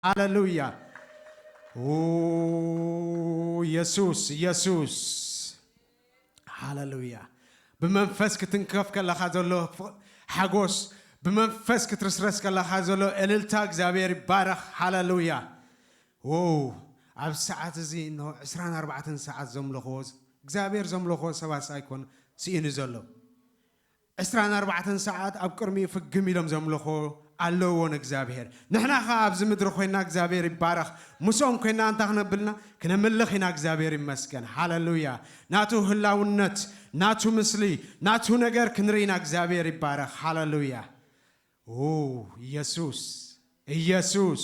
ሃለሉያ። ኡ፣ ኢየሱስ፣ ኢየሱስ። ሃለሉያ። ብመንፈስ ክትንከፍ ከለኻ ዘሎ ፍ-፣ ሓጎስ፣ ብመንፈስ ክትርስረስ ከለኻ ዘሎ እልልታ እግዚኣብሔር ይባረኽ። ሃለሉያ። ዎው፣ ኣብ ሰዓት እዚ እንሆ ዕስራን ኣርባዕተን ሰዓት ዘምለኽዎ፣ እግዚኣብሔር ዘምለኽዎ ሰባት ኣይኮን ስኢኑ ዘሎ። ዕስራን ኣርባዕተን ሰዓት ኣብ ቅድሚኡ ፍግም ኢሎም ዘምለኽዎ ኣለዎ ንእግዚኣብሔር። ንሕና ኸኣ ኣብዚ ምድሪ ኮይና እግዚኣብሔር ይባረኽ፣ ምስኦም ኮይና እንታ ክነብልና ክነምልኽ ኢና። እግዚኣብሔር ይመስገን። ሃለሉያ። ናቱ ህላውነት፣ ናቱ ምስሊ፣ ናቱ ነገር ክንርኢ ኢና። እግዚኣብሔር ይባረኽ። ሃለሉያ። ኡ፣ ኢየሱስ፣ ኢየሱስ፣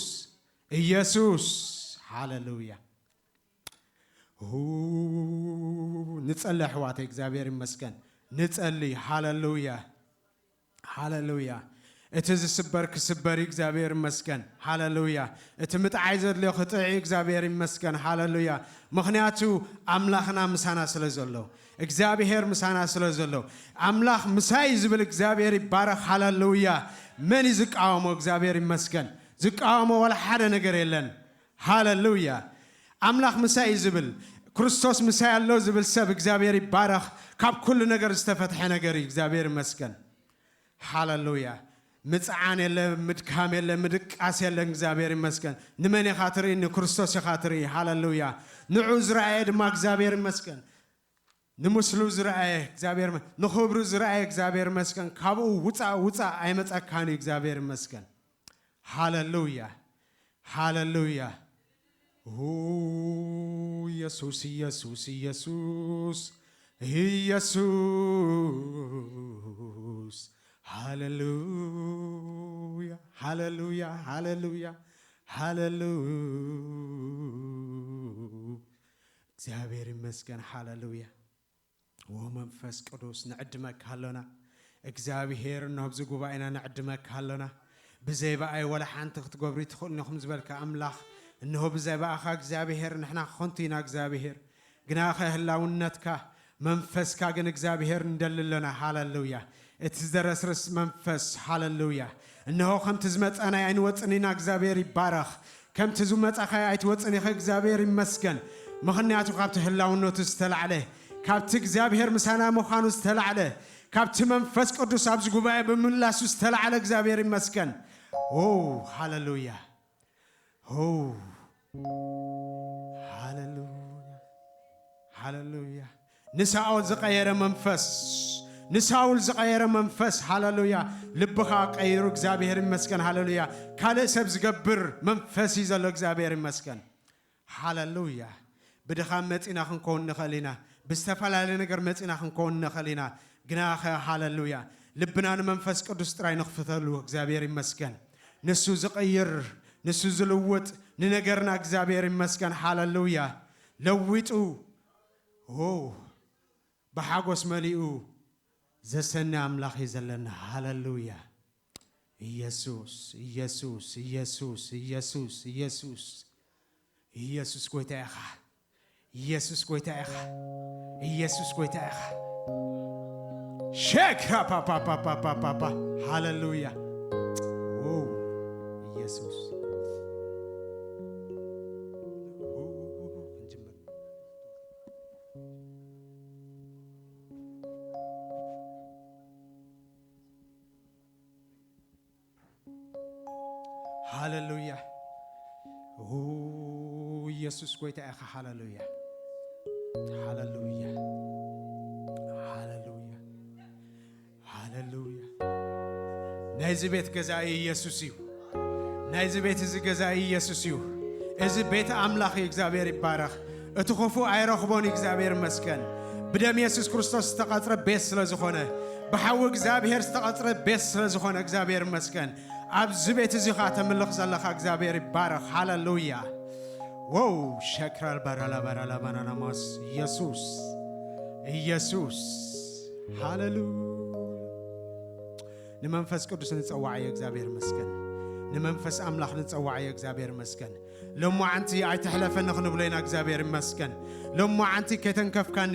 ኢየሱስ። ሃለሉያ። ኡ፣ ንጸሊ ኣሕዋተይ፣ እግዚኣብሔር ይመስገን። ንጸሊ። ሃለሉያ። ሃለሉያ። እቲ ዝስበር ክስበር እዩ፣ እግዚኣብሔር ይመስገን። ሃለሉያ። እቲ ምጥዓይ ዘድልዮ ክጥዕ እዩ፣ እግዚኣብሔር ይመስገን። ሃለሉያ። ምኽንያቱ ኣምላኽና ምሳና ስለ ዘሎ፣ እግዚኣብሔር ምሳና ስለ ዘሎ፣ ኣምላኽ ምሳይ ዝብል እግዚኣብሔር ይባረኽ። ሃለሉያ። መን እዩ ዝቃወሞ? እግዚኣብሔር ይመስገን። ዝቃወሞ ዋላ ሓደ ነገር የለን። ሃለሉያ። ኣምላኽ ምሳይ እዩ ዝብል፣ ክርስቶስ ምሳይ ኣሎ ዝብል ሰብ እግዚኣብሔር ይባረኽ። ካብ ኩሉ ነገር ዝተፈትሐ ነገር እዩ። እግዚኣብሔር ይመስገን። ሃለሉያ። ምጽዓን የለ፣ ምድካም የለ፣ ምድቃስ የለን። እግዚኣብሔር ይመስገን። ንመን ኢኻ ትርኢ? ንክርስቶስ ኢኻ ትርኢ። ሃለሉያ። ንዑ ዝረኣየ ድማ እግዚኣብሔር ይመስገን። ንምስሉ ዝረኣየ እግዚኣብሔር መ-፣ ንኽብሩ ዝረኣየ እግዚኣብሔር ይመስገን። ካብኡ ውጻእ ውጻእ ኣይመጸካን እዩ። እግዚኣብሔር ይመስገን። ሃለሉያ። ሃለሉያ። ኡ፣ ኢየሱስ፣ ኢየሱስ፣ ኢየሱስ፣ ኢየሱስ። ሃለሉያ፣ ሃለሉያ፣ ሃለሉያ፣ ሃለሉ-፣ እግዚኣብሔር ይመስገን። ሃለሉያ። ዎ መንፈስ ቅዱስ ንዕድመካ ኣሎና። እግዚኣብሔር እንሆ ኣብዚ ጉባኤና ንዕድመካ ኣሎና። ብዘይ ብኣይ ወላ ሓንቲ ክትገብሩ ትኽእሉ ኢኹም ዝበልካ ኣምላኽ፣ እንሆ ብዘይ ብኣኻ እግዚኣብሔር ንሕና ኾንቱ ኢና እግዚኣብሔር። ግናኸ ህላውነትካ መንፈስካ ግን እግዚኣብሔር ንደሊ ኣሎና። ሃለሉያ። እቲ ዝደረስርስ መንፈስ፣ ሃለሉያ። እንሆ ከምቲ ዝመጻናይ ኣይንወጽን ኢና። እግዚኣብሔር ይባረኽ። ከምቲ ዝመጻኻዮ ኣይትወጽን ኢኻ። እግዚኣብሔር ይመስገን። ምኽንያቱ ካብቲ ህላውነቱ ዝተላዕለ፣ ካብቲ እግዚኣብሔር ምሳና ምዃኑ ዝተላዕለ፣ ካብቲ መንፈስ ቅዱስ ኣብዚ ጉባኤ ብምምላሱ ዝተላዕለ እግዚኣብሔር ይመስገን። ኦ፣ ሃለሉያ። ኦ፣ ሃለሉያ። ሃለሉያ። ንሳኦል ዝቐየረ መንፈስ፣ ንሳውል ዝቐየረ መንፈስ፣ ሃለሉያ። ልብኻ ቀይሩ፣ እግዚኣብሔር ይመስገን፣ ሃለሉያ። ካልእ ሰብ ዝገብር መንፈስ እዩ ዘሎ፣ እግዚኣብሔር ይመስገን፣ ሃለሉያ። ብድኻም መጺና ክንከውን ንኽእል ኢና፣ ብዝተፈላለየ ነገር መጺና ክንከውን ንኽእል ኢና። ግናኸ፣ ሃለሉያ፣ ልብና ንመንፈስ ቅዱስ ጥራይ ንኽፍተሉ፣ እግዚኣብሔር ይመስገን። ንሱ ዝቕይር፣ ንሱ ዝልውጥ ንነገርና፣ እግዚኣብሔር ይመስገን፣ ሃለሉያ። ለዊጡ፣ ኦ፣ ብሓጎስ መሊኡ ዘሰኒ ኣምላኽ እዩ ዘለና። ሃለሉያ። ኢየሱስ፣ ኢየሱስ፣ ኢየሱስ፣ ኢየሱስ፣ ኢየሱስ። ኢየሱስ ጎይታ ኢኻ። ኢየሱስ ጎይታ ኢኻ። ኢየሱስ ጎይታ ኢኻ። ሸክራ ፓፓፓፓፓፓ። ሃለሉያ። ኦ፣ ኢየሱስ። ኦ፣ ክንጅምር። ሃለሉያ። ኡ፣ ኢየሱስ ጎይታ ኢኻ። ሃለሉያ። ሃለሉያ። ሃለሉያ። ሃለሉያ። ናይዚ ቤት ገዛኢ ኢየሱስ እዩ። ናይዚ ቤት እዚ ገዛኢ ኢየሱስ እዩ። እዚ ቤት ኣምላኽ እዩ። እግዚኣብሔር ይባረኽ። እቲ ክፉእ ኣይረኽቦን እዩ። እግዚኣብሔር ይመስገን። ብደም የሱስ ክርስቶስ ዝተቐጽረ ቤት ስለ ዝኾነ፣ ብሓዊ እግዚኣብሔር ዝተቐጽረ ቤት ስለ ዝኾነ እግዚኣብሔር ይመስገን። ኣብዚ ቤት እዚ ኸኣ ተምልኽ ዘለኻ እግዚኣብሔር ይባረኽ። ሃለሉያ። ዎው፣ ሸክራል ባራላ ባራላ ባናናማስ ኢየሱስ፣ ኢየሱስ። ሃለሉያ። ንመንፈስ ቅዱስ ንጸዋዓዮ እግዚኣብሔር ይመስገን። ንመንፈስ ኣምላኽ ንጸዋዓዮ እግዚኣብሔር ይመስገን። ሎማዓንቲ ኣይትሕለፈኒ ክንብሎ ኢና እግዚኣብሔር ይመስገን። ሎማዓንቲ ከይተንከፍካኒ፣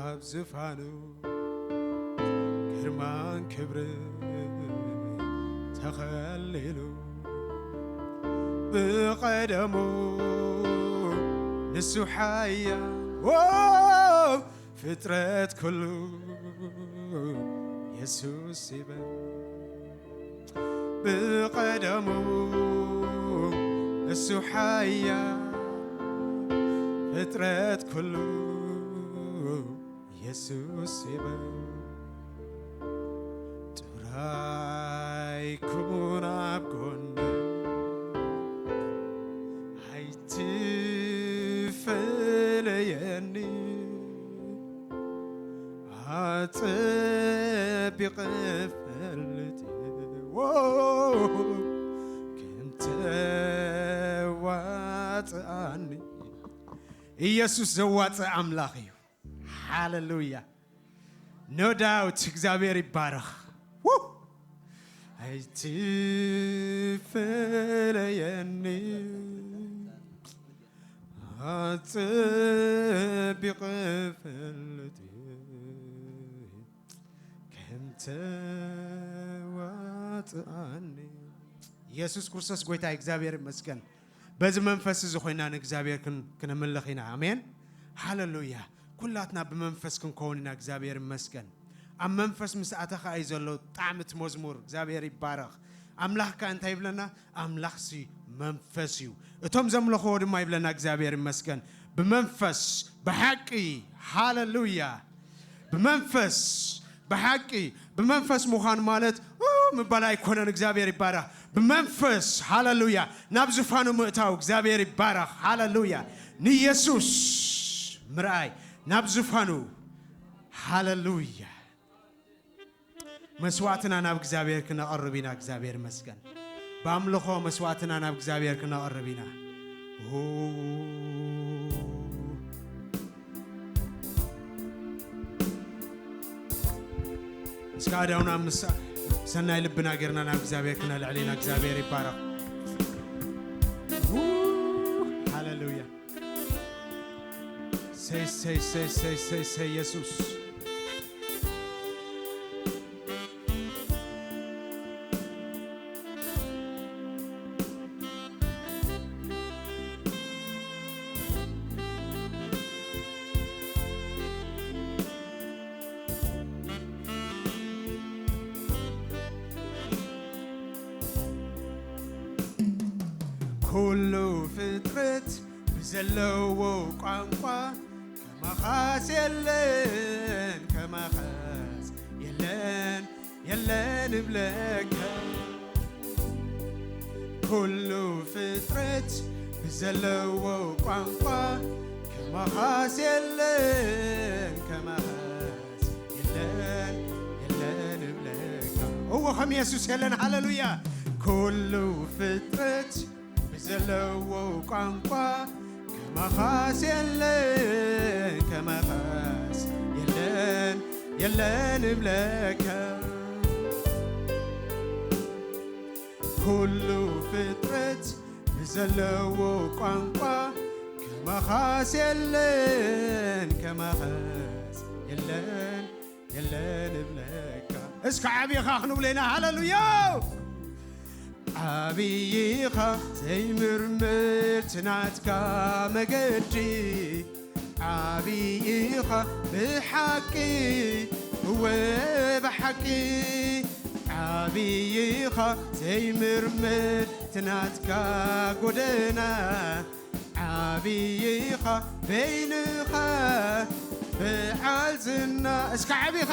ኣብ ዝፋኑ ግርማን ክብርን ተኸሊሉ፣ ብቐደሙ ንሱ ሓያል፣ ዎ፣ ፍጥረት ኩሉ የሱስ ይበል። ብቐደሙ እሱ ሓያል፣ ፍጥረት ኩሉ የሱስ ይበል። ጥራይ ኩን ኣብ ጎነይ፣ ኣይትፈለየኒ፣ ኣጸቢቐ እፈልጥ እየ፣ ዎ፣ ከም ተዋጽኣኒ። ኢየሱስ ዘዋጽእ ኣምላኽ እዩ። ሃሌሉያ። No doubt፣ እግዚኣብሔር ይባረኽ። ው! ኣይትፈለየኒ፣ ኣጸቢቐ እፈልጥ እየ፣ ከም ተዋጽኣኒ። ኢየሱስ ክርስቶስ ጎይታ፣ እግዚኣብሔር ይመስገን። በዚ መንፈስ እዚ ኮይና ንእግዚኣብሔር ክን-፣ ክነምልኽ ኢና። ኣሜን። ሃሌሉያ። ኩላትና ብመንፈስ ክንከውን ኢና። እግዚኣብሔር ይመስገን። ኣብ መንፈስ ምስ ኣተኻ እዩ ዘሎ ጣዕሚ እቲ መዝሙር። እግዚኣብሔር ይባረኽ። ኣምላኽካ እንታይ ይብለና? ኣምላኽሲ መንፈስ እዩ። እቶም ዘምለኽዎ ድማ ይብለና። እግዚኣብሔር ይመስገን። ብመንፈስ፣ ብሓቂ፣ ሃሌሉያ። ብመንፈስ፣ ብሓቂ፣ ብመንፈስ ምዃን ማለት፣ ኡ፣ ምባል ኣይኮነን። እግዚኣብሔር ይባረኽ። ብመንፈስ፣ ሃሌሉያ፣ ናብ ዝፋኑ ምእታው። እግዚኣብሔር ይባረኽ። ሃሌሉያ። ንየሱስ ምርኣይ፣ ናብ ዝፋኑ። ሃሌሉያ። መስዋዕትና ናብ እግዚኣብሔር ክነቐርብ ኢና። እግዚኣብሔር ይመስገን። ብኣምልኾ መስዋዕትና ናብ እግዚኣብሔር ክነቐርብ ኢና። ኦ። እስከ ኣእዳውና ምስ ሰናይ ልብና ጌርና ናብ እግዚኣብሔር ክነልዕል ኢና። እግዚኣብሔር ይባረኽ። ኡ፣ ሃሌሉያ። ሰይ፣ ሰይ፣ ሰይ፣ ሰይ፣ ሰይ፣ ሰይ፣ የሱስ። ኩሉ ፍጥረት ብዘለዎ ቋንቋ ከማኻስ የለን፣ ከማኻስ የለን፣ የለን እብለካ። ኩሉ ፍጥረት ብዘለዎ ቋንቋ ከማኻስ የለን፣ ከማኻስ የለን፣ የለን እብለካ። እወ፣ ከም የሱስ የለን። ሃሌሉያ። ኩሉ ፍጥረት ብዘለዎ ቋንቋ ከማኻስ የለን፣ ከማኻስ የለን፣ የለን እብለካ። ኩሉ ፍጥረት ብዘለዎ ቋንቋ ከማኻስ የለን፣ ከማኻስ የለን፣ የለን እብለካ። እስከ ዓቢኻ ክንብሎ ኢና። ሃሌሉያ። ዓብዪኻ ዘይምርምር ትናትካ መገዲ፣ ዓብዪኻ ብሓቂ፣ እወ ብሓቂ፣ ዓብዪኻ ዘይምርምር ትናትካ ጎደና፣ ዓብዪኻ በይንኻ በዓል ዝና። እስከ ዓብዪኻ፣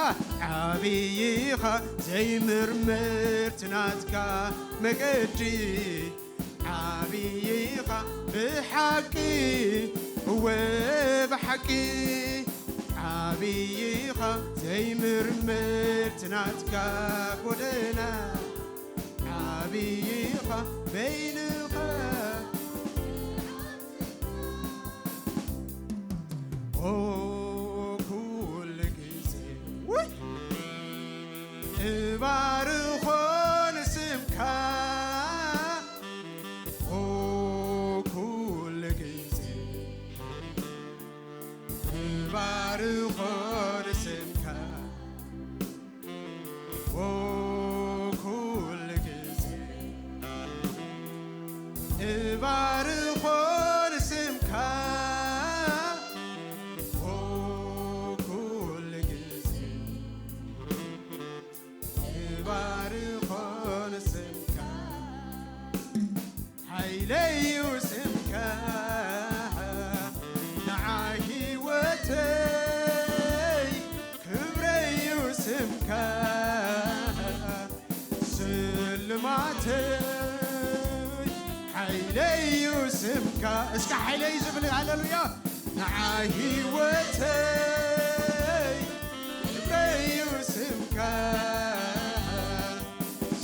ዓብዪኻ ዘይምርምር ትናትካ መገዲ፣ ዓብዪኻ ብሓቂ፣ እወ ብሓቂ፣ ዓብዪኻ ዘይምርምር ትናትካ ጎደና፣ ዓብዪኻ በይንኻ። ኦ ኩሉ ግዜ፣ ውይ፣ እባርኾ ንስምካ። ኦ ኩሉ ግዜ፣ እባርኾ ስምካ እስከ ሓይለይ ዝብል ሃሌሉያ። ንዓይ ህይወተይ ክብረዩ ስምካ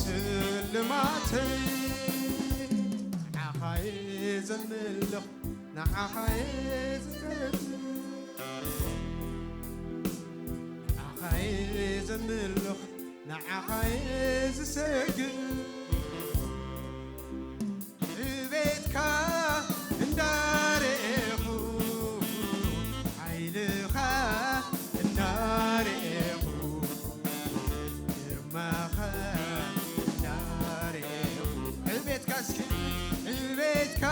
ስልማተይ ንዓኻ እየ ዘምልኽ ንዓኻ እየ ዝፈቱ ንዓኻ እየ ዘምልኽ ንዓኻ እየ ዝሰግድ ንቤትካ እንዳርኤኹ ሓይልኻ እንዳርኤኹ ግርማኻ እንዳርኤኹ ንቤትካ እስኪ ንቤትካ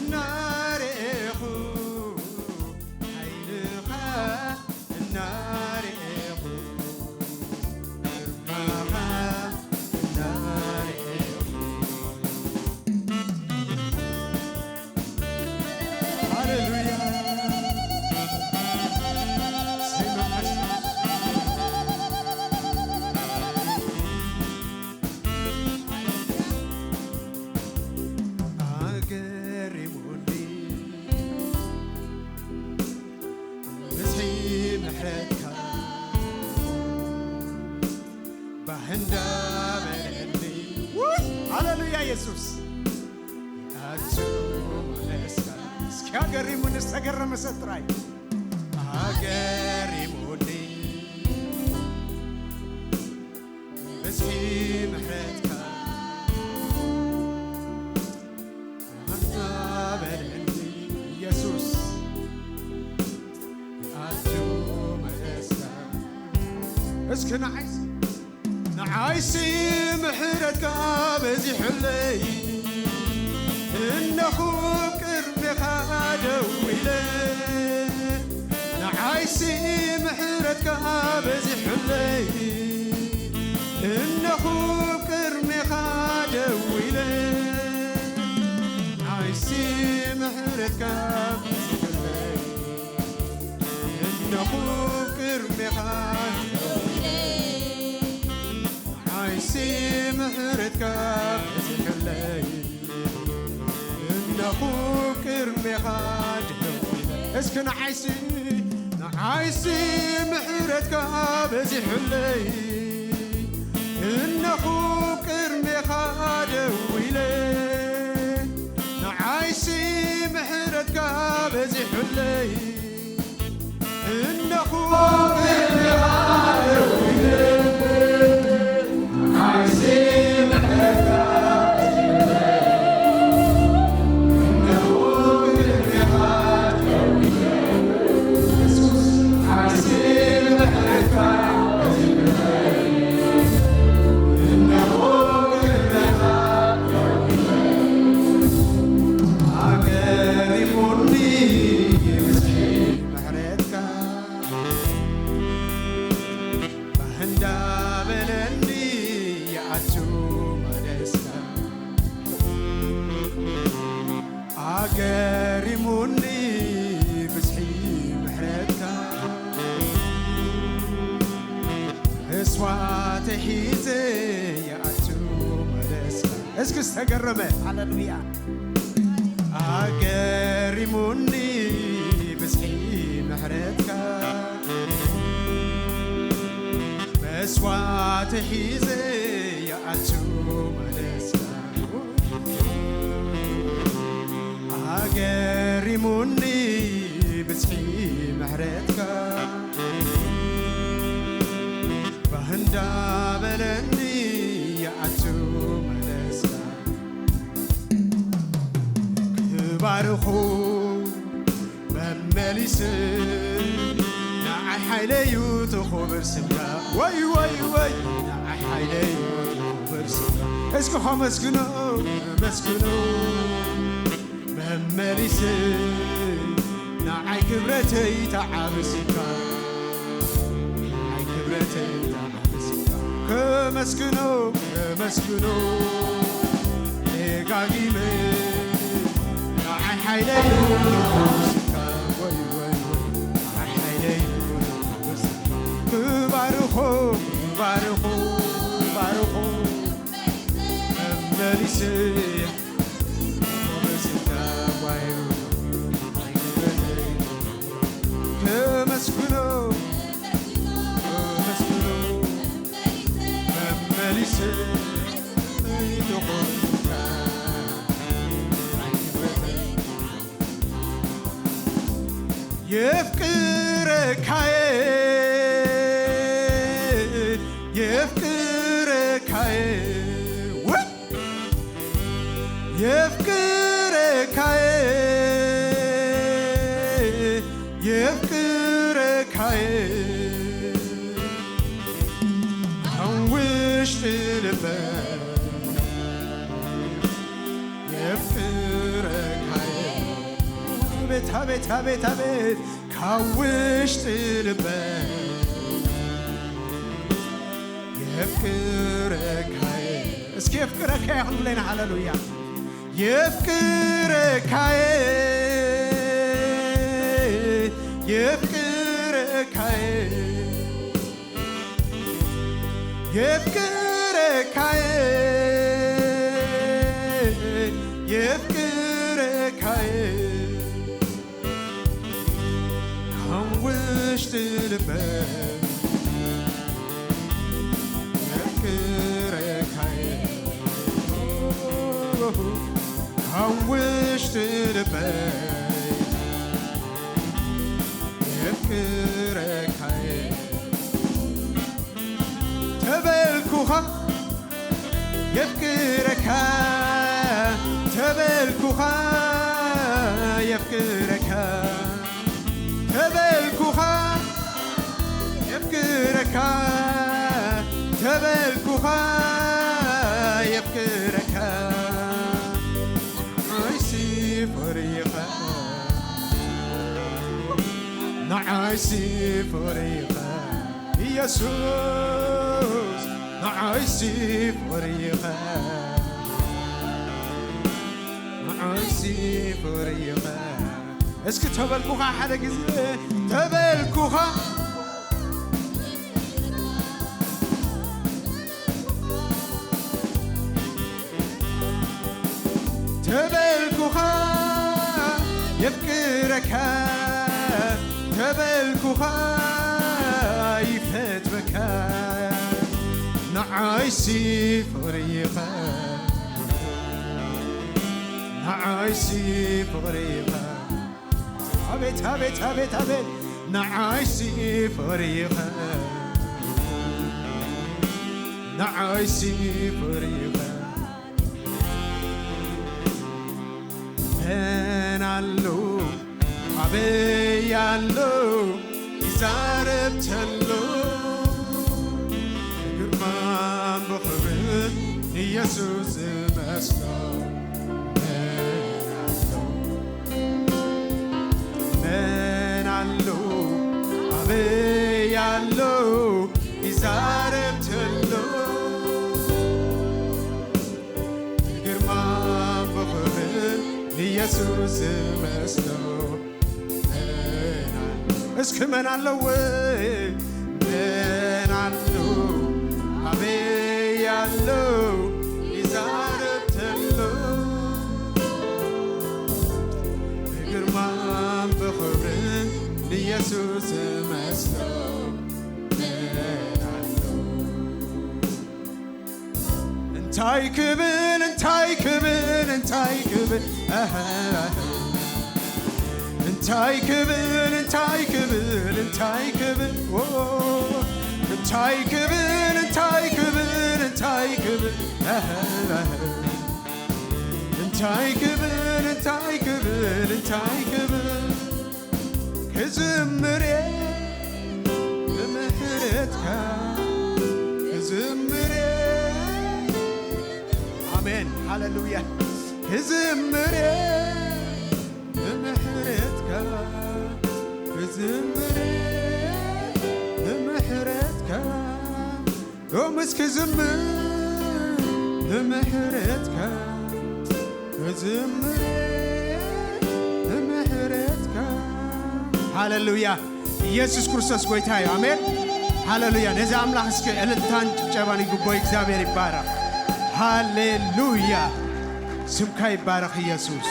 እንዳርኤኹ ሓይልኻ እናርኤኹ ግርማኻ እናርኤኹ ሃሌሉያ ኣገሪሙኒ ብዝሒ ምሕረትካ ባህንዳ በለኒ ሃሌሉያ የሱስ ኣቱ መለስካ እስኪ ኣገሪሙኒ ዝተገረመ ሰብ ጥራይ ኣገሪሙኒ ብዝሒ ምሕረትካ ኣንታ በለኒ ኢየሱስ ኣቱ መለስካ እስኪ ንዓይሲ ንዓይሲ ምሕረትካ በዚሑለይ እነኹ ቅድሜኻ ደው ኢለ ንዓይሲ ምሕረትካ በዚሑለይ እነኹ ቅድሜኻ ደው ኢለ ንዓይሲ ምሕረትካ በዚሑለይ እነኹ ቅድሜኻ ንዓይሲ ምሕረትካ በዚሑለይ እነኹ ቅድሜኻ ደው እስኪ ንዓይሲ ንዓይሲ ምሕረትካ በዚሑለይ እነኹ ቅድሜኻ ደው ኢለ ንዓይሲ ምሕረትካ በዚሑለይ እነኹ ኣገሪሙኒ ብዝሒ ምሕረትካ መስዋዕቲ ሒዘ ይኣቱ መለስካ እስኪ ዝተገረመ ሃሌሉያ ኣገሪሙኒ ብዝሒ ምሕረትካ መስዋዕቲ ሒዘ ይኣቱ መለስካ ኣገሪሙኒ ብዝሒ ምሕረትካ ባህንዳ በለኒ ይኣቱ መለስካ ክባርኹ መመሊስ ንዓይ ሓይለዩ ትኹብር ስምካ ወይ ወይ ወይ ንዓይ ሓይለዩ ትኹብር ስምካ እስኪ ከመስግኖ ከመስግኖ መመሊስ ንዓይ ክብረተይ ተዓብስካ ንዓይ ክብረተይ ተዓብስካ ከመስግኖ ከመስግኖ ደጋጊመ ንዓይ ሓይለይ ክብረተይ ተዓብስካ ወይ ወይ ወይ ንዓይ ሓይለይ ክብረተይ ተዓብስካ ክባርኾ ክባርኾ ክባርኾ መመሊስ ክብረተይ ስምካ የፍቅረካየ የፍቅረካየ ወይ የፍቅረካየ የፍቅረካየ ካብ ውሽጢ ልበ የፍቅረካየ ቤት ቤት ቤት ቤት ካብ ውሽጢ ልበ የፍቅረካየ እስኪ የፍቅረካየ ክንብለና ሃለሉያ የፍቅረካየ የፍቅረካየ የፍቅረካየ የፍቅረካየ ካብ ውሽጢ ልበ የፍቅረካየ ካብ ውሽጢ ልበ የፍቅረካየ ተበልኩኻ የፍቅረካ ተበልኩኻ የፍቅረካ ተበልኩኻ የፍቅረካ ተበልኩኻ የፍቅረካ ንዓይሲ ፍቕሪኻ ንዓይሲ ፍቕሪኻ ኢየሱስ ንዓይሲ ፍቕሪኻ ንዓይሲ ፍቕሪኻ እስኪ ተበልኩኻ ሓደ ግዜ ተበልኩኻ ተበልኩኻ የፍቅረካ ተበልኩኻ ይፈትወካ ንዓይሲ ፍቕሪኻ ንዓይሲ ፍቕሪኻ ኣቤት ኣቤት ኣቤት ኣቤት ንዓይሲ ፍቕሪኻ ንዓይሲ ፍቕሪኻ መን ኣሎ ኣበይ ኣሎ ይዛረብ ተሎ ብግርማን ብኽብርን ንየሱስ ዝመስሎ መን ኣሎ መን ኣሎ ኣበይ ኣሎ ይዛረብ ተሎ ብግርማን ብኽብርን ንየሱስ ዝመስሎ እስኪ መን ኣለወ መን ኣሎ ኣበይ ኣሎ ይዛረብ ተሎ ብግርማን ብኽብርን ንየሱስ ዝመስሎ እንታይ ክብል እንታይ ክብል እንታይ ክብል እንታይ ክብል እንታይ ክብል እንታይ ክብል እንታይ ክብል እንታይ ክብል እንታይ ክብል እንታይ ክብል እንታይ ክብል እንታይ ክብል ክዝምር ብምሕረትካ ክዝምር ኣሜን ሃሌሉያ ክዝምር ብምሕረትካ ክዝምር ብምሕረትካ ሎምስ ክዝምር ንምሕረትካ ክዝምር ንምሕረትካ ሃሌሉያ ኢየሱስ ክርስቶስ ጎይታ እዩ ኣሜን ሃሌሉያ ነዚ ኣምላኽ እስኪ እልልታን ጭብጨባን ይግቦ እግዚኣብሔር ይባረኽ ሃሌሉያ ስምካ ይባረኽ ኢየሱስ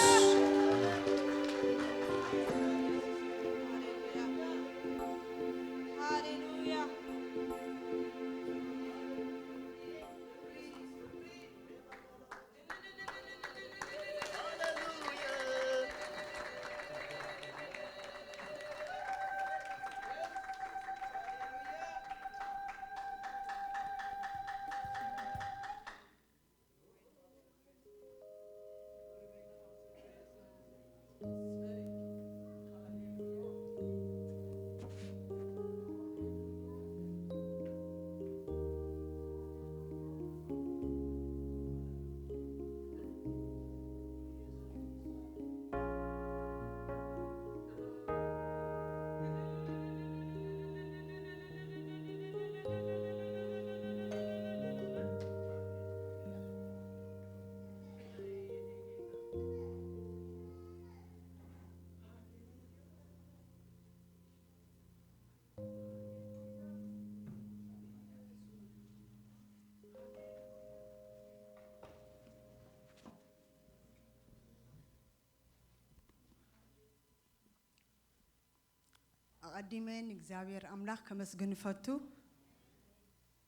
ኣዲመ ንእግዚኣብሔር ኣምላኽ ከመስግን እፈቱ፣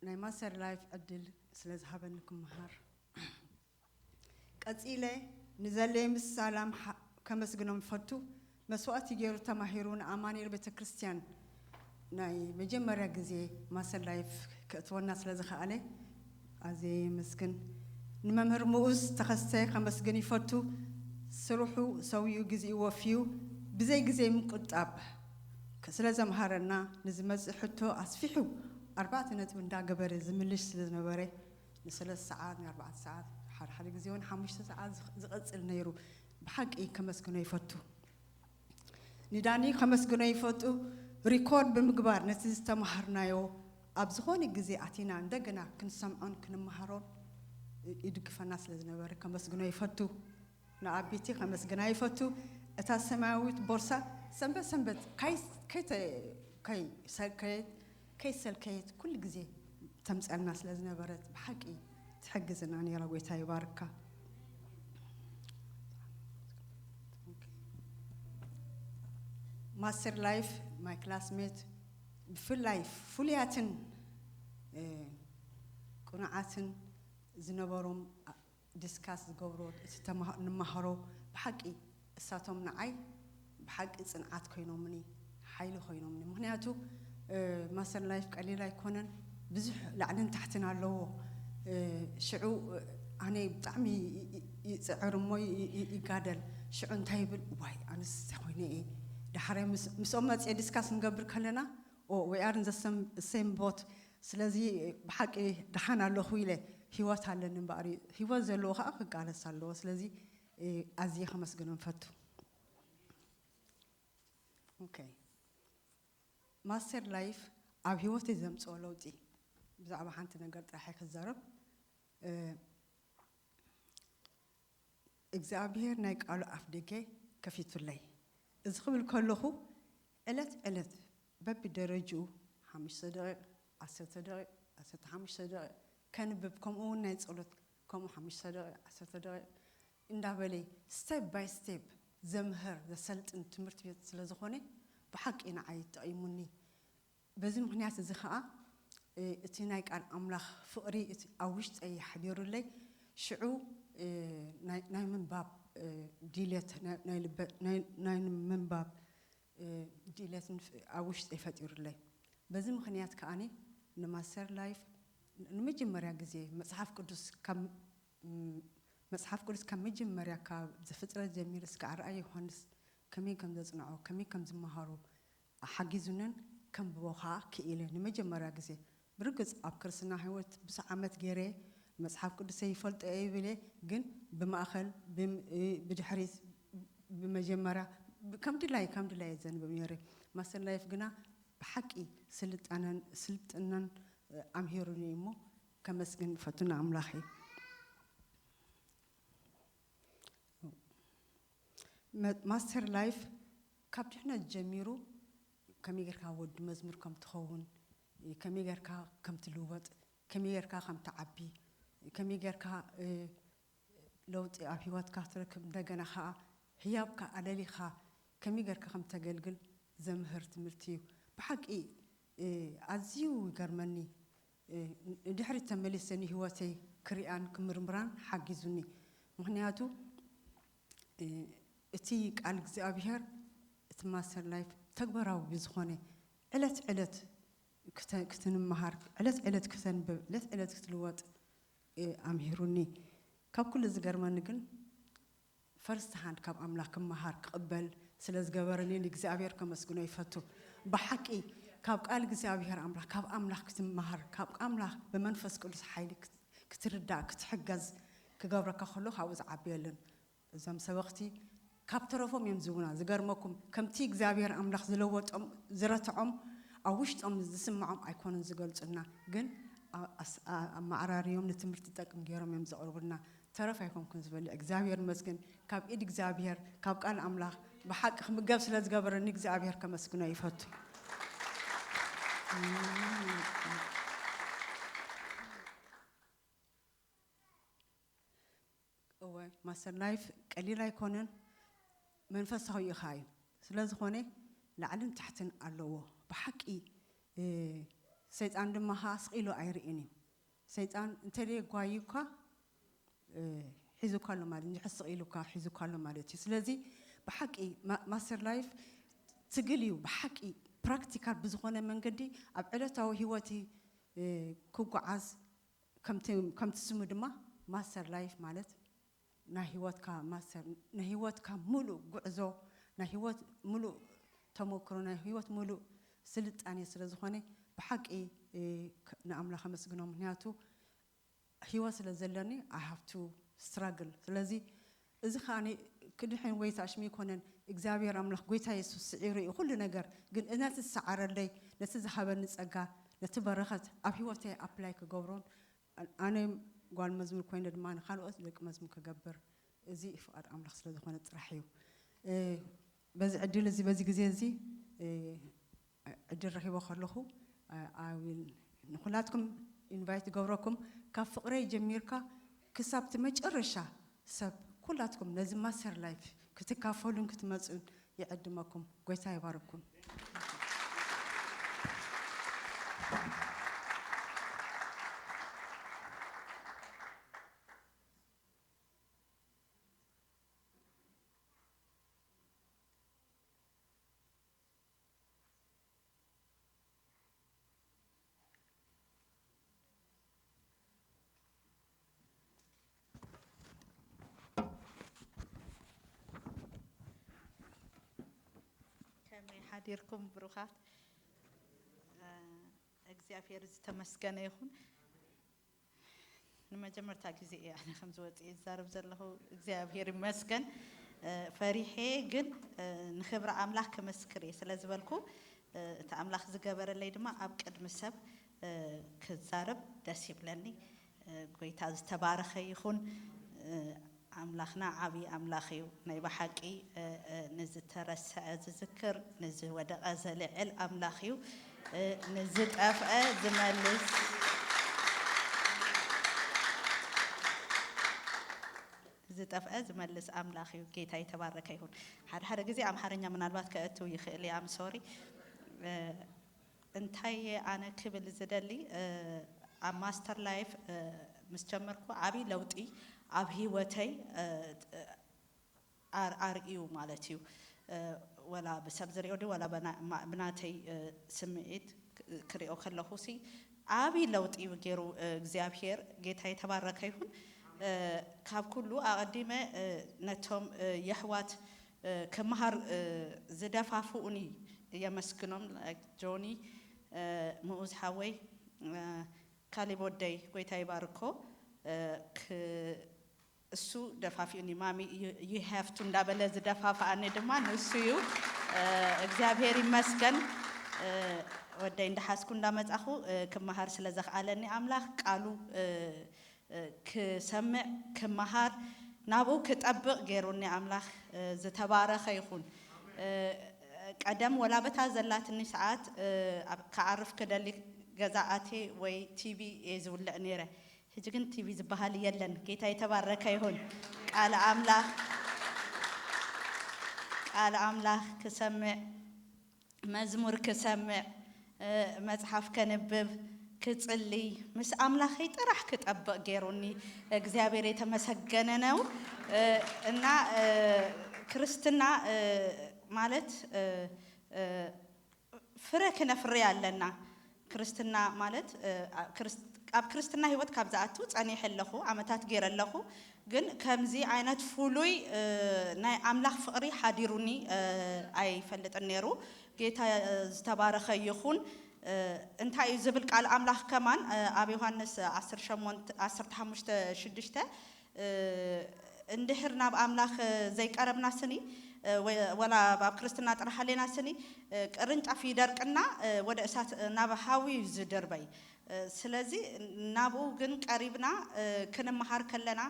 ናይ ማስተር ላይፍ ዕድል ስለ ዝሃበኒ ክመሃር። ቀጺለ ንዘለየ ምስ ሳላም ሓ- ከመስግኖም እፈቱ። መስዋእቲ ገይሩ ተማሂሩ ንኣማኑኤል ቤተ ክርስቲያን ናይ መጀመርያ ግዜ ማስተር ላይፍ ክእትወና ስለ ዝኸኣለ ኣዝየ የመስግን። ንመምህር ምኡዝ ተኸስተ ከመስግን ይፈቱ። ስርሑ ሰዊኡ፣ ግዜኡ ወፍዩ፣ ብዘይ ግዜ ምቁጣብ ስለ ዘምሃረና፣ ንዝመጽእ ሕቶ ኣስፊሑ ኣርባዕተ ነጥቢ እንዳገበረ ዝምልሽ ስለ ዝነበረ፣ ንሰለስተ ሰዓት፣ ንኣርባዕተ ሰዓት፣ ሓደ ሓደ ግዜ እውን ሓሙሽተ ሰዓት ዝኽ- ዝቐጽል ነይሩ። ብሓቂ ከመስግኖ ይፈቱ። ንዳኒ ከመስግኖ ይፈቱ። ሪኮርድ ብምግባር ነቲ ዝተማሃርናዮ ኣብ ዝኾነ ግዜ ኣቲና እንደገና ክንሰምዖን ክንመሃሮን ይድግፈና ስለ ዝነበረ ከመስግኖ ይፈቱ። ንኣቢቲ ከመስግና ይፈቱ። እታ ሰማያዊት ቦርሳ ሰንበት ሰንበት ካይ- ከይተ- ከይ- ሰ- ከይ- ከይሰልከየት ኩሉ ግዜ ተምፀልና ስለ ዝነበረት ብሓቂ ትሕግዝና ነይራ። ጎይታ ይባርካ። ማስተር ላይፍ ማይ ክላስሜት ብፍላይ ፍሉያትን እ፣ ቅኑዓትን ዝነበሮም ዲስካስ ዝገብሮ እቲ ተማሃ- ንመሃሮ ብሓቂ እሳቶም ንዓይ ብሓቂ ፅንዓት ኮይኖምኒ፣ ሓይሊ ኮይኖምኒ። ምክንያቱ እ፣ ማስተር ላይፍ ቀሊል ኣይኮነን፣ ብዙሕ ላዕልን ታሕትን ኣለዎ። እ፣ ሽዑ እ፣ ኣነ ብጣዕሚ ይ- ይ- ይፅዕር እሞ ይ- ይ- ይጋደል። ሽዑ እንታይ ይብል፣ ዋይ ኣነስ እንታይ ኮይነ እየ። ዳሕራይ ምስ- ምስኦም መፅየ ዲስካስ ንገብር ከለና ኦ we are in the same boat። ስለዚ ብሓቂ ደሓን ኣለኹ ኢለ፣ ህይወት ኣለኒ እምበኣር፣ ህይወት ዘለዎ ከዓ ክቃለስ ኣለዎ። ስለዚ እ፣ ኣዝየ ከመስግኖም ፈቱ። ኦኬ፣ ማስተር ላይፍ ኣብ ህይወተይ ዘምፅኦ ለውጢ፣ ብዛዕባ ሓንቲ ነገር ጥራሕ ክዛረብ እ፣ እግዚኣብሔር ናይ ቃሉ ኣፍ ደገ ከፊቱለይ። እዚ ክብል ከለኹ ዕለት ዕለት በብደረጅኡ ሓሙሽተ ደቂቕ፣ ዓሰርተ ደቂቕ፣ ዓሰርተ ሓሙሽተ ደቂቕ ከንብብ፣ ከምኡ እውን ናይ ጸሎት ከምኡ ሓሙሽተ ደቂቕ፣ ዓሰርተ ደቂቕ እንዳበለ ስቴፕ ባይ ስቴፕ ዘምህር ዘሰልጥን ትምህርቲ ቤት ስለ ዝኾነ ብሓቂ ንዓይ ጠቒሙኒ። በዚ ምኽንያት እዚ ኸኣ እ፣ እቲ ናይ ቃል ኣምላኽ ፍቕሪ እቲ ኣብ ውሽጠይ ሓዲሩለይ ሽዑ እ፣ ናይ ናይ ምንባብ እ፣ ድሌት ናይ ናይ ልበ ናይ ናይ ምንባብ እ፣ ድሌት ንፍ- ኣብ ውሽጠይ ፈጢሩለይ። በዚ ምኽንያት ከኣ ንማስተር ላይፍ ንመጀመርያ ግዜ መጽሓፍ ቅዱስ ካብ ም- መጽሓፍ ቅዱስ ካብ መጀመርያ ካብ ዘፍጥረት ጀሚሩ እስካዕ ራእይ ዮሃንስ ከመይ ከም ዘጽንዖ ከመይ ከም ዝመሃሩ ሓጊዙንን ከንብቦ ከዓ ክኢለ ንመጀመርያ ግዜ። ብርግጽ ኣብ ክርስትና ህይወት ብዙሕ ዓመት ገይረ መጽሓፍ ቅዱሰይ ይፈልጦ እየ ይብል እየ፣ ግን ብማእኸል ብም- እ- ብድሕሪት ብመጀመርያ ብ- ከም ድላይ ከም ድላይ እየ ዘንብብ ነይረ። ማስተር ላይፍ ግና ብሓቂ ስልጠነን ስልጥነን እ፣ ኣምሂሩኒ እሞ ከመስግን ፈቱ ንኣምላኸይ። መ- ማስተር ላይፍ ካብ ድሕነት ጀሚሩ ከመይ ጌርካ ወዲ መዝሙር ከም ትኸውን፣ ከመይ ጌርካ ከም ትልወጥ፣ ከመይ ጌርካ ከም ትዓቢ፣ ከመይ ጌርካ እ፣ ለውጢ ኣብ ህይወትካ ትረክብ፣ እንደገና ኸዓ ህያብካ ኣለሊኻ ከመይ ጌርካ ከም ተገልግል ዘምህር ትምህርቲ እዩ። ብሓቂ እ፣ ኣዝዩ ይገርመኒ። እ፣ ንድሕሪት ተመሊሰ ንህይወተይ ክሪኣን ክምርምራን ሓጊዙኒ። ምኽንያቱ እ፣ እቲ ቃል እግዚኣብሔር እቲ ማስተር ላይፍ ተግባራዊ ብዝኾነ ዕለት ዕለት ክተ- ክትንመሃር ዕለት ዕለት ክተንብብ ዕለት ዕለት ክትልወጥ እ፣ ኣምሂሩኒ። ካብ ኩሉ ዝገርመኒ ግን ፈርስት ሃንድ ካብ ኣምላኽ ክመሃር ክቕበል ስለ ዝገበረኒ ንእግዚኣብሔር ከመስግኖ ይፈቱ። ብሓቂ ካብ ቃል እግዚኣብሔር ኣምላኽ ካብ ኣምላኽ ክትመሃር ካብ ኣምላኽ ብመንፈስ ቅዱስ ሓይሊ ክት- ክትርዳእ ክትሕገዝ ክገብረካ ከሎ ካብኡ ዝዓቢ የለን። እዞም ሰበኽቲ ካብ ተረፎም እዮም ዝህቡና። ዝገርመኩም ከምቲ እግዚኣብሔር ኣምላኽ ዝለወጦም ዝረትዖም ኣብ ውሽጦም ዝስምዖም ኣይኮኑን ዝገልጹልና፣ ግን ኣ- ኣስ- ኣ- ኣመዓራርዮም ንትምህርቲ ጠቅም ገይሮም እዮም ዘቕርቡልና። ተረፍ ኣይኮንኩን ዝበልዕ እግዚኣብሔር ይመስገን። ካብ ኢድ እግዚኣብሔር ካብ ቃል ኣምላኽ ብሓቂ ክምገብ ስለ ዝገበረኒ እግዚኣብሔር ከመስግኖ ይፈቱ። እወ ማስተር ላይፍ ቀሊል ኣይኮነን፣ መንፈሳዊ ኢኻ እዩ። ስለ ዝኾነ ላዕልን ታሕትን ኣለዎ። ብሓቂ ሰይጣን ድማ ከዓ ስቕ ኢሉ ኣይርእን እዩ። ሰይጣን እንተደየጓዩካ ሒዙካ ኣሎ ማለት፣ እንድሕር ስቕ ኢሉካ ሒዙካ ኣሎ ማለት እዩ። ስለዚ ብሓቂ ማስተር ላይፍ ትግል እዩ። ብሓቂ ፕራክቲካል ብዝኾነ መንገዲ ኣብ ዕለታዊ ህይወቲ ክጓዓዝ፣ ከምቲ ስሙ ድማ ማስተር ላይፍ ማለት ናይ ህይወትካ ማስተር፣ ናይ ህይወትካ ሙሉእ ጉዕዞ፣ ናይ ህይወት ሙሉእ ተመክሮ፣ ናይ ህይወት ሙሉእ ስልጣኔ ስለ ዝኾነ ብሓቂ ንኣምላኽ ኣመስግኖ። ምክንያቱ ህይወት ስለ ዘለኒ I have to struggle። ስለዚ እዚ ከዓ ክድሕን ወይ ታሽሚ ይኮነን። እግዚኣብሔር ኣምላኽ ጎይታ የሱስ ስዒሩ እዩ ኩሉ ነገር። ግን ነቲ ዝሰዓረለይ፣ ነቲ ዝሃበኒ ጸጋ፣ ነቲ በረኸት ኣብ ህይወተይ ኣፕላይ ክገብሮን ኣነ ጓል መዝሙር ኮይነ ድማ ንካልኦት ደቂ መዝሙር ክገብር እዚ ፍቓድ ኣምላኽ ስለ ዝኾነ ጥራሕ እዩ። በዚ ዕድል እዚ በዚ ግዜ እዚ ዕድል ረኺቦ ከለኹ I will ንኩላትኩም ኢንቫይት ገብረኩም ካብ ፍቕረይ ጀሚርካ ክሳብ እቲ መጨረሻ ሰብ ኩላትኩም ነዚ ማስተር ላይፍ ክትካፈሉን ክትመፁን ይዕድመኩም። ጎይታ ይባርኩም። ከመይ ሓዲርኩም ብሩኻት? እግዚኣብሔር ዝተመስገነ ይኹን። ንመጀመርታ ግዜ እየ ኣነ ከምዚ ወፅየ ዝዛረብ ዘለኹ። እግዚኣብሔር ይመስገን። ፈሪሐ ግን ንክብሪ ኣምላኽ ክመስክር እየ ስለ ዝበልኩ እቲ ኣምላኽ ዝገበረለይ ድማ ኣብ ቅድሚ ሰብ ክዛረብ ደስ ይብለኒ። ጎይታ ዝተባረኸ ይኹን። ኣምላኽና ዓብዪ ኣምላኽ እዩ። ናይ ብሓቂ ንዝተረስዐ ዝዝክር፣ ንዝወደቐ ዘልዕል ኣምላኽ እዩ። ንዝጠፍአ ዝመልስ ዝጠፍአ ዝመልስ ኣምላኽ እዩ። ጌታ የተባረከ ይሁን። ሓደ ሓደ ግዜ ኣምሓርኛ ምናልባት ከእትው ይኽእል እየ። ኣም ሶሪ። እንታይ እየ ኣነ ክብል ዝደሊ፣ ኣብ ማስተር ላይፍ ምስ ጀመርኩ ዓብዪ ለውጢ ኣብ ህይወተይ ኣርእዩ ማለት እዩ። ወላ ብሰብ ዝሪኦ ድዩ ወላ ብናተይ ስምዒት ክሪኦ ከለኹ ሲ ዓብዪ ለውጢ እዩ ገይሩ እግዚኣብሔር። ጌታ የተባረከ ይሁን። ካብ ኩሉ ኣቐዲመ ነቶም የሕዋት ክመሃር ዝደፋፍኡኒ የመስግኖም። ጆኒ፣ ምኡዝ ሓወይ፣ ካሊብ ወደይ፣ ጎይታ ይባርኮ። እሱ ደፋፊኡኒ፣ ማሚ you have to እንዳበለ ዝደፋፍኣኒ ድማ ንሱ እዩ። እግዚኣብሔር ይመስገን። ወደይ እንዳሓዝኩ እንዳመጻኹ ክመሃር ስለ ዘኽኣለኒ ኣምላኽ ቃሉ ክሰምዕ ክመሃር ናብኡ ክጠብቕ ገይሩኒ ኣምላኽ ዝተባረኸ ይኹን። ቀደም ወላ በታ ዘላትኒ ሰዓት ክዓርፍ ክደሊ ገዛ ኣትየ ወይ ቲቪ እየ ዝውልዕ ነይረ። ሕጂ ግን ቲቪ ዝበሃል የለን። ጌታ የተባረከ ይሁን። ቃል ኣምላኽ ቃል ኣምላኽ ክሰምዕ መዝሙር ክሰምዕ፣ መጽሓፍ ከንብብ፣ ክጽልይ፣ ምስ ኣምላኸይ ጥራሕ ክጠብቕ ገይሩኒ። እግዚኣብሔር የተመሰገነ ነው። እና ክርስትና ማለት ፍረ ክነፍርይ ኣለና። ክርስትና ማለት ኣብ ክርስትና ህይወት ካብ ዝኣቱ ጸኒሐ ኣለኹ፣ ዓመታት ገይረ ኣለኹ። ግን ከምዚ ዓይነት ፍሉይ ናይ ኣምላኽ ፍቕሪ ሓዲሩኒ ኣይፈልጥን ነይሩ። ጌታ ዝተባረኸ ይኹን። እንታይ እዩ ዝብል ቃል ኣምላኽ ከማን ኣብ ዮሃንስ ዓሰርተ ሓሙሽተ ሽዱሽተ እንድሕር ናብ ኣምላኽ ዘይቀረብና ስኒ ወላ ኣብ ክርስትና ጥራሕ ኣለና ስኒ ቅርንጫፍ ይደርቅና ወደ እሳት ናብ ሃዊ እዩ ዝድርበይ። ስለዚ ናብኡ ግን ቀሪብና ክንመሃር ከለና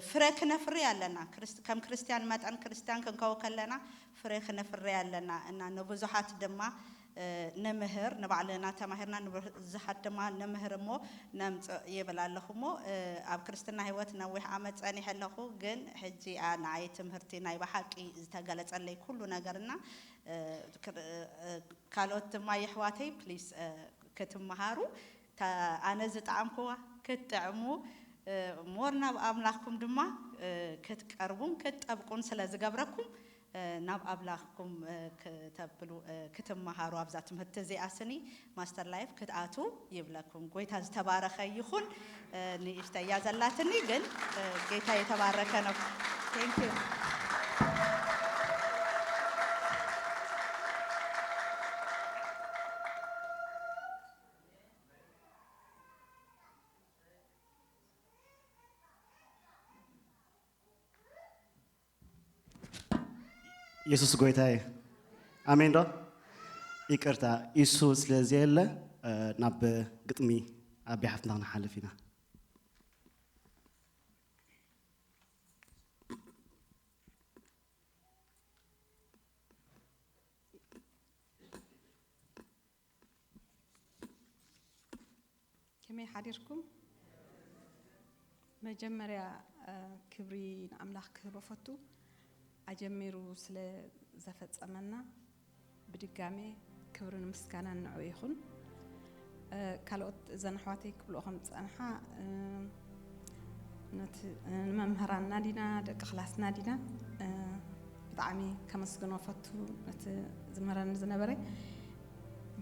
ፍረ ክነፍሪ ኣለና። ክርስት-፣ ከም ክርስቲያን መጠን ክርስቲያን ክንከው ከለና ፍረ ክነፍሪ ኣለና እና ንብዙሓት ድማ፣ እ፣ ንምህር፣ ንባዕልና ተማሂርና ንብዙሓት ድማ ንምህር እሞ ነምጽእ ይብል ኣለኹ እሞ፣ እ፣ ኣብ ክርስትና ህይወት ነዊሕ ዓመት ጸኒሐ ኣለኹ። ግን ሕጂ፣ ኣ፣ ንዓይ ትምህርቲ ናይ ብሓቂ ዝተገለጸለይ ኩሉ ነገርና፣ እ፣ ክር-፣ እ፣ ካልኦት ድማ የሕዋተይ ፕሊስ፣ እ፣ ክትመሃሩ፣ ታ-፣ ኣነ ዝጠዓምኩዋ ክትጥዕሙ፣ እ፣ ሞር ናብ ኣምላኽኩም ድማ፣ እ፣ ክትቀርቡን ክትጠብቁን ስለ ዝገብረኩም፣ እ፣ ናብ ኣምላኽኩም፣ እ፣ ክተብሉ፣ እ፣ ክትመሃሩ ኣብዛ ትምህርቲ እዚኣ ስኒ ማስተር ላይፍ ክትኣቱ ይብለኩም። ጎይታ ዝተባረኸ ይኹን። እ፣ ንእሽተይ እያ ዘላትኒ፣ ግን፣ እ፣ ጌታ የተባረከ ነው። Thank you። የሱስ ጎይታ እዩ። ኣሜን ዶ? ይቅርታ፣ ኢሱ ስለ ዘየለ፣ እ፣ ናብ ግጥሚ ኣቢ ሓፍትና ክንሓልፍ ኢና። ከመይ ሓዲርኩም? መጀመርያ፣ እ፣ ክብሪ ንኣምላኽ ክህቦ ፈቱ። ኣጀሚሩ ስለ ዘፈጸመና ብድጋሜ ክብርን ምስጋናን ንዕኡ ይኹን። እ፣ ካልኦት እዘን ኣሕዋተይ ክብልኦ ከም ዝጸንሓ፣ እ፣ ነቲ፣ እ፣ ንመምህራንና ዲና፣ ደቂ ክላስና ዲና፣ እ፣ ብጣዕሚ ከመስግኖ ፈቱ። ነቲ ዝምህረኒ ዝነበረ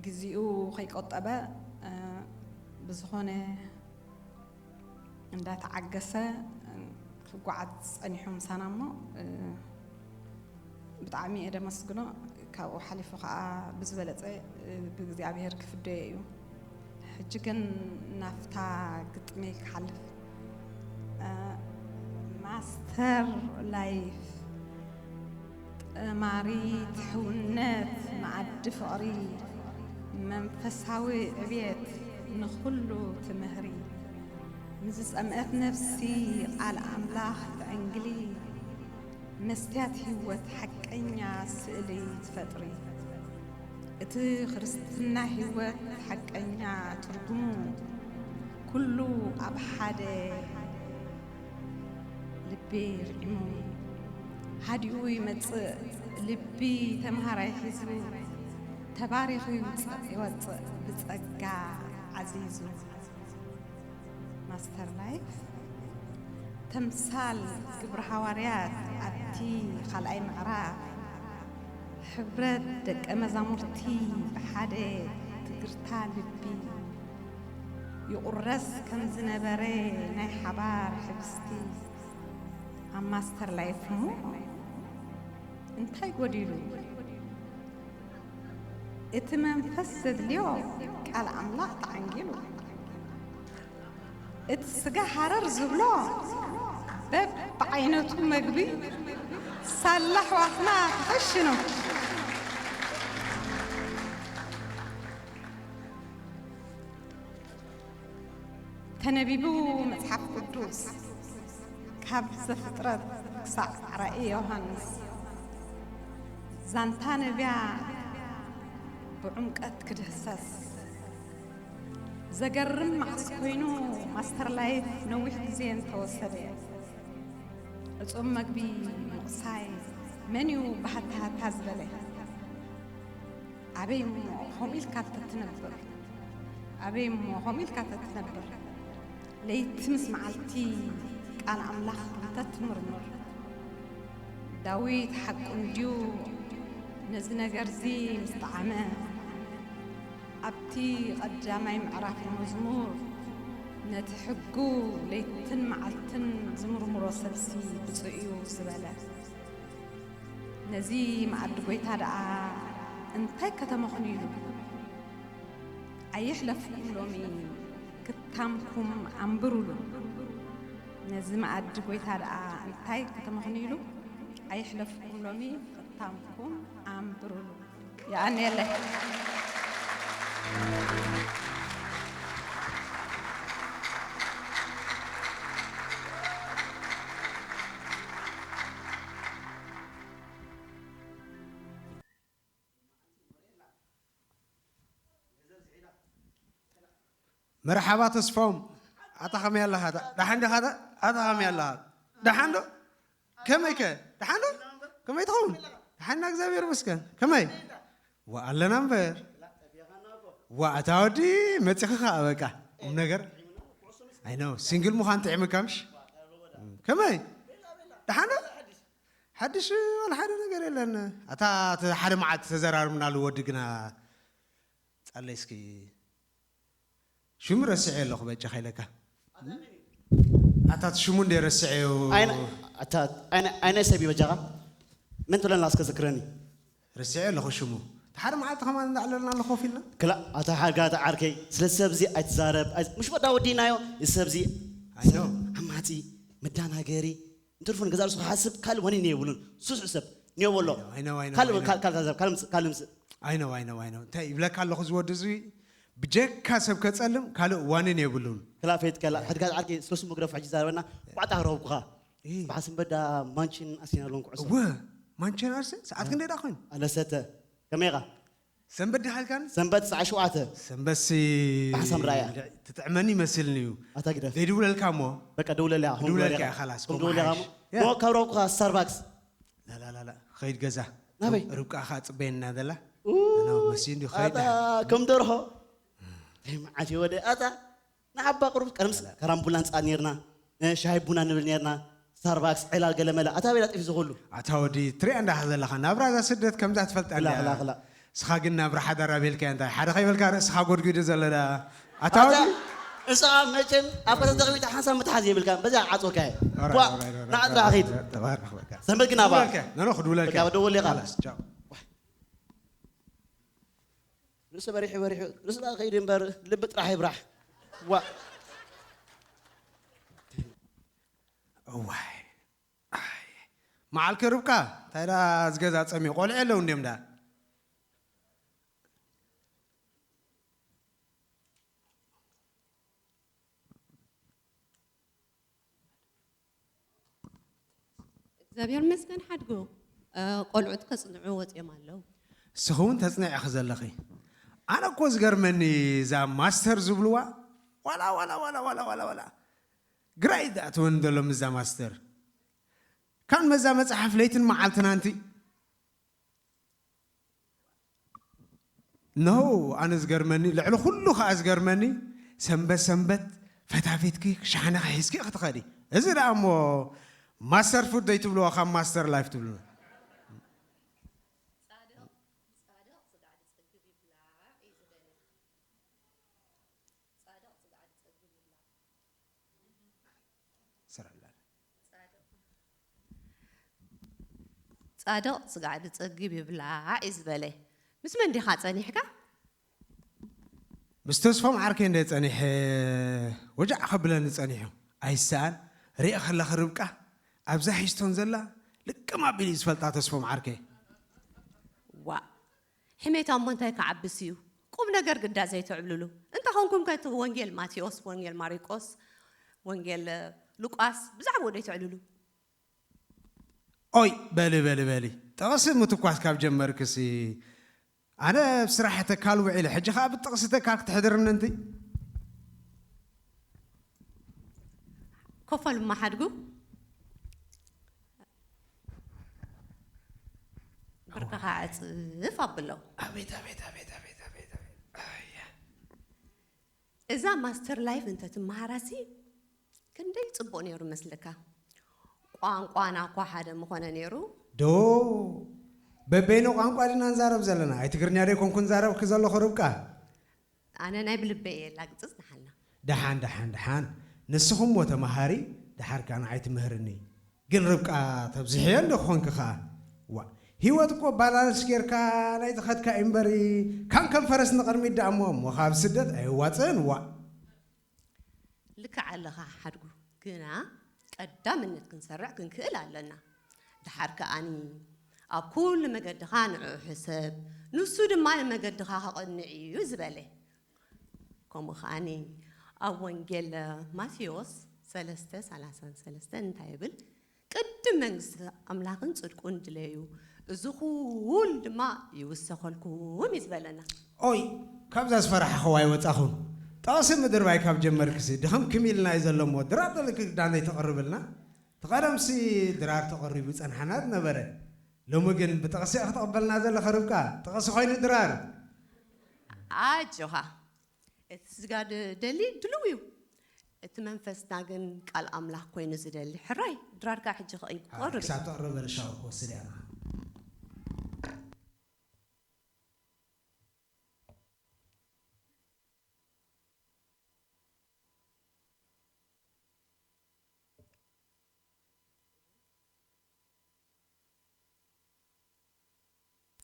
ግዜኡ ከይቆጠበ፣ እ፣ ብዝኾነ እንዳተዓገሰ ክጓዓዝ ጸኒሑ ምሳና እሞ፣ እ፣ ብጣዕሚ እየ ደመስግኖ። ካብኡ ሓሊፉ ከዓ ብዝበለጸ፣ እ፣ ብእግዚኣብሔር ክፍደዮ እዩ። ሕጂ ግን ናብታ ግጥመይ ክሓልፍ። እ፣ ማስተር ላይፍ፣ ጠማሪት ሕውነት፣ መኣዲ ፍቕሪ፣ መንፈሳዊ ዕብየት ንኹሉ ትምህሪ። ንዝጸምአት ነፍሲ ቃል ኣምላኽ ትዕንግሊ፣ መስትያት ህይወት ሓቀኛ ስእሊ ትፈጥሪ። እቲ ክርስትና ህይወት ሓቀኛ ትርጉሙ፣ ኩሉ ኣብ ሓደ ልቢ ርዒሙ፣ ሃዲኡ ይመጽእ ልቢ ተምሃራይ ሒዙ፣ ተባሪኹ ይውጽእ ይወጽእ ብጸጋ ዓዚዙ። ማስተር ላይፍ ተምሳል ግብረ ሃዋርያት ኣብቲ ካልኣይ ምዕራፍ፣ ሕብረት ደቀ መዛሙርቲ ብሓደ ትግርታ ልቢ፣ ይቑረስ ከም ዝነበረ ናይ ሓባር ሕብስቲ። ኣብ ማስተር ላይፍ እሞ እንታይ ጎዲሉ? እቲ መንፈስ ዘድልዮ ቃል ኣምላኽ ተዓንጊሉ። እቲ ስጋ ሃረር ዝብሎ በብዓይነቱ መግቢ ሳላ ኣሕዋትና ተኸሽኑ። ተነቢቡ መጽሓፍ ቅዱስ ካብ ዘፍጥረት ክሳዕ ራእይ ዮሃንስ። ዛንታ ነብያ ብዕምቀት ክድህሰስ። ዘገርም መዓስ ኮይኑ ማስተር ላይፍ ነዊሕ ግዜ እንተወሰደ። ዕጹም መግቢ ምቑሳይ መን እዩ ብሃታሃታ ዝበለ? ኣበይ እሞ ከምኡ ኢልካ ተትነብር? ኣበይ እሞ ከምኡ ኢልካ ተትነብር? ለይቲ ምስ መዓልቲ ቃል ኣምላኽ እንተትምርምር። ዳዊት ሓቁ እንድዩ ነዚ ነገርዚ ምስ ጠዓመ። ኣብቲ ቐዳማይ ምዕራፍ መዝሙር ነቲ ሕጉ ለይትን መዓልትን ዝምርምሮ ሰብሲ ብፁእ እዩ ዝበለ። ነዚ መኣዲ ጐይታ ደኣ እንታይ ከተመኽንዩሉ? ኣይሕለፍኩም ሎሚ ክታምኩም ኣንብሩሉ። ነዚ መኣዲ ጐይታ ደኣ እንታይ ከተመኽንዩሉ? ኣይሕለፍኩም ሎሚ ክታምኩም ኣንብሩሉ። የቐንየለይ። መርሓባ ተስፎም፣ ኣታ ከመይ ኣለኻ? ደሓን ዲኻ? ኣታ ከመይ ኣለኻ? ደሓን ዶ? ከመይ ከ? ደሓን ዶ? ከመይ ትኸውን? ደሓና እግዚኣብሔር ይመስገን። ከመይ? ዋ ኣለና እምበር። ዋ ኣታ ወዲ መጺኺ ኸኣ በቃ። ቁም ነገር። ኣይ ኖ ሲንግል ምዃን ጥዒምካ ምሽ? ከመይ? ደሓን ዶ? ሓድሽ ዋላ ሓደ ነገር የለን። ኣታ እቲ ሓደ መዓልቲ ተዘራርብናሉ ወዲ ግና ጻለይ እስኪ ሽሙ ረሲዐ ኣለኹ በጃኻ ኢለካ። ኣታ እቲ ሽሙ እንደ ረሲዐዮ። ኣይነ ኣታ ኣይነ ኣይነ ሰብ እዩ በጃኻ። መን ትብለና እስከ ዘክረኒ። ረሲዐ ኣለኹ ሽሙ። እቲ ሓደ መዓልቲ ከማን እንዳዕለልና ኣለኹ ኮፍ ኢልና። ክላ ኣታ ሓርጋ ኣታ ዓርከይ ስለ ሰብዚ ኣይትዛረብ። ኣይ- ምሽ ወዳ ወዲናዮ እዚ ሰብዚ ኣይ ኖ። ዓማጺ መዳናገሪ እንትርፉ ንገዛ ርእሱ ክሓስብ ካልእ ወኒን የብሉን። ሱስ ሰብ ኒዮ በሎ። ኣይ ኖ፣ ኣይ ኖ፣ ካልእ ኣይ ኖ። ካል- ካል- ካልእ ዘብ ካልእ ምስ- ካልእ ምስ- ኣይ ኖ ኣይ ኖ ኣይ ኖ እንታይ ይብለካ ኣለኹ እዚ ወዲ እዚ ብጀካ ሰብ ከጸልም ካልእ ዋኒን የብሉን። ክላ ፈይት ከላ ሕድጋ ዓርከይ ስለ ስሙ ግረፍ ሕጂ ዛረበና። ቋዕታ ክረኸብኩኻ። እ። ብሓስም በዳ ማንችን ኣርሴናል ውን ኩዕሶ። እወ ማንቸን ኣርሰ ሰዓት ክንደይ ደኣ ኮይኑ? ኣለሰተ ከመይ ኢኻ? ሰንበት ዲኻ ኢልካኒ? ሰንበት ሰዓ ሸውዓተ። ሰንበትሲ ብሓሳብ ርኣያ። ትጥዕመኒ ይመስልኒ እዩ። ኣታ ግደፍ። ዘይድውለልካ እሞ። በቃ ደውለልያ። ክድውለልካ እየ፣ ኻላስ፣ ከምኡ ደውለኻ ሓይሽ። እሞ። ያ። እሞ ካብ ረብኩኻ ስታርባክስ። ላላላላ ኸይድ ገዛ። ናበይ? ርብቃ ኸዓ ጽበየና ዘላ። ኡ፣ ኣና መሲ እንዲ ኸይድ ኣታ ደሓን። ከም ደርሆ። እንታይ መዓት እዩ ወደ ኣታ ንዓባ ቅሩብ ቀደምስ ካራምቡላ ንጻድ ኔርና። እ፣ ሻሂ ቡና ንብል ኔርና። ስታርባክስ፣ ዕላል፣ ገለመለ። ኣታ ቤላ ጥፊ ዝኹሉ። ኣታ ወዲ ትሪኣ እንዳኻ ዘለኻ ናብራ እዛ ስደት ከምዛ ትፈልጣ ክላ፣ እንድያ። ክላ፣ ክላ። እስኻ ግን ናብራ ሓዳር ኣቤልካ እንታይ ሓደ ከይበልካ ርእስኻ ጎድጒዱ ዘሎ ዳ ኣታ ኣታ ወዲ። እሳ መቸም ኣብ ከተተኽቢታ ሓንሳብ ምትሓዝ የብልካ በዛ ዓጾካ። ኦራይ፣ ዋ ኦራይ፣ ኦራይ፣ ናዓጥራ ኦራይ፣ ኺድ። ተባረኽ በቃ። ሰንበት ግን ኣባ። ክድውለልካ፣ ኖ፣ ኖ፣ ክድውለልካ። በቃ ደወል ኢኻ። ኻላስ፣ ቻው። ርእሲ በሪሑ በሪሑ ርእሲ ዳ ከይድ እምበር ልቢ ጥራሕ ይብራሕ። ዋ። እዋይ። ኣይ። መዓልከ ርብቃ እንታይ ዳ ዝገዛ ጸሚቑ ቆልዑ የለዉ እንድዮም ዳ። እግዚኣብሔር ይመስገን ሓድጉ። እ፣ ቆልዑት ከጽንዑ ወጺኦም ኣለዉ። ንስኺ እውን ተጽንዒ ኢኺ ዘለኺ። ኣነ እኮ ዝገርመኒ እዛ ማስተር ዝብልዋ ዋላ ዋላ ዋላ ዋላ ዋላ ዋላ ግራ እዩ ዝኣትወኒ ዘሎ ምስዛ ማስተር። ካን መዛ መጽሓፍ ለይትን መዓልትን ኣንቲ ኖ ኣነ ዝገርመኒ ልዕሊ ኩሉ ከዓ ዝገርመኒ ሰንበት ሰንበት ፈታፊትኪ ሻሕነኺ ሒዝኪ ክትኸዲ እዚ ደኣ እሞ ማስተር ፉድ ዘይትብልዎ ካብ ማስተር ላይፍ ትብልዎ ስራሕ ላለ ጻድቕ ስጋዕ ድጸግብ ይብላዕ እዩ ዝበለ። ምስ መን ዲኻ ጸኒሕካ? ምስ ተስፎም ዓርከይ እንደ ጸኒሐ ወጃዕ ከብለኒ ጸኒሑ ኣይሰኣን ሪእ ከለኺ ርብቃ ኣብዛ ሒዝቶን ዘላ ልቅም ኣቢሉ እዩ ዝፈልጣ ተስፎም ዓርከይ ዋእ ሕሜታ እሞ እንታይ ክዓብስ እዩ ቁም ነገር ግዳ ዘይተዕብልሉ እንተ ኾንኩም ከ እቲ ወንጌል ማቴዎስ ወንጌል ማሪቆስ ወንጌል ሉቃስ ብዛዕባኡ ደይተዕልሉ ኦይ በሊ በሊ በሊ ጥቕሲ ምትኳስ ካብ ጀመርክሲ ኣነ ኣብ ስራሕ ተካል ውዒለ ሕጂ ከዓ ብጥቕሲ ተካል ክትሕድርኒ እንቲ ኮፈል ማሓድጉ ብርክኻ ዕፅፍ ኣብሎ ኣቤት ኣቤት ኣቤት ኣቤት ኣቤት ኣቤት ኣያ እዛ ማስተር ላይፍ እንተትመሃራሲ ክንደይ ፅቡቕ ነይሩ መስልካ ቋንቋና እኳ ሓደ ምኾነ ነይሩ ዶ በበይኑ ቋንቋ ድና ንዛረብ ዘለና ኣይ ትግርኛ ዶ ይኮንኩ ንዛረብኪ ዘለኹ ርብቃ ኣነ ናይ ብልበይ እየ ላግፅፅ ንሓልና ደሓን ደሓን ደሓን ንስኹም ሞ ተምሃሪ ደሓር ከዓ ንዓይ ትምህርኒ ግን ርብቃ ተብዝሕዮ እንዶ ክኾንኪ ከዓ ዋ ህይወት እኮ ባላንስ ጌርካ ናይ ዝኸድካ እዩ እምበሪ ካን ከም ፈረስ ንቕድሚት ደኣ እሞ እሞ ካብ ስደት ኣየዋፅእን ዋ ልክዕ ኣለኻ ሓድጉ ግና ቀዳምነት ክንሰርዕ ክንክእል ኣለና ድሓር ከኣኒ ኣብ ኩሉ መገድኻ ንዕኡ ሕሰብ ንሱ ድማ ንመገድኻ ከቐንዕ እዩ ዝበለ ከምኡ ከኣኒ ኣብ ወንጌል ማቴዎስ ሰለስተ ሰላሳን ሰለስተን እንታይ ይብል ቅድም መንግስቲ ኣምላኽን ጽድቁን ድለዩ እዚ ኩሉ ድማ ይውሰኸልኩም እዩ ዝበለና ኦይ ካብዛ ዝፈራሕኽዋ ይወጻኹም ጠቕሲ ምድርባይ ካብ ጀመርክሲ ድኽም ክም ኢልና እዩ ዘሎ እሞ፣ ድራር ደለኪ ግዳነይ ተቕርብልና። እቲ ቀደምሲ ድራር ተቐሪቡ ጸንሓና ዝነበረ። ሎሚ ግን ብጠቕሲ ኢኺ ተቐበልና ዘለኺ ርብቃ። ጠቕሲ ኮይኑ ድራር። ኣጆኻ። እቲ ስጋ ድ-፣ ደሊ ድልው እዩ። እቲ መንፈስና ግን ቃል ኣምላኽ ኮይኑ ዝደሊ። ሕራይ፣ ድራር ከኣ ሕጂ ከ-፣ ኣዎ፣ ክቐርብ እዩ። ክሳብ ተቕርብ በለ ሻወር ክወስድ እያ።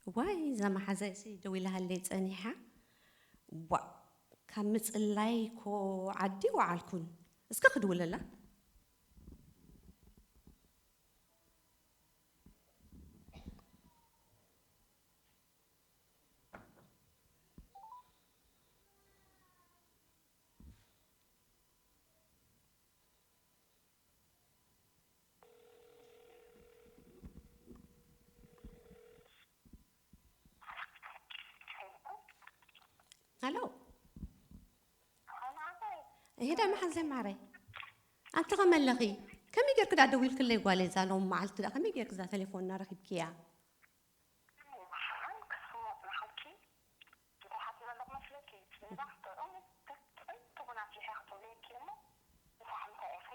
ዋይ፣ እዛ መሓዛይሲ ደው ኢላሃለይ ጸኒሓ። ዋእ፣ ካብ ምጽላይ እኮ ዓዲ ወዓልኩን። እስከ ክድውለላ። ሃሎ። ሄዳ መሓዘይ ማረይ። ኣንቲ ከመይ ኣለኺ? ከመይ ጌርኪ ደኣ ደዊልክለይ ጓለይ? እዛ ሎም መዓልቲ ደኣ ከመይ ጌርኪ እዛ ቴሌፎንና ረኺብክያ? ደሓን ክትስምዖ ጽናሕልኪ። እንታይ ሓሲበ ኣለኹ መስለኪ? ጽባሕ ጥዑም ጥዑም ቡን ኣፍሊሐ ክትብለየኪ እሞ፣ ምሳሕ እንታይ ኢኺ?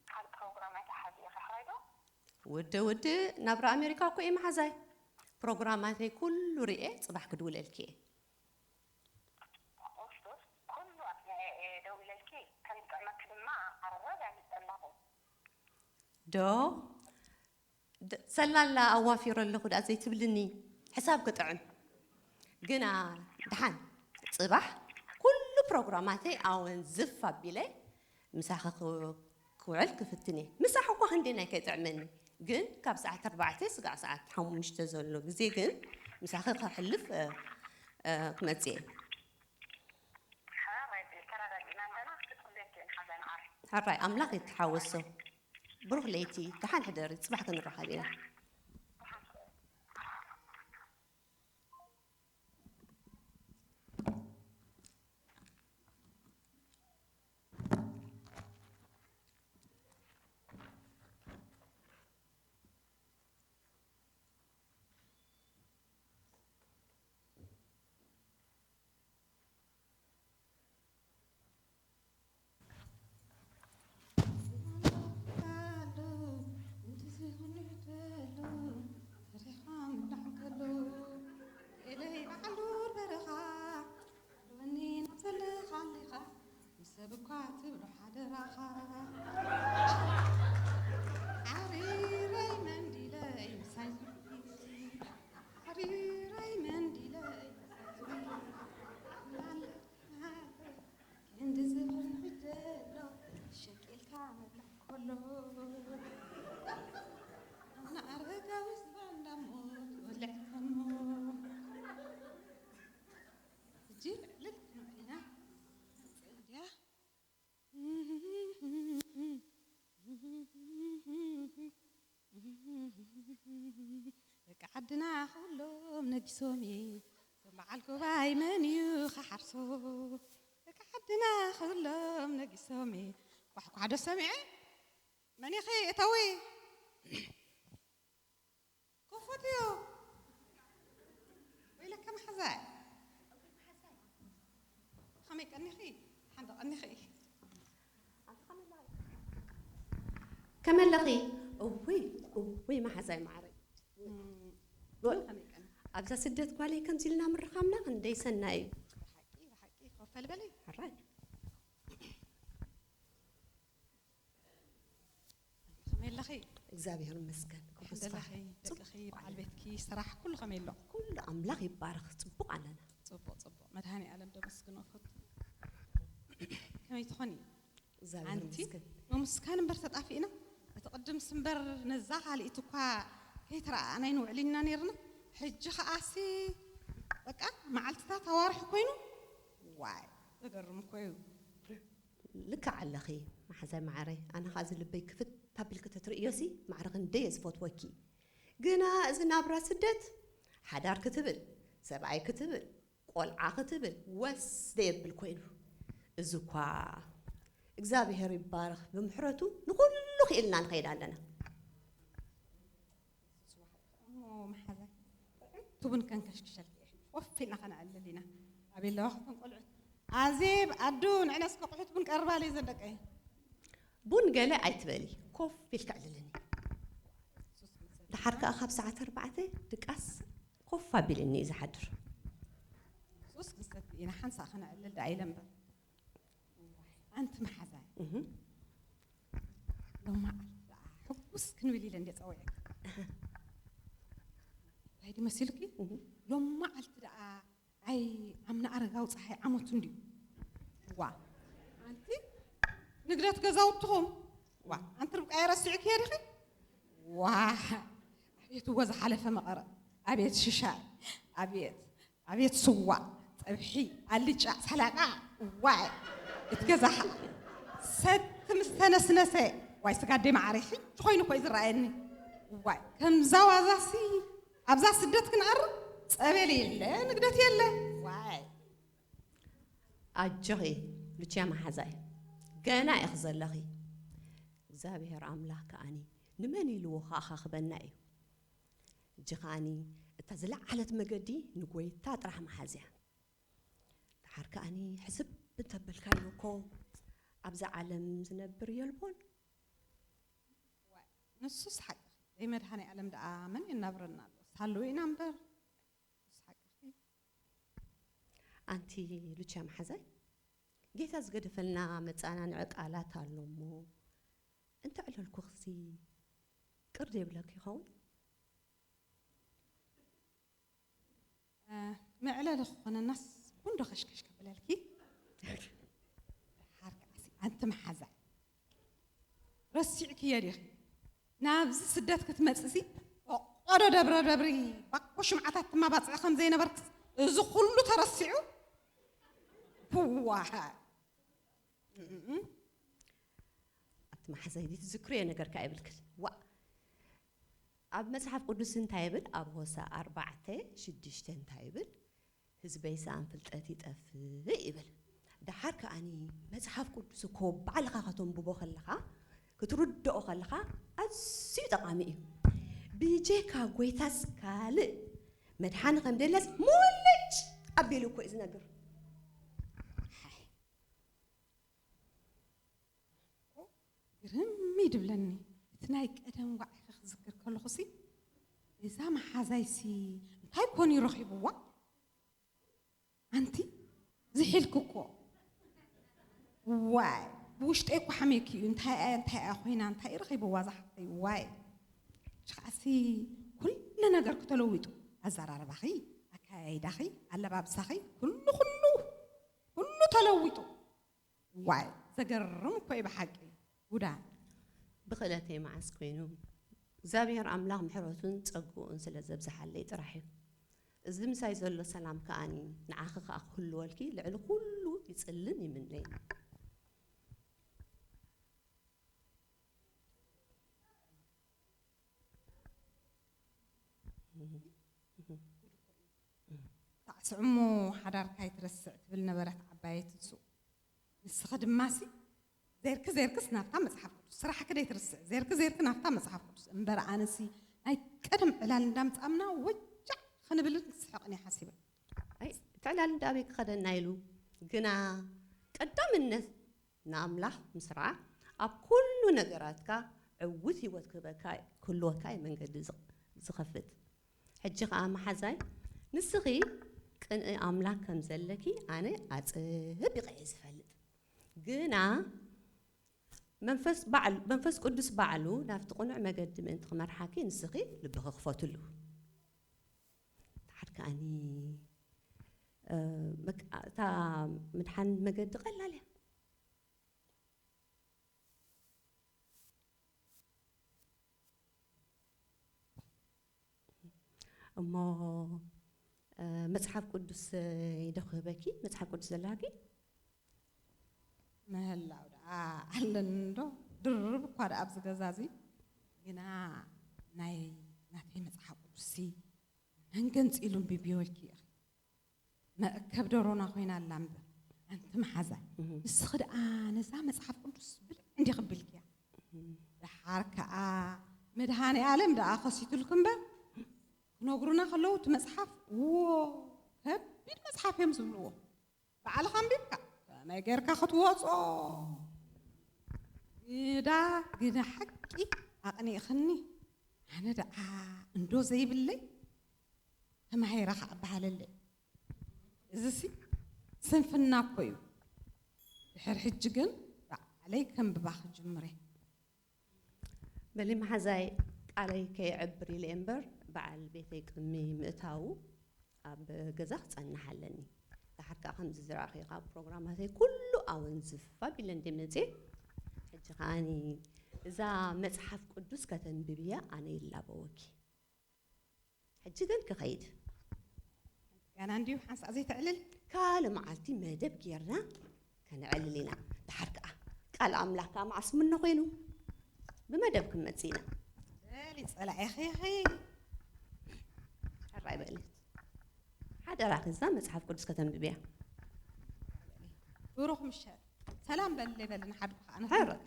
ካልእ ፕሮግራም ኣይትሓዚ ኢኺ፣ ሕራይ ዶ? ውድእ ውድእ ናብራ ኣሜሪካ እኮ እየ መሓዛይ። ፕሮግራማተይ ኩሉ ርኤ ጽባሕ ክድውለልኪ እየ። ኦፍኮርስ፣ ኩሉ ኣጽኒዐ እየ ደዊለልኪ። ከም ዝጥዕመኪ ድማ ኣረጋጊጸ ኣለኹ። ዶ? ድ-፣ ሰላላ ኣዋፊረ ኣለኹ ደኣ ዘይትብልኒ፣ ሕሳብ ክጥዕም። ግና ደሓን፣ ጽባሕ ኩሉ ፕሮግራማተይ ኣወን ዝፍ ኣቢለ ምሳኺ ክው-፣ ክውዕል ክፍትን እየ። ምሳኺ እኳ ክንደየናይ ከይጥዕመኒ፣ ግን ካብ ሰዓት ኣርባዕተ ስጋዕ ሰዓት ሓሙሽተ ዘሎ ግዜ ግን ምሳኺ ከሕልፍ፣ እ፣ እ፣ ክመጽእ እየ። ሕራይ፣ ተረዳዲእና ኣለና፣ ክትጽበየኪ እየ ሓዛይ መዓረይ። ሕራይ፣ ኣምላኽ ይተሓወሶ። ብሩኽ ለይቲ፣ ደሓን ሕደሪ፣ ጽባሕ ክንራኸብ ኢና። ደቂ ዓድና ኩሎም ነጊሶም እየ። እቶም በዓል ኮባይ መን እዩ ክሓርሶ? ደቂ ዓድና ኩሎም ነጊሶም እየ። ኳሕኳሕ ዶ ሰሚዐ? መን ኢኺ? እተዊ። ክፉት እዩ። ወይለከ መሓዛይ። ከመይ ቀኒኺ? ሓንቲ ቀኒኺ። ከመይ ኣለኺ? እውይ፣ እውይ፣ መሓዛይ ማዕረይ። እም፣ ከመይ ቀኒኺ? ኣብዛ ስደት ጓለይ ከምዚ ኢልና ምርኻብና ክንደይ ሰናይ እዩ። ብሓቂ፣ ብሓቂ፣ ኮፍ በሊ በሊ። ሕራይ። ከመይ ኣለኺ? እግዚኣብሔር ይመስገን። ደሓን ኩሉ ስራሕ ደለኺ? ጽቡቕ ደቅኺ፣ በዓል ኣለና። ቤትኪ፣ ስራሕ ኩሉ ከመይ ኣሎ? ኩሉ ኣምላኽ ይባረኽ። ጽቡቕ ኣለና። ጽቡቕ፣ ጽቡቕ። መድሃኔ ኣለም ደመስግኖ ፈቱ። ከመይ ትኾኒ? እግዚኣብሔር ኣንቲ ይመስገን። ምምስካን እምበር ተጣፊእና። እቲ ቅድምስ እምበር ነዛ ካልኢት እኳ ከይተረኣኣና ይንውዕል ኢና ነይርና። ሕጂ ከኣሲ በቃ መዓልትታት ኣዋርሒ ኮይኑ። ዋይ፣ ዘገርም እኮ እዩ። ልክዕ ኣለኺ መሓዛይ መዓረይ፣ ኣነ ኸኣ እዚ ልበይ ክፍት ኣቢልኪ ተትርእዮሲ ማዕረ ክንደይ እየ ዝፈትወኪ። ግና እዚ ናብራ ስደት ሓዳር ክትብል፣ ሰብኣይ ክትብል፣ ቆልዓ ክትብል ወስ ደየብል ኮይኑ። እዚ እኳ እግዚኣብሔር ይባረኽ ብምሕረቱ ንኹሉ ክኢልና ንኸይድ ኣለና። እሞ መሓዛ ጥዑም ቡን ከንከሽክሸልኪ እየ። ኮፍ ኢልና ከነዕልል ኢና። ኣቤት ኣለዋ እተን ቆልዑት። ኣዜብ ኣዱ ንዕና እስከ ቁሑት ቡን ቀርባለይ ዘን ደቀይ። ቡን ገለ ኣይትበሊ፣ ኮፍ ኢልካ ዕልልኒ። ደሓር ከኣ ካብ ሰዓት ኣርባዕተ ድቃስ ኮፍ ኣቢልኒ እዩ ዝሓድር። ሱስ ክንሰቲ ኢና ሓንሳእ ከነዕልል ደኣ ኢለ እምበር። ኣንቲ መሓዛይ እህ፣ ሎማዓልቲ ደኣ ሕጉስ ክንብል ኢለ እንደ ጸዊዐ እንታይ ድዩ መሲልኪ? እህ። ሎማዓልቲ ደኣ ኣይ ኣምና ኣረጋዊ ፀሓይ ዓመቱ እንድዩ። ዋ ኣንቲ ንግደት ገዛውትኹም ዋ ኣንቲ ርብቃ የረሲዕክዮ ዲኺ? ዋ ኣቤት እወ ዝሓለፈ መቐረ ኣቤት ሽሻይ ኣቤት ኣቤት ስዋ ጸብሒ ኣልጫ ሰላጣ ዋይ እቲ ገዛኻ ሰቲ ምስ ተነስነሰ ዋይ ስጋ ኣደይ መዓረይ ሕጂ ኮይኑ እኮ እዩ ዝረኣየኒ ዋይ ከምዛ ዋዛሲ ኣብዛ ስደት ክንኣርብ ጸበል የለ ንግደት የለ ዋይ ኣጆኺ ሉቺያ መሓዛይ፣ ገና ኢኺ ዘለኺ። እግዚኣብሔር ኣምላኽ ከኣኒ ንመን ኢልዎ ከኣኻኽበና እዩ። እጂ ከኣኒ እታ ዝለዓለት መገዲ ንጎይታ ጥራሕ መሓዝያ። ደሓር ከኣኒ ሕስብ እንተበልካዮ እኮ ኣብዛ ዓለም ዝነብር የልቦን። ንሱስ ሓቂ ዘይመድሃኒ ዓለም ደኣ መን የናብረና ኣሎ ሳለዉ ኢና እምበር ንሱስ ሓቂ ኣንቲ ሉቻ መሓዛይ፣ ጌታ ዝገደፈልና መጸናንዒ ቃላት ኣሎ እሞ እንተዕለልኩኽሲ ቅር ዶ ይብለኪ ይኸውን? መዕለሊ ክኾነናስ ቡን ዶ ከሽከሽ ከብለልኪ ሓርካሲ ኣንቲ መሓዛይ ረሲዕክዮ ዲኺ ናብዚ ስደት ክትመፅሲ ፈቆዶ ደብረ ደብሪ ባኮ ሽምዓታት ትማባፅዒ ከም ዘይነበርክ እዚ ኩሉ ተረሲዑ ዋ ኣቲ መሓዛይ ትዝክርዮ ነገር ከኣ ይብልክን ዋእ ኣብ መጽሓፍ ቅዱስ እንታይ ይብል ኣብ ሆሳ ኣርባዕተ ሽዱሽተ እንታይ ይብል ህዝበይ ሰኣን ፍልጠት ይጠፍእ ይብል ደሓር ከኣኒ መጽሓፍ ቅዱስ እኮ ባዕልኻ ከተንብቦ ከለኻ ክትርድኦ ከለኻ ኣዝዩ ጠቓሚ እዩ ብጀካ ጎይታስ ካልእ መድሓኒ ከም ደለስ ሙልጭ ኣቢሉ እኮ እዩ ዝነግር ግርም እዩ ድብለኒ እቲ ናይ ቀደም ዋዕኺ ክዝክር ከለኹሲ እዛ መሓዛይሲ እንታይ ኮን እዩ ረኺብዋ ኣንቲ ዝሒልክ እኮ ዋይ ብውሽጠይ እኮ ሓሜክ እዩ እንታይ እያ እንታይ እያ ኮይና እንታይ እዩ ረኺብዋ ዝሓፍተይ ዋይ ሽኻሲ ኩሉ ነገር ክተለዊጡ ኣዘራርባኺ ኣካያይዳኺ ኣለባብሳኺ ኩሉ ኩሉ ኩሉ ተለዊጡ ዋይ ዘገርም እኮ እዩ ብሓቂ ጉዳ ብኽእለተይ መዓስ ኮይኑ እግዚኣብሔር ኣምላኽ ምሕረቱን ጸግኡን ስለ ዘብዝሓለይ ጥራሕ እዩ እዚ ምሳይ ዘሎ ሰላም ከኣኒ ንዓኺ ከኣ ክህልወልኪ ልዕሊ ኩሉ ይጽልን ይምነይ ታዕስዕ እሞ ሓዳርካ ይትረስዕ ትብል ነበረት ዓባየት ንሱ ንስኺ ድማሲ ዜርኪ ዜርክስ ናብታ መጽሓፍ ቅዱስ ስራሕኪ ደይትርስዕ ዜርኪ ዜርኪ ናብታ መጽሓፍ ቅዱስ እምበር ኣነሲ ናይ ቀደም ዕላል እንዳምጻምና ወጃዕ ክንብልን ክስሕቕን እየ ሓሲበ ኣይ እቲ ዕላል እንዳ ኣበይ ክኸደና ኢሉ ግና ቀዳምነት ንኣምላኽ ምስራዕ ኣብ ኩሉ ነገራትካ ዕውት ህይወት ክህበካ ክህልወካ እዩ መንገዲ ዝኸፍት ሕጂ ኸዓ መሓዛይ ንስኺ ቅንኢ ኣምላክ ከም ዘለኪ ኣነ ኣጸቢቀ እየ ዝፈልጥ ግና መንፈስ ባዕሉ መንፈስ ቅዱስ ባዕሉ ናብቲ ቅኑዕ መገዲ ምእንቲ ክመርሓኪ ንስኺ ልብኺ ክፈትሉ። ድሓር ከኣኒ እታ ምድሓን መገዲ ቀላል እያ። እሞ መጽሓፍ ቅዱስ ይደኽበኪ መጽሓፍ ቅዱስ ዘለሃኪ ምህላው ደኣ ኣለኒ እንዶ ድርብ እኳ ደኣ ኣብዚ ገዛ እዚ ግና ናይ ናተይ መጽሓፍ ቅዱስሲ መን ገንጺሉ እምቢ ቢወልኪ ኢኺ መእከብ ደሮና ኮይና ኣላ እምበር ኣንቲ መሓዛ፣ ንስኺ ደኣ ነዛ መጽሓፍ ቅዱስ ብልዕ እንዲኺ ኣቢልክያ። ደሓር ከኣ መድሃኔ ኣለም ደኣ ከሲቱልኪ እምበር፣ ክነግሩና ከለዉ እቲ መጽሓፍ፣ ዎ፣ ከቢድ መጽሓፍ እዮም ዝብልዎ። ባዕልኻ ኣንቢብካ ከመይ ጌርካ ክትወጾ? ግዳ፣ ግዳ ሓቂ ኣቕኒእኽኒ። ኣነ ደኣ እንዶ ዘይብለይ ተማሂረ ከኣ በሃለለይ። እዚሲ ስንፍና እኮ እዩ። ድሕሪ ሕጂ ግን ባዕለይ ከንብባ ክጅምር እየ። በሊ መሓዛይ፣ ቃለይ ከየዕብር ኢለ እምበር፣ በዓል ቤተይ ቅድሚ ምእታዉ ኣብ ገዛ ክጸንሕ ኣለኒ። ደሓር ከኣ ከምዚ ዝረኣኽዮ ካብ ፕሮግራማተይ ኩሉ ኣወንዝፍ ኣቢለ እንደ መጽየ፣ ሕጂ ከኣኒ እዛ መጽሓፍ ቅዱስ ከተንብብያ ኣነ ይላበወኪ። ሕጂ ግን ክኸይድ። ገና እንድዩ ሓንሳእ ዘይተዕልል? ካልእ መዓልቲ መደብ ጌርና ከነዕልል ኢና። ደሓር ከኣ ቃል ኣምላኽ ከኣ መዓስ ምኖ ኮይኑ ብመደብ ክንመጽእ ኢና። በሊ ጸላኢኺ ኢኺ። ሕራይ በሊ። ሓደራኺ እዛ መጽሓፍ ቅዱስ ከተንብብያ። ብሩኽ ምሸት። ሰላም በልለይ በሊ ንሓድጉ ከኣ ሕራይ።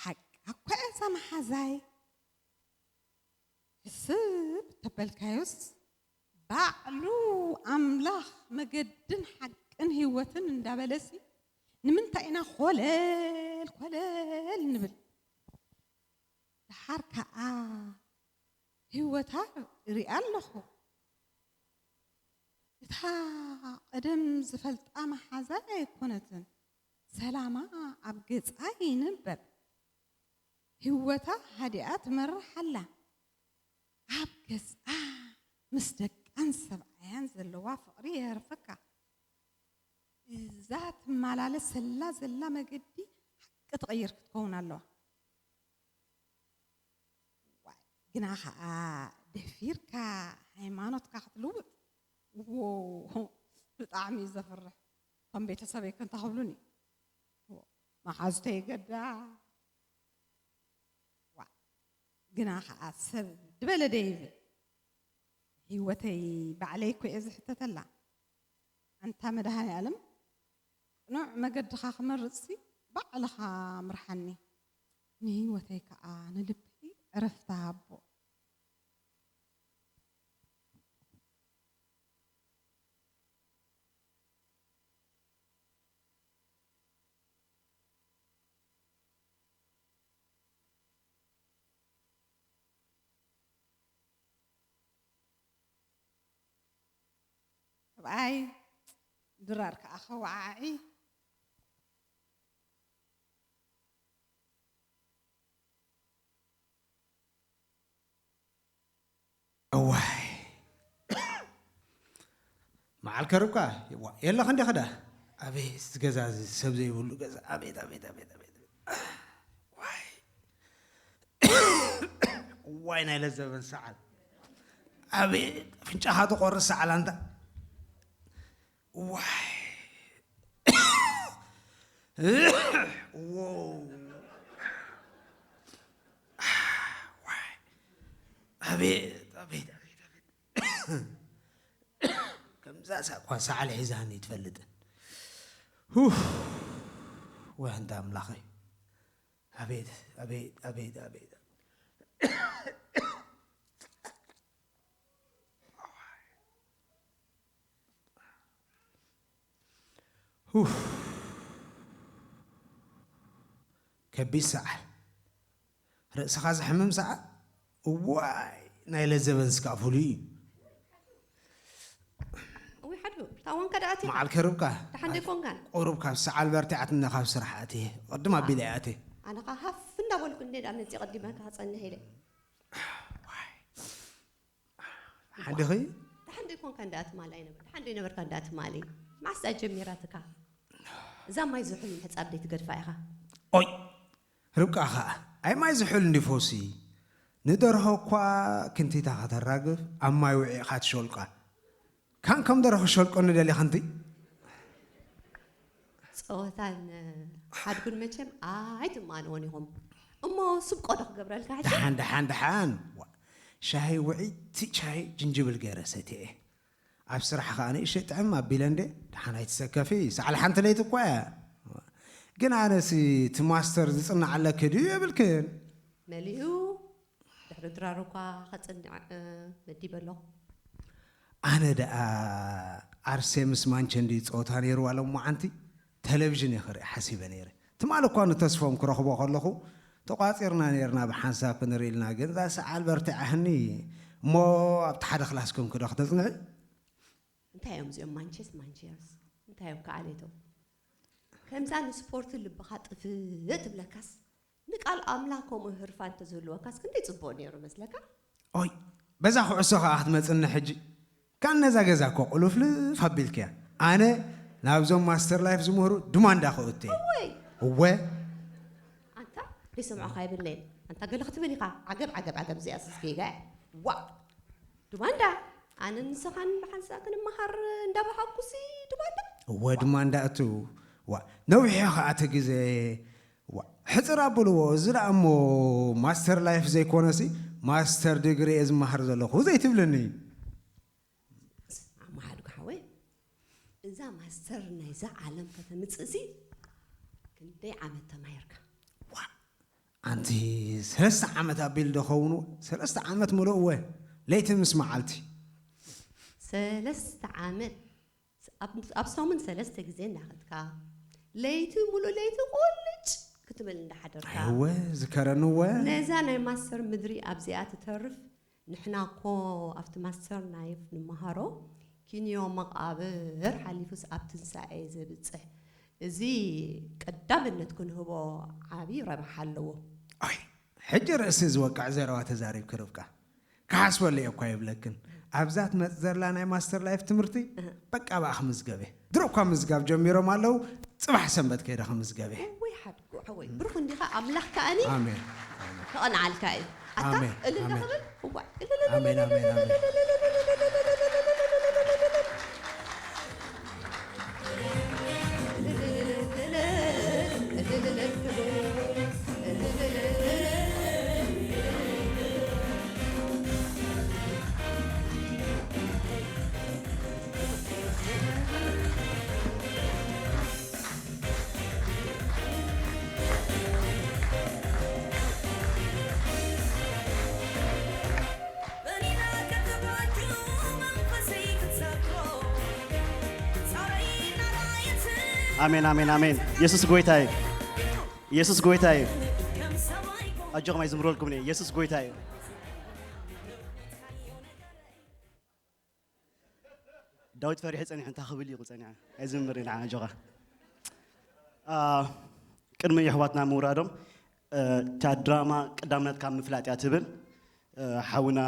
ሓቃ እኳ እያ እዛ መሓዛይ። ሕስብ ተበልካዮስ ባዕሉ ኣምላኽ መገድን ሓቅን ህይወትን እንዳበለሲ ንምንታይ ኢና ኮለል ኮለል ንብል? ደሓር ከኣ ህይወታ ርእያ ኣለኹ። እታ ቀደም ዝፈልጣ መሓዛይ ኣይኮነትን። ሰላማ ኣብ ገጻ ይንበብ። ህይወታ ሃዲኣ ትመርሕ ኣላ። ኣብ ገጻ ምስ ደቃን ሰብኣያን ዘለዋ ፍቕሪ የህርፈካ። እዛ ትመላለሰላ ዘላ መገዲ ሓቂ ትቕይር ክትከውን ኣለዋ። ዋይ፣ ግና ኸኣ ደፊርካ ሃይማኖትካ ክትልውጥ፣ ዎ፣ ብጣዕሚ እዩ ዘፍርሕ። ከም ቤተሰበይ ከ እንታይ ክብሉኒ? ዎ፣ መሓዙተይ ገዳ። ዋ፣ ግና ኸኣ ሰብ ድበለ ደይብል። ህይወተይ ባዕለይ እኮ እየ ዝሕተተላ። ኣንታ መድሃኔ ኣለም፣ ቅኑዕ መገድኻ ክመርጽሲ ባዕልኻ ምርሓኒ። ንህይወተይ ከኣ ንልበይ ዕረፍቲ ሃቦ። ሰብኣይ ድራር ከኣ ከወዓዒ። እዋይ። መዓል ከርብካ፣ ዋ፣ የለኸ እንዲኻ ዳ? ኣቤት፣ እዚ ገዛ እዚ ሰብ ዘይብሉ ገዛ። ኣቤት፣ ኣቤት፣ ኣቤት፣ ኣቤት፣ ኣቤት። ዋይ። ዋይ፣ ናይ ለዘበን ሰዓል። ኣቤት፣ ኣፍንጫኻ ትቖርስ ሰዓል ኣንታ። ዋይ። ዎው። ዋይ። ኣቤት፣ ኣቤት፣ ኣቤት፣ ኣቤት። ከምዛ ሳቋ ሰዓል ሒዛኒ ትፈልጥን። ሁፍ። ወይ ኣንታ ኣምላኸይ። ኣቤት፣ ኣቤት፣ ኣቤት፣ ኣቤት። ሁፍ። ከቢድ ሰዓል። ርእስኻ ዘሕምም ሰዓል። እዋይ፣ ናይ ለዘበን ስካዕ ፍሉይ እዩ። እውይ ሓዱ፣ ታወንካ ደኣ ኣቲኻ? መዓል ከርብካ። ደሓን ዶ ኣይኮንካን? ቁሩብ ካብ ሰዓል በርቲዓትኒ ካብ ስራሕ ኣትየ። ቅድም ኣቢለ እየ ኣትየ። ኣነ ኸኣ ሃፍ እንዳበልኩ እንደ ደኣ መጺእ ቀዲመካ ክጸንሕ ኢለ። ዋይ። ሓንዲኺ? ደሓን ዶ ኣይኮንካ እንዳ ትማሊ ኣይነበር-፣ ደሓን ዶ ኣይነበርካ እንዳ ትማሊ? መዓስ እያ ጀሚራትካ? እዛ ማይ ዝሑል ምሕጻብ ደይ ትገድፋ ኢኻ? ኦይ! ርብቃ ኸኣ፣ ኣይ ማይ ዝሑል እንዲ ፈውሲ፣ ንደርሆ እኳ ክንቲታ ከተራግፍ፣ ኣብ ማይ ውዒእኻ ትሸልቋ። ካን ከም ደርሆ ክሸልቆኒ ደሊኻ ኣንቲ? ጸወታን ሓድጉን መቸም ኣይትማንዎን ኢኹም። እሞ ስብቆ ዶ ክገብረልካ ሕጂ? ደሓን ደሓን ደሓን። ዋ፣ ሻሂ ውዒይቲ ቻይ ጅንጅብል ገይረ ሰትየ። ኣብ ስራሕ ከኣ ንእሽተይ ጥዕም ኣቢለ እንዴ። ደሓን ኣይትሰከፊ፣ ሳዕሊ ሓንቲ ለይቲ እኳ እያ። ግን ኣነሲ እቲ ማስተር ዝጽናዓለኪ ድዩ የብልክን? መሊኡ ድሕሪ ድራር እኳ ከጽንዕ፣ እ፣ መዲበ ኣለኹ። ኣነ ደኣ ኣርሴ ምስ ማንቸ እንድዩ ጸወታ ነይርዋ ሎማዓንቲ ቴሌቪዥን እየ ክርኢ ሓሲበ ነይረ። ትማሊ እኳ ንተስፎም ክረኽቦ ከለኹ ተቋጺርና ነይርና ብሓንሳብ ክንርኢ ኢልና፣ ግን እዛ ሰዓል በርቲዓህኒ እሞ ኣብቲ ሓደ ክላስ ኮንኪ ዶ ክተጽንዒ? እንታይ እዮም እዚኦም ማንቸስ ማንቸርስ? እንታይ እዮም ከኣሌቶም? ከምዛ ንስፖርት ልብኻ ጥፍእ ትብለካስ ንቃል ኣምላኽ ከምኡ ህርፋን እንተዝህልወካስ ክንደይ ጽቡቕ ነይሩ መስለካ? ኦይ፣ በዛ ኩዕሶ ከኣ ክትመጽኒ ሕጂ። ካን ነዛ ገዛ እኮ ቁልፍልፍ ኣቢልክያ። ኣነ ናብዞም ማስተር ላይፍ ዝምህሩ ድማንዳ ክእቱ እየ። እወይ! እወ! ኣንታ ደይሰምዖኻ የብለይን። ኣንታ ገለ ክትብል ኢኻ። ዓገብ፣ ዓገብ፣ ዓገብ፣ እዚኣስ ጌጋ እያ። ዋእ! ድማንዳ! ኣነን ንስኻን ብሓንሳእ ክንመሃር እንዳበሃግኩሲ ድማንዳ? እወ፣ ድማንዳ እቱ። ዋእ! ነዊሕ እየ ኸኣ እቲ ግዜ። ዋእ! ሕጽር ኣብልዎ፣ እዚ ደኣ እሞ ማስተር ላይፍ ዘይኮነሲ ማስተር ዲግሪ እየ ዝመሃር ዘለኹ ዘይትብልኒ? ኣማሓድጉ ሓወይ፣ እዛ ማስተር ናይዛ ዓለም ከተምጽእሲ ክንደይ ዓመት ተማሂርካ? ዋእ! ኣንቲ ሰለስተ ዓመት ኣቢሉ ዶ ኸውን? ሰለስተ ዓመት ምሉእ እወ፣ ለይቲ ምስ መዓልቲ። ሰለስተ ዓመት ኣብ፣ ኣብ ሰሙን ሰለስተ ግዜ እናኸድካ፣ ለይቲ ሙሉእ ለይቲ ቁልጭ ክትብል እንዳሓደርካ። እወ፣ ዝከረኒ እወ። ነዛ ናይ ማስተር ምድሪ ኣብዚኣ ትተርፍ። ንሕና እኮ ኣብቲ ማስተር ናይፍ ንመሃሮ ኪንዮ መቓብር ሓሊፉስ ኣብ ትንሳኤ ዘብጽሕ። እዚ ቀዳምነት ክንህቦ ዓቢ ረብሓ ኣለዎ። ኣይ፣ ሕጂ ርእሲ ዝወቅዕ ዘረባ ተዛሪብኪ ርብቃ። ክሓስበሉ እየ እኳ ይብለክን። ኣብዛ ትመጽእ ዘላ ናይ ማስተር ላይፍ ትምህርቲ እህ። በቃ ብኣ ክምዝገብ እየ። ድሮ እኳ ምዝጋብ ጀሚሮም ኣለዉ። ጽባሕ ሰንበት ከይደ ክምዝገብ እየ። እወይ ሓድጉ ሓወይ፣ ብሩኽ እንዲኻ፣ ኣምላኽ ከኣኒ ኣሜን። ኣሜን። ከቐንዓልካ እዩ። ኣታ ኣሜን። እልል ኣሜን። ንኽብል? እዋይ። ኣሜን፣ ኣሜን፣ ኣሜን። ኣሜን፣ ኣሜን፣ ኣሜን። የሱስ ጎይታ እዩ። የሱስ ጎይታ እዩ። ኣጆኹም ኣይዝምረልኩምን እየ። የሱስ ጎይታ እዩ። ዳዊት ፈሪሑ ጸኒሑ እንታይ ክብል እዩ ጸኒሑ? ኣይዝምር ኢና ኣጆኻ። አ፣ ቅድሚ የሕዋትና ምውራዶም፣ እ፣ እታ ድራማ ቀዳምነት ካብ ምፍላጥ እያ ትብል። እ፣ ሓውና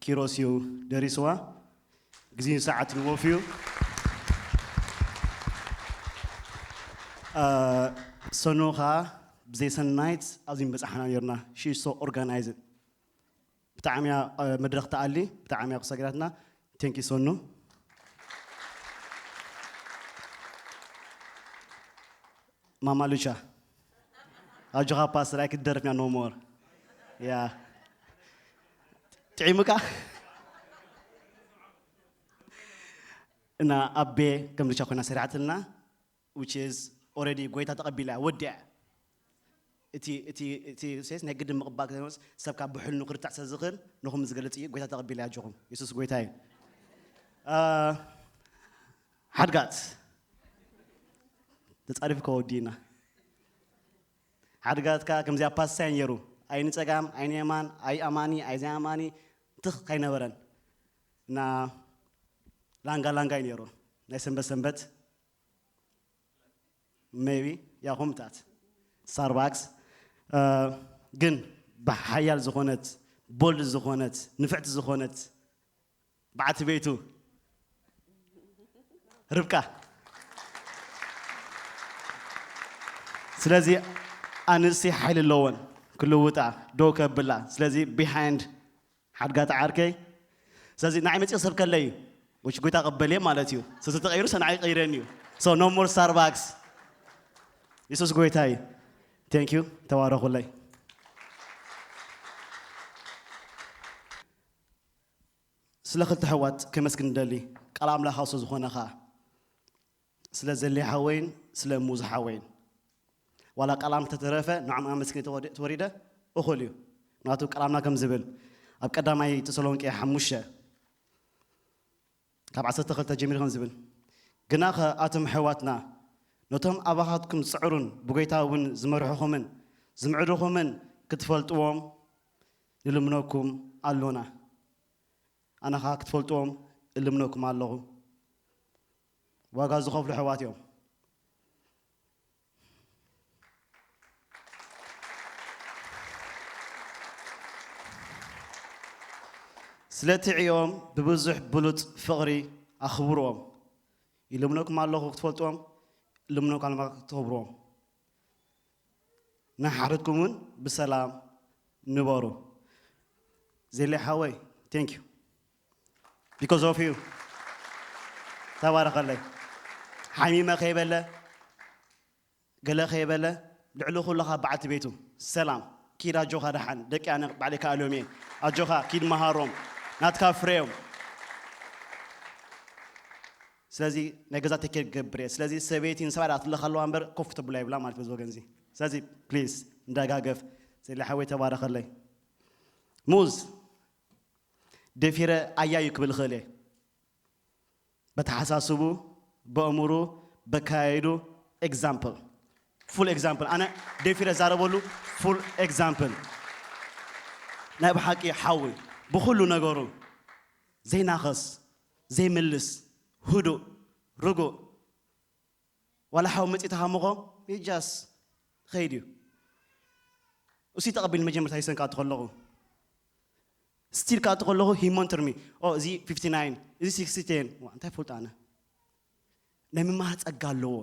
ኪሮስ እዩ ደሪስዋ። ግዜን ሰዓትን ወፍዩ። እ፣ ሰኑ ኸኣ ብዘይ ሰናይት ኣብዚ ምበጻሕና ነርና። She is so organized። ብጣዕሚ እያ፣ እ፣ መድረኽ ትኣሊ፣ ብጣዕሚ እያ ክሰግዳትና። Thank you ሶኑ። ማማ ሉቻ፣ ኣጆኻ ፓስተር ኣይክትደርፍና no more። ያ። ጥዒሙካ? እና ኣቤ ከም ሉቻ ኮይና ሰሪዓትልና። Which is already ጎይታ ተቐቢላ፣ ወዲኣ። እቲ፣ እቲ፣ እቲ ሴስ ናይ ግድን ምቕባል ከይኮነስ፣ ሰብ ካብ ብሕልኑ ክርታዕ ስለ ዝኽእል፣ ንኹም ዝገልጽ እዩ፣ ጎይታ ተቐቢላ፣ ኣጆኹም። የሱስ ጎይታ እዩ። አ፣ ሓድጋት። ተጻሪፉ ከወዲእና። ሓድጋት ከኣ ከምዚኣ ፓስሳይ ነይሩ። ኣይ ንጸጋም፣ ኣይ ንየማን፣ ኣይ ኣማኒ፣ ኣይ ዘይኣማኒ፣ ትኽ ኣይነበረን። እና ላንጋ ላንጋ እዩ ነይሩ። ናይ ሰንበት ሰንበት ሜቢ ያኹምታት ስታርባክስ፣ እ፣ ግን ብሓያል ዝኾነት፣ ቦልድ ዝኾነት፣ ንፍዕቲ ዝኾነት በዓልቲ ቤቱ ርብቃ። ስለዚ ኣንስቲ ሓይሊ ኣለወን ክልውጣ፣ ደው ከብላ። ስለዚ ቢሃይንድ ሓድጋት ዓርከይ። ስለዚ ንዓይ መጺኦ ሰብ ከለይ፣ which ጎይታ ቀበልየ ማለት እዩ። ስለዚ ተቐይሩ፣ ሰ ንዓይ ቀይረኒ እዩ። So no more ስታርባክስ። የሱስ ጎይታ እዩ። Thank you። ተባረኹለይ። ስለ ክልተ ኣሕዋት ከመስግን እደሊ። ቃል ኣምላኽ ሃው ስለ ዝኾነ ኸኣ፣ ስለ ዘሌ ሓወይን ስለ ሙዝ ሓወይን። ዋላ ቃል ኣምላኽ ተተረፈ ንዖም ኣመስግን ተወዲ-፣ ተወሪደ እኹል እዩ። ምክንያቱ ቃል ኣምላኽ ከም ዝብል ኣብ ቀዳማይ ተሰሎንቄ ሓሙሽተ ካብ ዓሰርተ ክልተ ጀሚሩ ከም ዝብል፣ ግናኸ ኣቱም ኣሕዋትና፣ ነቶም ኣባኻትኩም ዝጽዕሩን ብጎይታ እውን ዝመርሑኹምን ዝምዕዱኹምን ክትፈልጥዎም ንልምነኩም ኣሎና። ኣነ ኸኣ ክትፈልጥዎም እልምነኩም ኣለኹ። ዋጋ ዝኸፍሉ ኣሕዋት እዮም። ስለቲ ዕዮም ብብዙሕ ብሉጽ ፍቕሪ ኣኽብርዎም። ይልምነኩም ኣለኹ ክትፈልጥዎም፣ ይልምነኩም ኣለኹ ክትኽብርዎም። ንሓድሕድኩም እውን ብሰላም ንበሩ። ዜሌ ሓወይ፣ thank you። Because of you። ተባረኸለይ። ሓሚመ ከይበለ፣ ገለ ከይበለ፣ ልዕሊ ኩሉ ኻብ በዓልቲ ቤቱ ሰላም። ኪድ ኣጆኻ ደሓን፣ ደቂ ኣነ ባዕለይ ከኣልዮም እየ። ኣጆኻ፣ ኪድ መሃሮም፣ ናትካ ፍረዮም። ስለዚ ናይ ገዛ ቴክ ኬር ክገብር እየ። ስለዚ ሰበይቲ ንሰብኣይ ደኣ ትልእኽ ኣለዋ እምበር ኮፍ ተብሎ ኣይብላ ማለት እዩ በዚ ወገን እዚ። ስለዚ ፕሊዝ እንዳጋገፍ ዜሌ ሓወይ ተባረኸለይ። ሙዝ ደፊረ ኣያዩ ክብል እኽእል እየ። በተሓሳስቡ፣ በእምሩ፣ በካየዱ ኤግዛምፕል፣ ፉል ኤግዛምፕል። ኣነ ደፊረ ዛረበሉ ፉል ኤግዛምፕል። ናይ ብሓቂ ሓዊ ብኹሉ ነገሩ ዘይናኸስ፣ ዘይምልስ፣ ህዱእ፣ ርጉእ። ዋላ ሓው መጺኡ ተሃምኾ፣ ሂ ጃስት ኸይድ እዩ። እሱ ተቐቢል መጀመርታ ሂሰን ክኣቱ ከለኹ፣ ስቲል ክኣቱ ከለኹ ሂ ሞንተር ሚ። ኦ፣ እዚ ፊፍቲ ናይን፣ እዚ ሲክስቲ ቴን። ዋ፣ እንታይ ፈልጡ ኣነ? ናይ ምምሃር ጸጋ ኣለዎ።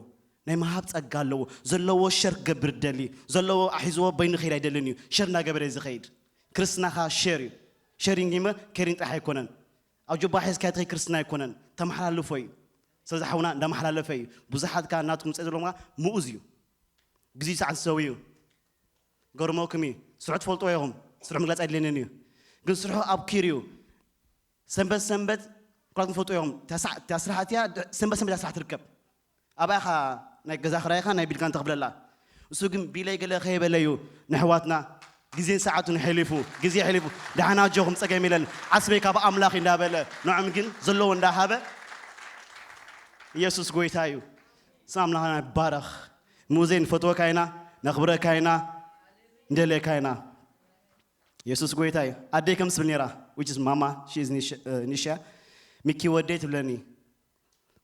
ናይ ምሃብ ጸጋ ኣለዎ። ዘለዎ ሸር ክገብር ደሊ። ዘለዎ ኣሒዝዎ በይኑ ኸይድ ኣይደልን እዩ። ሸር እናገበረ እዩ ዝኸይድ። ክርስትናኻ ሸር እዩ። ሸሪንግ እምበር ኬሪንግ ጥራሕ ኣይኮነን። ኣብ ጀባ ሒዝካ ትኸይድ ክርስትና ኣይኮነን። ተመሓላልፎ እዩ። ስለዚ ሓውና እንዳመሓላለፈ እዩ። ብዙሓት ከኣ ናትኩም ጸ ዘለዎም ከኣ ምኡዝ እዩ። ግዜ ሰዓት ዝሰው እዩ። ገርመኩም እዩ። ስርሑ ትፈልጥዎ ኢኹም። ስርሑ ምግላጽ ኣይድልየንን እዩ። ግን ስርሑ ኣብ ኪር እዩ። ሰንበት ሰንበት ኩላትኩም ትፈልጥዎ ኢኹም። እታ ስራሕ እቲኣ ድ-፣ ሰንበት ሰንበት እያ ስራሕ ትርከብ። ኣብኣ ኢኻ ናይ ገዛ ክራይኻ ናይ ቢልካን ተኽፍለላ። እሱ ግን ቢለይ ገለ ከይበለ እዩ ንሕዋትና ግዜን ሰዓቱን ሓሊፉ፣ ግዜ ሓሊፉ፣ ደሓን ኣጆኹም ጸገም የለን፣ ዓስበይ ካብ ኣምላኽ እዩ እንዳበለ፣ ንዖም ግን ዘለዎ እንዳሃበ፣ ኢየሱስ ጎይታ እዩ። ስም ኣምላኽና ይባረኽ። ሙዜ ንፈትወካ ኢና፣ ነኽብረካ ኢና፣ ንደልየካ ኢና። ኢየሱስ ጎይታ እዩ። ኣደይ ከም ትብል ነይራ፣ which is ማማ፣ she is ኒሽ-፣ እ፣ ኒሻ፣ ሚኪ ወደይ ትብለኒ።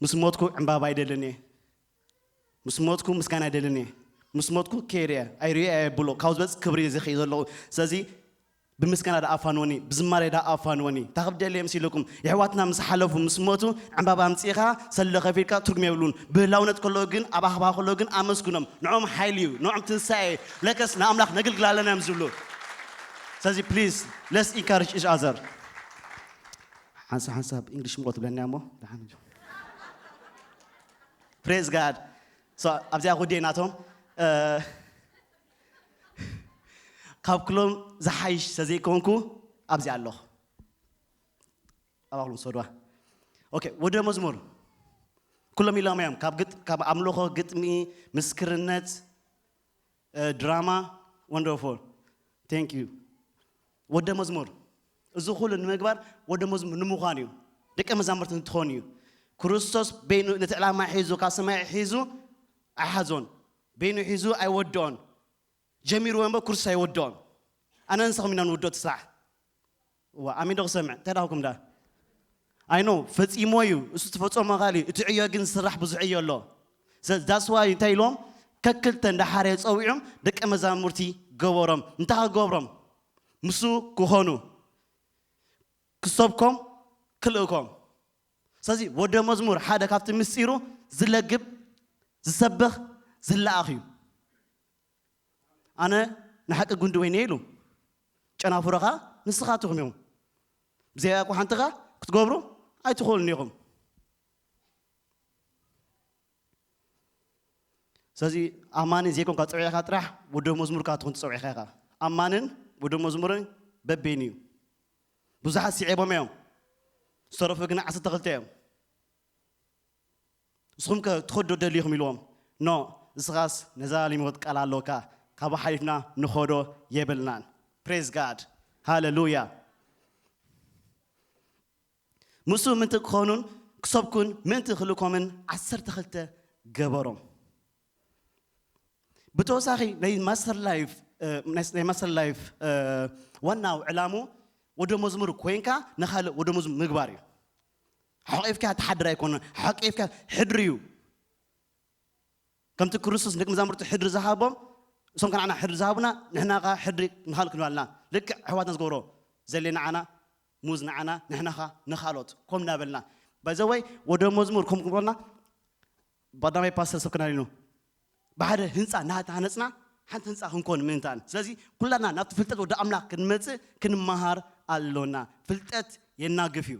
ምስ ሞትኩ ዕምባባ ኣይደልን እየ። ምስ ሞትኩ ምስጋና ኣይደልን እየ። ምስ ሞትኩ ከይደ እየ። ኣይርእዮ እየ ብሎ። ካብኡ ዝበጽእ ክብሪ እየ ዝርኢ ዘለኹ። ስለዚ ብምስጋና ደኣ ኣፋንወኒ፣ ብዝማሬ ደኣ ኣፋንወኒ። እንታይ ክብደል እየ ምስ ኢለኩም፣ የሕዋትና ምስ ሓለፉ፣ ምስ ሞቱ፣ ዕምባባ ኣምጺእኻ፣ ሰለ ከፊልካ ትርጉም የብሉን። ብህላውነት ከለዉ ግን፣ ኣብ ኣኽባ ከለዉ ግን ኣመስግኖም። ንዕኦም ሓይሊ እዩ፣ ንዕኦም ትንሳኤ እዩ። ለከስ ንኣምላኽ ነግልግል ኣለና እዮም ዝብሉ። ስለዚ ፕሊዝ፣ let's encourage each other። ሓንሳብ ሓንሳብ እንግሊሽ ምቆ ትብለኒ እያ እሞ፣ ደሓን እዩ። ፕሬዝ ጋድ። ሶ፣ ኣብዚኣ ጉዴ ናቶም፣ እ፣ ካብ ክሎም ዝሓይሽ ተዘይኮንኩ ኣብዚኣ ኣለኹ። ኣባኹም ሰድዋ። ኦኬ፣ ወደ መዝሙር። ኩሎም ኢሎም እዮም። ካብ ግጥ-፣ ካብ ኣምልኾ፣ ግጥሚ፣ ምስክርነት፣ እ፣ ድራማ፣ ወንደርፉል። Thank you። ወደ መዝሙር። እዚ ኩሉ ንምግባር ወደ መዝሙር ንምዃን እዩ። ደቀ መዛሙርቲ እንትኾን እዩ። ክርስቶስ በይኑ ነቲ ዕላማ ሒዙ፣ ካብ ሰማይ ሒዙ ኣይሓዞን። በይኑ ሒዙ ኣይወድኦን። ጀሚርዎ እምበር ክርስቶስ ኣይወድኦን። ኣነ ንስኹም ኢና ንውድኦ እቲ ስራሕ። እዋ፣ ኣሜን ዶ ክሰምዕ? እንታይ ዳኹም ዳ? ኣይ ኖ፣ ፈጺሞ እዩ። እሱ ትፈጸሞ ቃል እዩ። እቲ ዕዮ ግን ዝስራሕ ብዙሕ ዕዮ ኣሎ። ስለዚ that's why እንታይ ኢሎም? ከክልተ እንዳሓረ ጸዊዖም ደቀ መዛሙርቲ ገበሮም። እንታይ ክገብሮም? ምስኡ ክኾኑ። ክሰብኮም፣ ክልእኮም። ስለዚ ወደ መዝሙር ሓደ ካብቲ ምስጢሩ ዝለግብ፣ ዝሰብኽ፣ ዝለኣኽ እዩ። ኣነ ንሓቂ ጉንዲ ወይኒ እየ ኢሉ። ጨናፍሮ ኸኣ ንስኻትኩም ኢኹም። ብዘይ ኣቁ ሓንቲ ኸኣ ክትገብሩ ኣይትኽእሉን ኢኹም። ስለዚ ኣማኒ ዘይኮንካ ጸዊዕካ ጥራሕ ወደ መዝሙርካ ትኹን ትጸዊዕካ ኢኻ። ኣማንን ወደ መዝሙርን በበይኑ እዩ። ብዙሓት ስዒቦም እዮም። ዝተረፉ ግን ዓሰርተ ክልተ እዮም። ንስኹም ከ ትኸዶ ደሊኹም ኢልዎም። ኖ፣ ንስኻስ ነዘላለም ህይወት ቃል ኣለካ፣ ካብ ሓሊፍና ንኸዶ የብልናን። Praise God. ሃሌሉያ። ምስኡ ምእንቲ ክኾኑን ክሰብኩን ምእንቲ ክልእኮምን ዓሰርተ ክልተ ገበሮም። ብተወሳኺ ናይ ማስተር ላይፍ፣ እ፣ ናይ፣ ናይ ማስተር ላይፍ፣ እ፣ ዋናው ዕላሙ ወደ መዝሙር ኮይንካ ንኻልእ ወደ መዝሙር ምግባር እዩ። ሓቂፍካ ትሓድር ኣይኮነን፣ ሓቂፍካ ሕድሪ እዩ። ከምቲ ክርስቶስ ንደቂ መዛሙርቱ ሕድሪ ዝሃቦም፣ እሶም ከ ንዓና ሕድሪ ዝሃቡና፣ ንሕና ከኣ ሕድሪ ንኻልእ ክንበልና። ልክዕ ኣሕዋትና ዝገብሮ፣ ዘሌ ንዓና፣ ሙዝ ንዓና፣ ንሕና ከኣ ንኻልኦት፣ ኮም እናበልና። ባይዘወይ፣ ወደ መዝሙር ኮም ክንበልና፣ ባዳማይ ፓስተር ሰብ ከናሊኑ። ብሓደ ህንጻ እናተሃነጽና፣ ሓንቲ ህንጻ ክንኮን ምእንታን። ስለዚ፣ ኩላና ናብቲ ፍልጠት ወደ ኣምላኽ ክንመጽእ፣ ክንመሃር ኣሎና። ፍልጠት የናግፍ እዩ።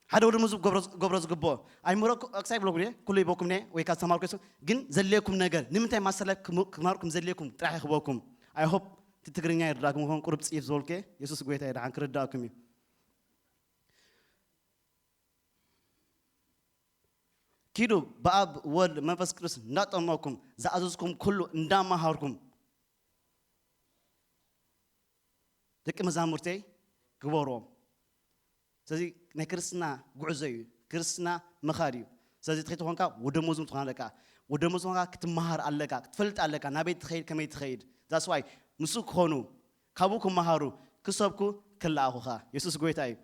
ሓደ ወደ መዝሙር ገብሮ፣ ገብሮ ዝግብኦ። ኣይምሮ ክሳይ ብለኩም እየ፣ ኩሉ ይበኩም እየ፣ ወይ ካስተማርኩ የሱ፣ ግን ዘድልየኩም ነገር፣ ንምንታይ ማስተር ላይፍ ክም-፣ ክማር ከም ዘድልየኩም ጥራሕ ይኽበኩም። I hope እቲ ትግርኛ ይርዳእኩም ይኸውን፣ ቁሩብ ጽይፍ ዝበልኩ እየ፣ የሱስ ጎይታ እዩ፣ ደሓን ክርዳእኩም እዩ። ኪዱ ብኣብ ወልድ መንፈስ ቅዱስ እንዳጠመኩም፣ ዝኣዘዝኩም ኩሉ እንዳመሃርኩም፣ ደቂ መዛሙርተይ ግበርዎም። ስለዚ ናይ ክርስትና ጉዕዞ እዩ። ክርስትና ምኻድ እዩ። ስለዚ እቲ ከይትኾንካ ወደ መዝሙር ትኾን ኣለካ። ወደ መዝሙር ክትመሃር ኣለካ፣ ክትፈልጥ ኣለካ፣ ናበይ ትኸይድ፣ ከመይ ትኸይድ። That's why ምስኡ ክኾኑ፣ ካብኡ ክመሃሩ፣ ክሰብኩ፣ ክለኣኹኻ። የሱስ ጎይታ እዩ።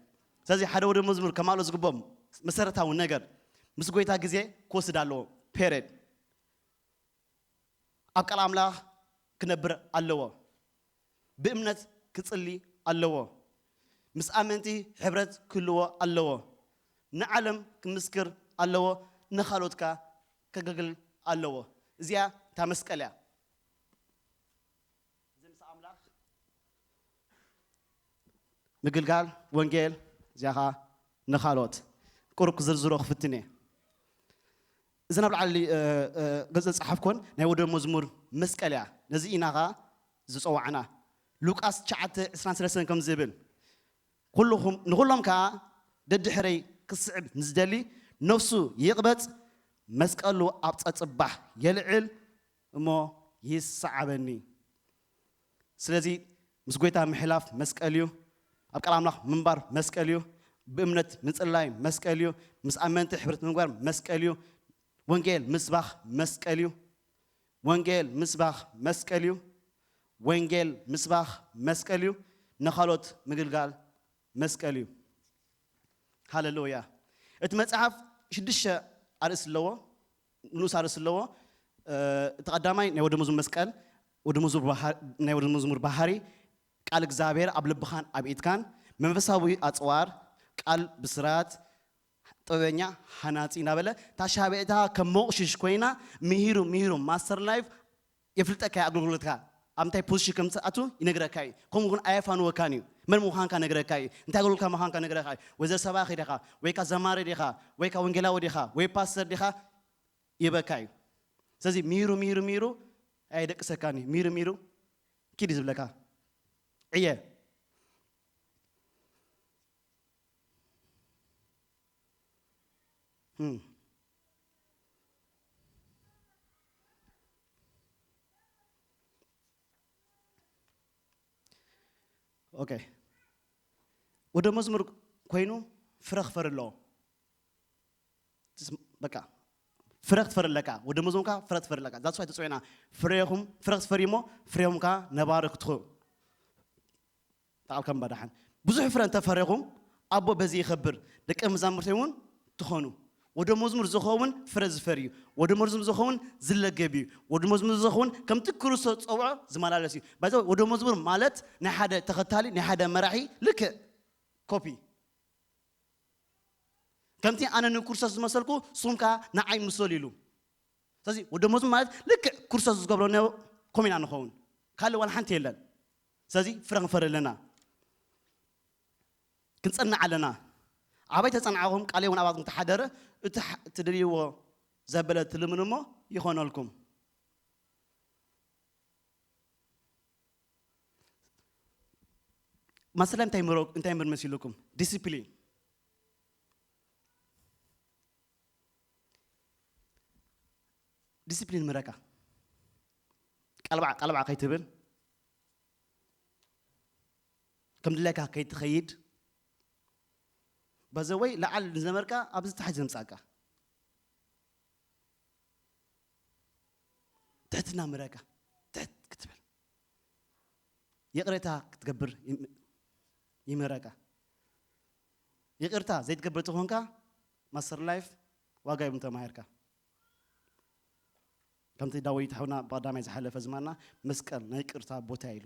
ስለዚ ሓደ ወደ መዝሙር ከማልኦ ዝግብኦም መሰረታዊ ነገር ምስ ጎይታ ግዜ ክወስድ ኣለዎ። ፔሬድ። ኣብ ቃል ኣምላኽ ክነብር ኣለዎ። ብእምነት ክጽሊ ኣለዎ። ምስ ኣመንቲ ሕብረት ክህልዎ ኣለዎ። ንዓለም ክምስክር ኣለዎ። ንኻልኦት ከኣ ከገልግል ኣለዎ። እዚኣ እታ መስቀል እያ። እዚ ምስ ኣምላኽ ምግልጋል ወንጌል፣ እዚኣ ኸኣ ንኻልኦት። ቁሩብ ክዝርዝሮ ክፍትን እየ። እዚ ናብ ላዕሊ፣ እ፣ እ፣ ገጽ ዝጸሓፍኮን ናይ ወደ መዝሙር መስቀል እያ። ነዚ ኢና ኸኣ ዝጸዋዕና። ሉቃስ ትሽዓተ ዕስራን ሰለስተን ከም ዝብል፣ ኩልኹም፣ ንኹሎም ከኣ ደድሕረይ ክስዕብ ንዝደሊ ነፍሱ ይቕበጽ፣ መስቀሉ ኣብ ጸጽባሕ የልዕል እሞ ይሰዓበኒ። ስለዚ ምስ ጎይታ ምሕላፍ መስቀል እዩ። ኣብ ቃል ኣምላኽ ምንባር መስቀል እዩ። ብእምነት ምጽላይ መስቀል እዩ። ምስ ኣመንቲ ሕብረት ምግባር መስቀል እዩ። ወንጌል ምስባኽ መስቀል እዩ። ወንጌል ምስባኽ መስቀል እዩ። ወንጌል ምስባኽ መስቀል እዩ። ንኻልኦት ምግልጋል መስቀል እዩ። ሃሌሉያ። እቲ መጽሓፍ ሽዱሽተ ኣርእስቲ ኣለዎ፣ ንኡስ ኣርእስቲ ኣለዎ። እ፣ እቲ ቀዳማይ ናይ ወደ መዝሙር መስቀል፣ ወደ መዝሙር ባህ-፣ ናይ ወደ መዝሙር ባህሪ፣ ቃል እግዚኣብሔር ኣብ ልብኻን ኣብ ኢድካን፣ መንፈሳዊ ኣጽዋር፣ ቃል ብስራት፣ ጥበበኛ፣ ሃናጺ እናበለ፣ እታ ሻብዕታ ከም መቑሽሽ ኮይና፣ ምሂሩ፣ ምሂሩ፣ ማስተር ላይፍ፣ የፍልጠካ እዩ ኣገልግሎትካ። ኣብ እንታይ ፖዚሽን ከም ትኣቱ ይነግረካ እዩ። ከምኡ እውን ኣየፋንወካን እዩ። መን ምዃንካ ነግረካ እዩ። እንታይ ኣገልግሎትካ ምዃንካ ነግረካ እዩ። ወይዘ ሰባኺ ዲኻ፣ ወይ ከኣ ዘማሪ ዲኻ፣ ወይ ከኣ ወንጌላዊ ዲኻ፣ ወይ ፓስተር ዲኻ ይበካ እዩ። ስለዚ ምሂሩ፣ ምሂሩ፣ ምሂሩ ኣየደቅሰካን እዩ። ምሂሩ፣ ምሂሩ ኪድ እዩ ዝብለካ። ዕየ። ህም። ኦኬ። ወደ መዝሙር ኮይኑ ፍረ ክፈሪ ኣለዎ። ትስ-፣ በቃ ፍረ ክትፈሪ ኣለካ። ወደ መዝሙርካ ፍረ ክትፈሪ ኣለካ። That's why ተጽዊዕና ፍሬኹም፣ ፍረ ክትፈሪ እሞ ፍሬኹም ከኣ ነባሪ ክትኾኑ። ተቓልከም ባዳሓን። ብዙሕ ፍረ እንተፈሬኹም፣ ኣቦ በዚ ይኸብር፣ ደቀ መዛሙርተይ እውን ትኾኑ። ወደ መዝሙር ዝኸውን ፍረ ዝፈሪ እዩ። ወደ መዝሙር ዝኸውን ዝለገብ እዩ። ወደ መዝሙር ዝኸውን ከምቲ ክርስቶስ ዝጸውዖ ዝመላለስ እዩ። ባይዘ ወደ መዝሙር ማለት ናይ ሓደ ተኸታሊ፣ ናይ ሓደ መራሒ ልክዕ ኮፒ። ከምቲ ኣነ ንክርስቶስ ዝመሰልኩ፣ ንስኹም ከኣ ንዓይ ምሰሉ ኢሉ። ስለዚ ወደ መዝሙር ማለት ልክዕ ክርስቶስ ዝገብሮ ነ-፣ ከምኡ ኢና ንኸውን። ካልእ ዋላ ሓንቲ የለን። ስለዚ ፍረ ክንፈሪ ኣለና። ክንጸንዕ ኣለና። ኣበይ ተጸናዕኹም፣ ቃለይ እውን ኣባትኩም ተሓደረ፣ እቲ ሓ-፣ እትደልይዎ ዘበለ ትልምኑ እሞ ይኾነልኩም። ማስተር ላይፍ እንታይ ምሮ እንታይ ምር መሲሉኩም? ዲሲፕሊን፣ ዲሲፕሊን ምረካ። ቀልባዕ ቀልባዕ ከይትብል፣ ከም ድላይካ ከይትኸይድ። በዘወይ ለዓል ንዘመርካ ኣብዚ ታሕቲ ዘምጻካ። ትሕትና ምረካ። ትሕት ክትብል፣ ይቕሬታ ክትገብር ይም- ይምረካ። ይቕርታ ዘይትገብር ተኾንካ፣ ማስተር ላይፍ ዋጋ ይብሉን ተማሂርካ። ከምቲ ዳዊት ሓውና ብቐዳማይ ዝሓለፈ ዝማና፣ መስቀል ናይ ይቅርታ ቦታ ኢሉ።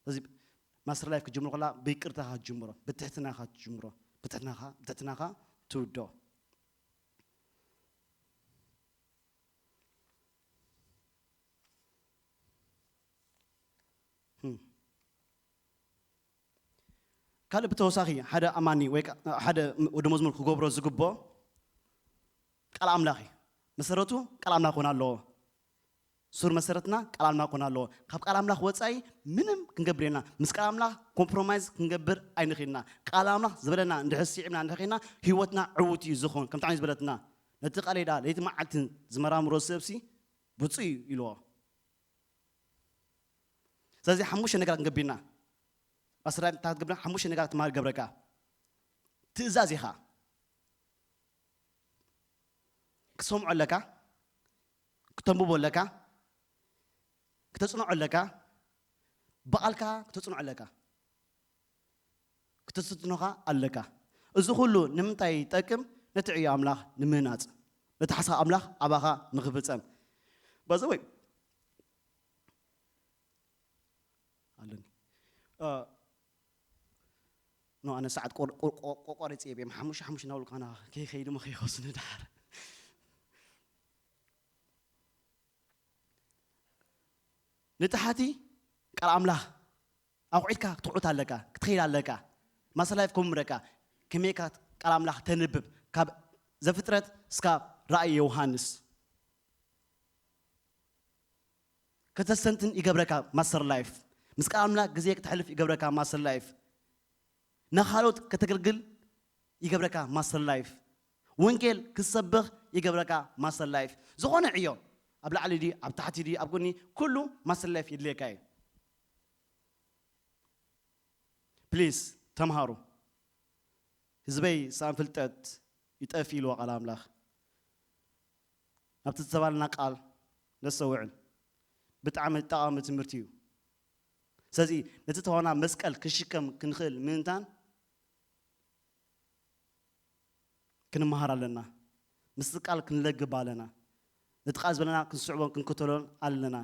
ስለዚ ማስተር ላይፍ ክትጅምሮ ከላ ብይቅርታኻ ትጅምሮ፣ ብትሕትናኻ ትጅምሮ፣ ብትሕትናኻ ብትሕትናኻ ትውዶ። ካልእ ብተወሳኺ ሓደ ኣማኒ ወይ ከ- ሓደ ወዲ መዝሙር ክገብሮ ዝግቦ ቃል ኣምላኽ እዩ። መሰረቱ ቃል ኣምላኽ ክኾን ኣለዎ። ሱር መሰረትና ቃል ኣምላኽ ክኾን ኣለዎ። ካብ ቃል ኣምላኽ ወፃኢ ምንም ክንገብር የና። ምስ ቃል ኣምላኽ ኮምፕሮማይዝ ክንገብር ኣይንኽእልና። ቃል ኣምላኽ ዝበለና እንድሕር ስዒብና እንድሕር ኸይና ህይወትና ዕዉት እዩ ዝኾን። ከምቲ ዓይነት ዝበለትና ነቲ ቃል ዳ ለይቲ መዓልቲ ዝመራምሮ ሰብሲ ብፁዕ እዩ ኢልዎ። ስለዚ ሓሙሽተ ነገራት ክንገብር ኢና። ማስተር ላይፍ እንታይ ክትገብር? ሓሙሽተ ነገራት ትማል ገብረካ። ትእዛዝ ኢኻ። ክትሰምዖ ኣለካ፣ ክተንብቦ ኣለካ፣ ክተጽንዖ ኣለካ፣ ብቓልካ ክተጽንዖ ኣለካ፣ ክተስተንትኖኻ ኣለካ። እዚ ኩሉ ንምንታይ ይጠቅም? ነቲ ዕዮ ኣምላኽ ንምህናጽ፣ ነቲ ሓሳብ ኣምላኽ ኣባኻ ንኽፍጸም። በዚ ወይ ኣለኒ ኖ ኣነ ሰዓት ቆሪፅ እየ ብም ሓሙሽ ሓሙሽ ናውልካና ከይኸይድ ሞ ከይኸሱ ንድሓር ንታሓቲ ቃል ኣምላኽ ኣቑዒትካ ክትቑዕት ኣለካ ክትኸይድ ኣለካ ማሰላይፍ ከምምረካ ከመይካ ቃል ኣምላኽ ተንብብ ካብ ዘፍጥረት እስካብ ራእይ ዮሃንስ ከተስተንትን ይገብረካ ማስተር ላይፍ። ምስ ቃል ኣምላኽ ግዜ ክተሕልፍ ይገብረካ ማስተር ላይፍ። ንኻልኦት ከተገልግል ይገብረካ ማስተር ላይፍ። ወንጌል ክትሰብኽ ይገብረካ ማስተር ላይፍ። ዝኾነ ዕዮ ኣብ ላዕሊ ድዩ ኣብ ታሕቲ ድዩ ኣብ ጎኒ ኩሉ ማስተር ላይፍ የድልየካ እዩ። ፕሊዝ ተምሃሩ። ህዝበይ ሳን ፍልጠት ይጠፍ ኢልዋ ቃል ኣምላኽ። ናብቲ ዝተባልና ቃል ነሰውዕል። ብጣዕሚ ጠቓሚ ትምህርቲ እዩ። ስለዚ ነቲ ተዋና መስቀል ክሽከም ክንኽእል ምእንታን ክንመሃር ኣለና። ምስቲ ቃል ክንለግብ ኣለና። ነቲ ቃል ዝበለና ክንስዕቦን ክንክተሎን ኣለና።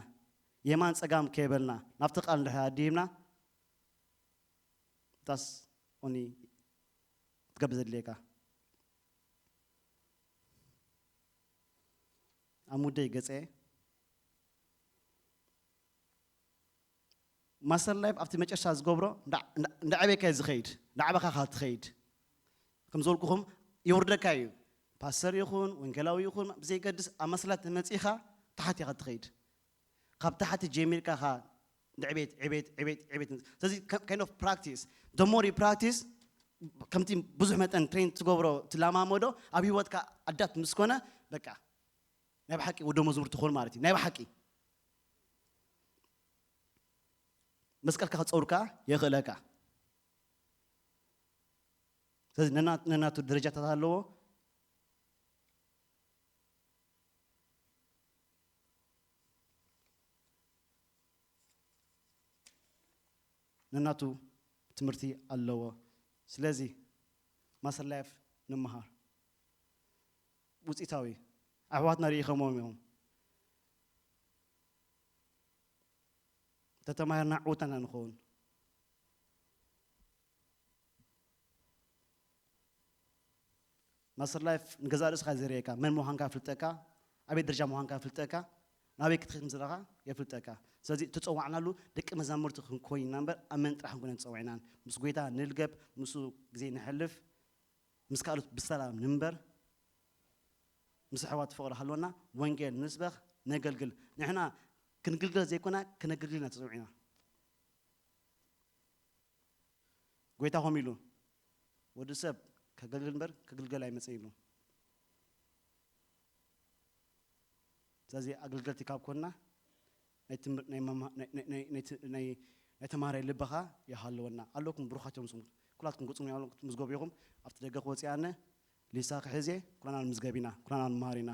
የማን ጸጋም ከይበልና ናብቲ ቃል እንድሕር ኣዲብና that's only ክትገብር ዘድልየካ። ኣብ ሙደይ ገጸ ማስተር ላይፍ ኣብቲ መጨረሻ ዝገብሮ እንዳዕበካ ዝኸይድ እንዳዕበኻ ትኸይድ ከም ዘልኩኹም የውርደካ እዩ። ፓስተር ይኹን ወንጌላዊ ይኹን ብዘይገድስ ኣብ መስላት መፂኻ ታሓት ኢኻ ትኸይድ። ካብ ታሕቲ ጀሚርካ ኻ ንዕቤት ዕቤት ዕቤት ዕቤት። ስለዚ kind of practice፣ the more you practice፣ ከምቲ ብዙሕ መጠን ትሬን ትገብሮ ትለማመዶ ኣብ ህይወትካ ኣዳት ምስ ኮነ በቃ ናይ ብሓቂ ወዲ መዝሙር ትኾን ማለት እዩ። ናይ ብሓቂ መስቀልካ ክፀውርካ የኽእለካ። ስለዚ ነናቱ ደረጃታት ኣለዎ። ነናቱ ትምህርቲ ኣለዎ። ስለዚ ማስተር ላይፍ ንምሃር ውፅኢታዊ ኣሕዋትና ርኢኸምዎም እዮም። ተተማሂርና ዕውታና ንኸውን። ማስተር ላይፍ ንገዛእ ርእስኻ ዘርእየካ መን ምዃንካ ፍልጠካ ኣበይ ደረጃ ምዃንካ ፍልጠካ ናበይ ክትኸድ ዘለኻ የፍልጠካ። ስለዚ ተፀዋዕናሉ ደቂ መዛሙርቲ ክንኮይንና እምበር ኣብ መን ጥራሕ ክንኮነ ተፀዋዒናን ምስ ጎይታ ንልገብ ምስኡ ግዜ ንሕልፍ ምስ ካልኦት ብሰላም ንንበር። ምስ ኣሕዋት ፍቕሪ ሃልወና፣ ወንጌል ንስበኽ፣ ነገልግል። ንሕና ክንግልገል ዘይኮና፣ ክነገልግል ኢና ተጸዊዕና። ጎይታ ከምኡ ኢሉ፣ "ወዲ ሰብ ከገልግል እምበር ክግልገል ኣይመጸን" ኢሉ። ስለዚ ኣገልገልቲ ካብ ኮንና፣ ናይ ትምህር-፣ ናይ መማ-፣ ናይ፣ ናይ፣ ናይ፣ ናይ ት-፣ ናይ፣ ናይ ተማሃራይ ልቢ ኸኣ ይሃልወና። ኣለኩም ብሩኻት እዮም፣ ንስኹም ኩላትኩም ገጹ ያለኩም ትምዝገቡ ኢኹም። ኣብቲ ደገ ክወጽእ ኣነ፣ ሊሳ ክሕዝ እየ፣ ኩላና ንምዝገብ ኢና፣ ኩላና ንመሃር ኢና።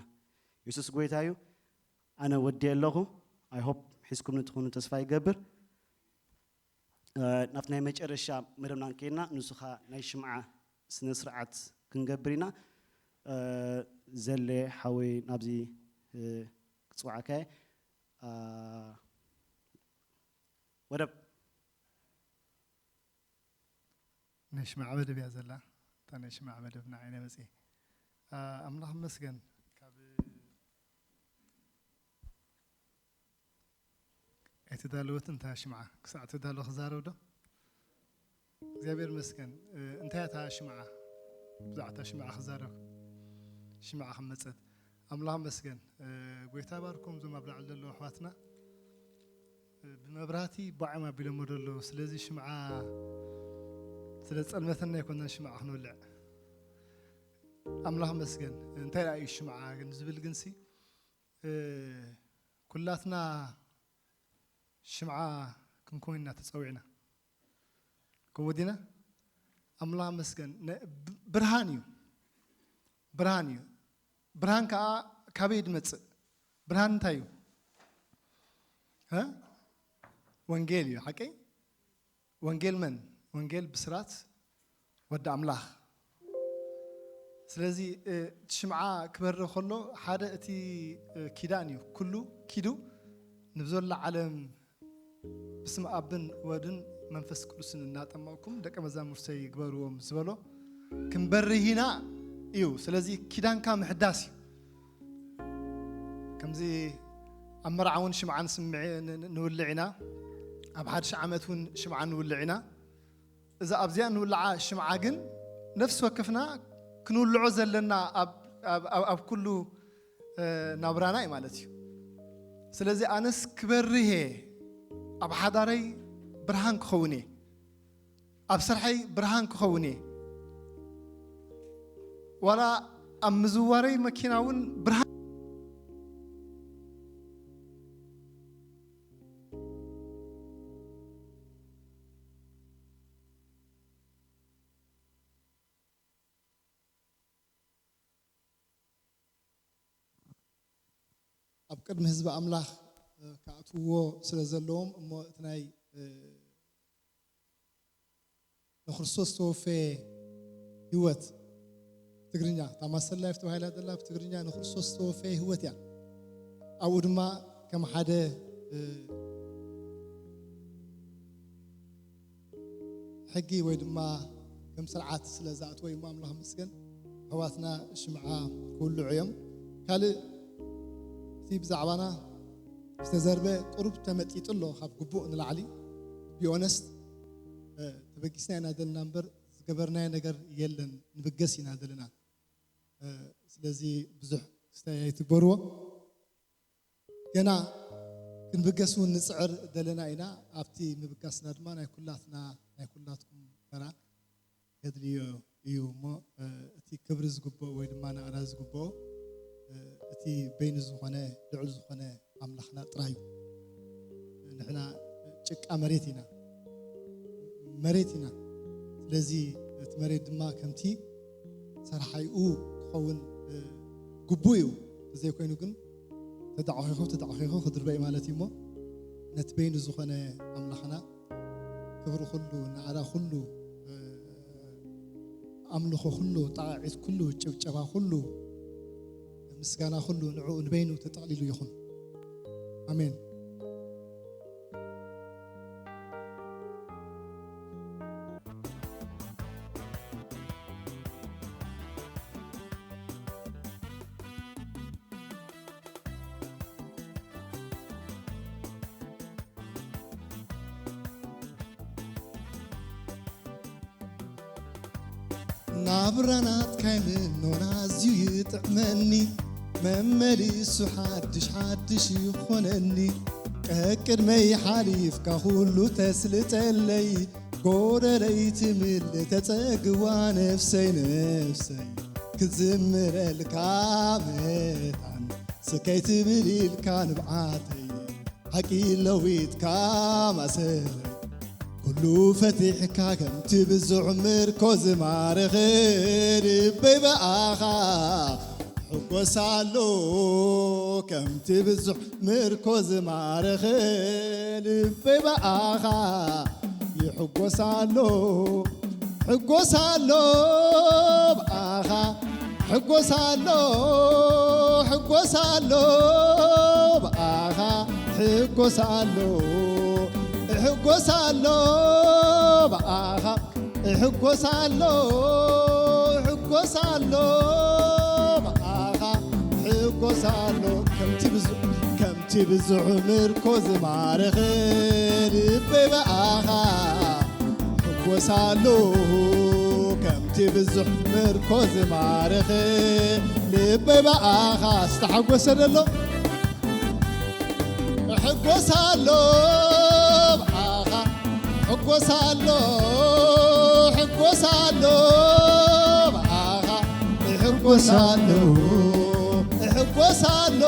የሱስ ጎይታ እዩ። ኣነ ወዲ ኣለኹ። I hope ሒዝኩምኒ ትኾኑ ተስፋ ይገብር። እ፣ ናብቲ ናይ መጨረሻ መደብና እንከይድና፣ ንሱ ኸኣ ናይ ሽምዓ ስነ ስርዓት ክንገብር ኢና። እ፣ ዘለ ሓወይ ናብዚ፣ እ፣ ክጽውዓካ እየ። እ፣ ወደብ። ናይ ሽምዓ መደብ እያ ዘላ። እታ ናይ ሽምዓ መደብ ንዓይ ናይ መጽኢ። እ፣ ኣምላኽ ይመስገን። ካብ ኣይተዳለወትን እታ ሽምዓ። ክሳዕ ትዳሎ ክዛረብ ዶ? እግዚኣብሔር ይመስገን። እ፣ እንታይ እያ እታ ሽምዓ? ብዛዕባ እታ ሽምዓ ክዛረብ። ሽምዓ ከም መጸት። ኣምላኽ ይመስገን። እ፣ ጎይታ ባርኮም እዞም ኣብ ላዕሊ ዘለዉ ኣሕዋትና። እ፣ ብመብራህቲ ባዕም ኣቢሎሞ ዘለዉ። ስለዚ ሽምዓ ስለ ዝጸልመተና ኣይኮነን ሽምዓ ክንወልዕ። ኣምላኽ ይመስገን። እንታይ ደኣ እዩ ሽምዓ ግን ዝብል ግንሲ፣ እ፣ ኩላትና ሽምዓ ክንኮን ኢና ተጸዊዕና። ከምኡ ዲና? ኣምላኽ ይመስገን። ነ-፣ ብ-፣ ብርሃን እዩ። ብርሃን እዩ። ብርሃን ከኣ ካበይ ድመጽእ? ብርሃን እንታይ እዩ? እ? ወንጌል እዩ፣ ሓቀይ? ወንጌል መን? ወንጌል ብስራት ወዲ ኣምላኽ። ስለዚ፣ እ፣ እቲ ሽምዓ ክበርህ ከሎ ሓደ እቲ፣ እ፣ ኪዳን እዩ። ኩሉ ኪዱ ንብዘላ ዓለም ብስም ኣብን ወድን መንፈስ ቅዱስን እናጠመቕኩም ደቀ መዛሙርተይ ግበርዎም ዝበሎ ክንበርህ ኢና እዩ። ስለዚ ኪዳንካ ምሕዳስ እዩ። ከምዚ ኣብ መርዓ እውን ሽምዓ ንስምዕ-፣ ን-፣ ን-፣ ንውልዕ ኢና። ኣብ ሓድሽ ዓመት እውን ሽምዓ ንውልዕ ኢና። እዛ ኣብዚኣ ንውልዓ ሽምዓ ግን ነፍሲ ወከፍና ክንውልዖ ዘለና ኣብ፣ ኣብ፣ ኣብ፣ ኣብ ኩሉ፣ እ፣ ናብራና እዩ ማለት እዩ። ስለዚ ኣነስ ክበርህ እየ፣ ኣብ ሓዳረይ ብርሃን ክኸውን እየ፣ ኣብ ስርሐይ ብርሃን ክኸውን እየ፣ ዋላ ኣብ ምዝዋረይ መኪና እውን ብርሃን ኣብ ቅድሚ ህዝቢ ኣምላኽ፣ እ፣ ክኣትውዎ ስለ ዘለዎም እሞ እቲ ናይ፣ እ፣ ንክርስቶስ ዝተወፈየ ህይወት፣ ትግርኛ እታ ማስተር ላይፍ ተባሂላ ዘላ ብትግርኛ ንክርስቶስ ዝተወፈየ ህይወት እያ። ኣብኡ ድማ ከም ሓደ፣ እ፣ ሕጊ ወይ ድማ ከም ስርዓት ስለ ዝኣትዎ እዩ። ኣምላኽ ይመስገን፣ ኣሕዋትና ሽምዓ ክውልዑ እዮም። ካልእ እቲ ብዛዕባና ዝተዘርበ ቁሩብ ተመጢጡ ኣሎ፣ ካብ ግቡእ ንላዕሊ። ቢኦነስት ተበጊስና ኢና ዘለና እምበር ዝገበርናዮ ነገር የለን፣ ንብገስ ኢና ዘለና። እ፣ ስለዚ ብዙሕ ክስታይ ኣይትግበርዎ። ገና ክንብገስ እውን ንጽዕር ዘለና ኢና። ኣብቲ ምብጋስና ድማ ናይ ኩላትና፣ ናይ ኩላትኩም ተራ የድልዮ እዩ እሞ፣ እ፣ እቲ ክብሪ ዝግብኦ ወይ ድማ ናእዳ ዝግብኦ፣ እ፣ እቲ በይኑ ዝኾነ ልዑል ዝኾነ ኣምላኽና ጥራይ እዩ። ንሕና ጭቃ መሬት ኢና፣ መሬት ኢና። ስለዚ እቲ መሬት ድማ ከምቲ ሰራሓይኡ ክኸውን፣ እ፣ ግቡእ እዩ። እንተዘይኮይኑ ግን ተዳዕኺኹ፣ ተዳዕኺኹ ክድርበ እዩ ማለት እዩ እሞ፣ ነቲ በይኑ ዝኾነ ኣምላኽና ክብሪ ኩሉ፣ ናእዳ ኩሉ፣ እ፣ ኣምልኾ ኩሉ፣ ጣዕዒት ኩሉ፣ ጭብጨባ ኩሉ፣ ምስጋና ኩሉ ንዕኡ ንበይኑ ተጠቕሊሉ ይኹን። ኣሜን። ናብራ ናትካ ይምኖን ኣዝዩ ይጥዕመኒ፣ መመሊሱ ሓድሽ ሓድሽ ይኾነኒ። ቀቅድመይ ሓሊፍካ ኩሉ ተስልጠለይ። ጎደለይ ትምል ተጸግዋ ነፍሰይ ነፍሰይ። ክዝምረልካ መታን ስከይ ትብል ኢልካ ንብዓተይ። ሓቂ ለዊጥካ ማእሰረይ። ኩሉ ፈቲሕካ ከምቲ ብዙሕ ምርኮ ዝማረኸ። ልበይ ብኣኻ ሕጎስ ኣሎ። ከምቲ ብዙሕ ምርኮ ዝማረኸ። ልበይ ብኣኻ ይሕጎስ ኣሎ። ሕጎስ ኣሎ ብኣኻ። ሕጎስ ኣሎ። ሕጎስ ኣሎ ብኣኻ። ሕጎስ ኣሎ። ሕጎስ ኣሎ ብኣኻ። እሕጎስ ኣሎ። እሕጎስ ኣሎ ብኣኻ። እሕጎስ ኣሎ። ከምቲ ብዙ-፣ ከምቲ ብዙሕ ምርኮ ዝማረኸ። ልበይ ብኣኻ ሕጎስ ኣሎ። ከምቲ ብዙሕ ምርኮ ዝማረኸ። ልበይ ብኣኻ ዝተሓጎሰ ደሎ። እሕጎስ ኣሎ ብኣኻ። እሕጎስ ኣሎ። እሕጎስ ኣሎ ብኣኻ። እሕጎስ ኣሎ። እሕጎስ ኣሎ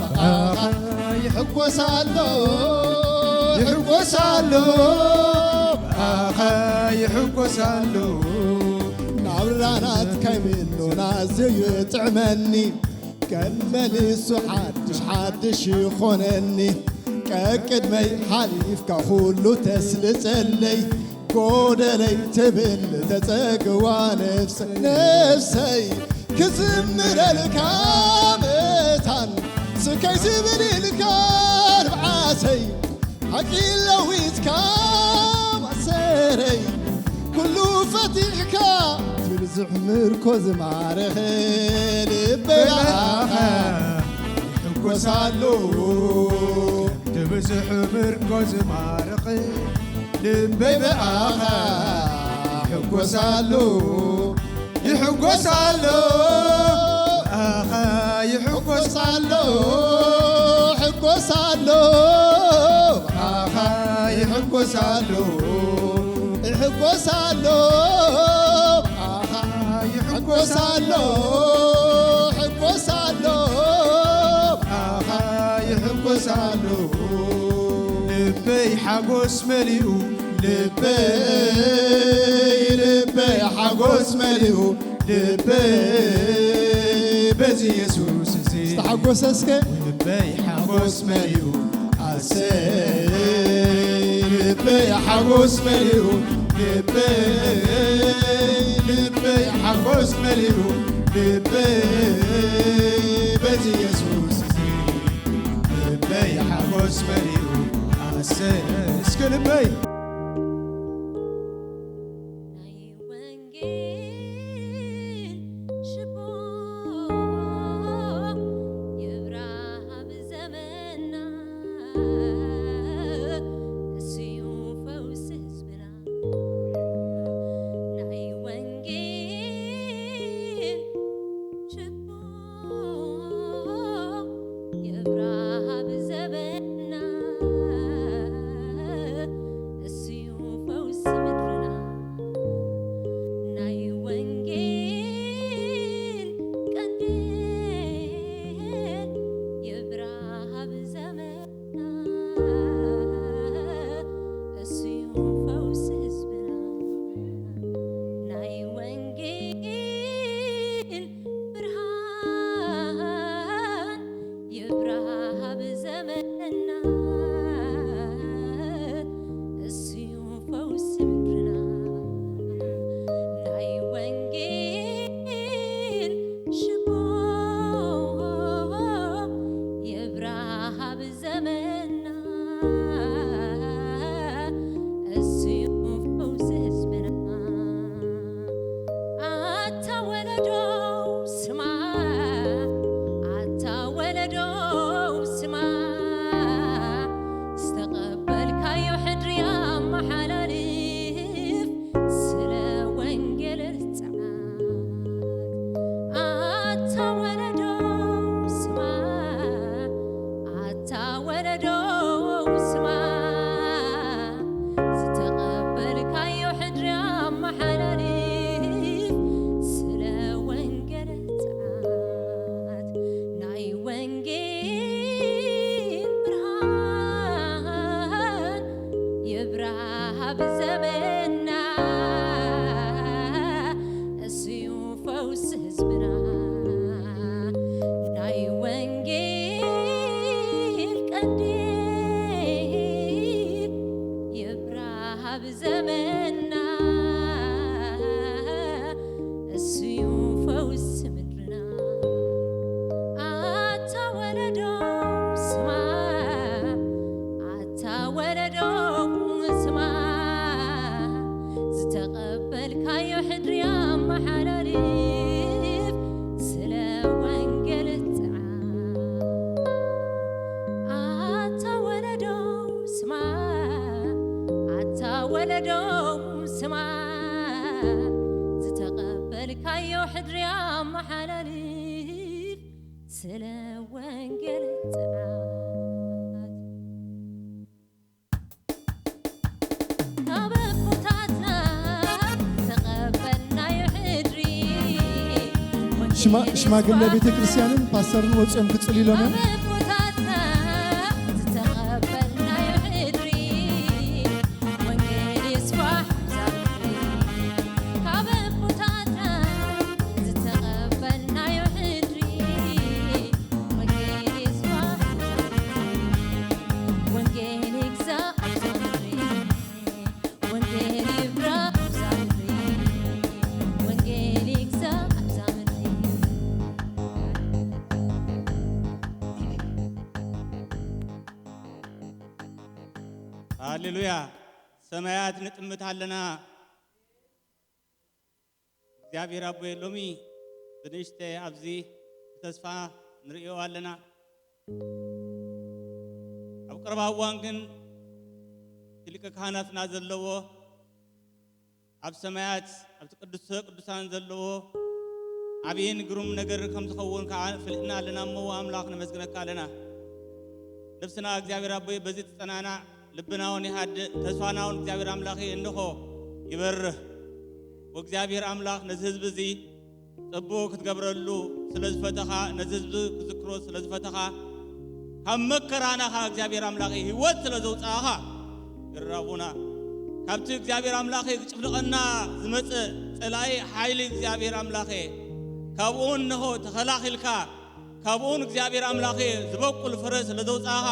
ብኣኻ። ይሕጎስ ኣሎ። ይሕጎስ ኣሎ ብኣኻ። ይሕጎስ ኣሎ። ናብራ ናትካ ይምኖና ኣዝዩ ይጥዕመኒ። ከም መሊሱ ሓድሽ ሓድሽ ይኾነኒ። ቀቅድመይ ሓሊፍካ ኩሉ ተስልጸለይ። ጎደለይ ትብል ተጸግዋ ነፍሰይ። ነፍሰይ ክዝምረልካ መታን ስከይ ትብል ኢልካ ንብዓተይ። ሓቂ ለዊጥካ ማእሰረይ። ኩሉ ፈቲሕካ ትብዝሕ ምርኮ ዝማረኸ። ልበይ ብኣኻ ይሕጎስ ኣሎ። ትብዝሕ ምርኮ ዝማረኸ። ልበይ ብኣኻ ይሕጎስ ኣሎ። ይሕጎስ ኣሎ ብኣኻ። ይሕጎስ ኣሎ። ሕጎስ ኣሎ ብኣኻ። ይሕጎስ ኣሎ። እሕጎስ ኣሎ ብኣኻ። ይሕጎስ ኣሎ። ሕጎስ ኣሎ ብኣኻ። ይሕጎስ ኣሎ። ልበይ ሓጎስ መሊኡ። ልበይ፣ ልበይ ሓጎስ መሊኡ። ልበይ በዚ የሱስ እዚ ዝተሓጎሰ እስከ። ልበይ ሓጎስ መሊኡ። ኣሰይ ልበይ ሓጎስ መሊኡ። ልበይ፣ ልበይ ሓጎስ መሊኡ። ልበይ በዚ የሱስ እዚ። ልበይ ሓጎስ መሊኡ። ኣሰይ እስከ ልበይ። ናይ ወንጌል ሽቦ ይብራህ ኣብ ዘመንና፣ እሱ እዩ ፈውሲ ህዝብና። ናይ ወንጌል ሽቦ ይብራህ ኣብ ዘመንና፣ ዮም ስማዕ፣ ዝተቐበልካዮ ሕድሪ ኣመሓላልፍ፣ ስለ ወንጌል ጽዓት። ካብ ኣቦታትና ዝተቐበልናዮ ሕድሪ፣ ሽማ-፣ ሽማግለ ቤተ ክርስቲያንን ፓስተርን ወፂኦም ክጽልዩ ኢሎም እዮም። ካብ ኣቦታትና ዝተቐበልናዮ ሕድሪ፣ ወንጌል ይስፋሕ ብዛ ምድሪ። ካብ ኣቦታትና ዝተቐበልናዮ ሕድሪ፣ ወንጌል ይስፋሕ ብዛ ምድሪ። ወንጌል ይግዛእ ኣብዛ ምድሪ። ወንጌል ይብራህ ኣብዛ ምድሪ። ወንጌል ይግዛእ ኣብዛ ምድሪ። ሃሌሉያ። ሰማያት ንጥምት ኣለና። እግዚኣብሔር ኣቦይ፣ ሎሚ ብንእሽተ ኣብዚ ብተስፋ ንርእዮ ኣለና። ኣብ ቀረባ እዋን ግን እቲ ሊቀ ካህናትና ዘለዎ ኣብ ሰማያት ኣብቲ ቅዱስ ቅዱሳን ዘለዎ ዓብይን ግሩም ነገር ከም ዝኸውን ከዓ ፍልጥና ኣለና እሞ ኣምላኽ ነመስግነካ ኣለና። ነፍስና እግዚኣብሔር ኣቦይ በዚ ትጸናናዕ፣ ልብና እውን ይሃድእ፣ ተስፋና እውን እግዚኣብሔር ኣምላኽ እንሆ ይበርህ። ወእግዚኣብሔር ኣምላኽ ነዚ ህዝቢ እዚ ጽቡቕ ክትገብረሉ ስለ ዝፈተኻ፣ ነዚ ህዝቢ ክዝክሮ ስለ ዝፈተኻ፣ ካብ መከራና ኸዓ እግዚኣብሔር ኣምላኽ ህይወት ስለ ዘውጻእኻ ይራቡና። ካብቲ እግዚኣብሔር ኣምላኽ ክጭፍልቐና ዝመጸ ጸላኢ ሓይሊ እግዚኣብሔር ኣምላኽ ካብኡ እንሆ ተኸላኺልካ፣ ካብኡን እግዚኣብሔር ኣምላኽ ዝበቁል ፍረ ስለ ዘውጻእኻ፣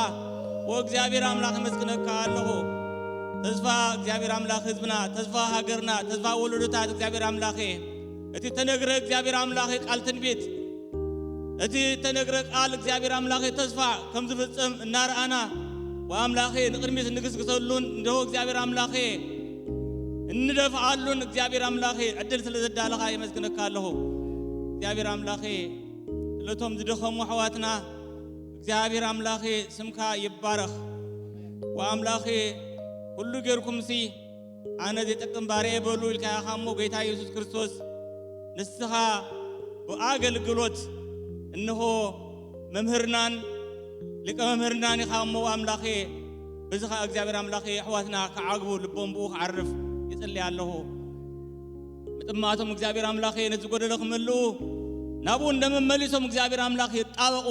ወእግዚኣብሔር ኣምላኽ የመስግነካ ኣለኹ። ተስፋ እግዚኣብሔር ኣምላኽ ህዝብና፣ ተስፋ ሃገርና፣ ተስፋ ወለዶታት እግዚኣብሔር ኣምላኽ፣ እቲ ተነግረ እግዚኣብሔር ኣምላኽ ቃል ትንቢት፣ እቲ ተነግረ ቃል እግዚኣብሔር ኣምላኽ ተስፋ ከም ዝፍጸም እናረኣና፣ ወኣምላኽ ንቕድሚት እንግስግሰሉን እንደ እግዚኣብሔር ኣምላኽ እንደፍኣሉን እግዚኣብሔር ኣምላኽ ዕድል ስለ ዘዳለኻ የመስግነካ ኣለኹ። እግዚኣብሔር ኣምላኽ ስለቶም ዝደኸሙ ኣሕዋትና እግዚኣብሔር ኣምላኽ ስምካ ይባረኽ። ወኣምላኽ ኩሉ ጌርኩምሲ ኣነ ዘይጠቅም ባርየ በሉ ኢልካ ኢኻ እሞ፣ ጎይታ የሱስ ክርስቶስ ንስኻ ብኣገልግሎት እንሆ መምህርናን ሊቀ መምህርናን ኢኻ እሞ፣ ኣምላኽ በዚ ኸኣ እግዚኣብሔር ኣምላኽ ኣሕዋትና ክዓግቡ ልቦም ብኡ ክዓርፍ ይጽሊ ኣለኹ። ምጥማቶም እግዚኣብሔር ኣምላኽ ነዚ ጎደሎ ክምልኡ ናብኡ እንደመመሊሶም እግዚኣብሔር ኣምላኽ ይጣበቑ።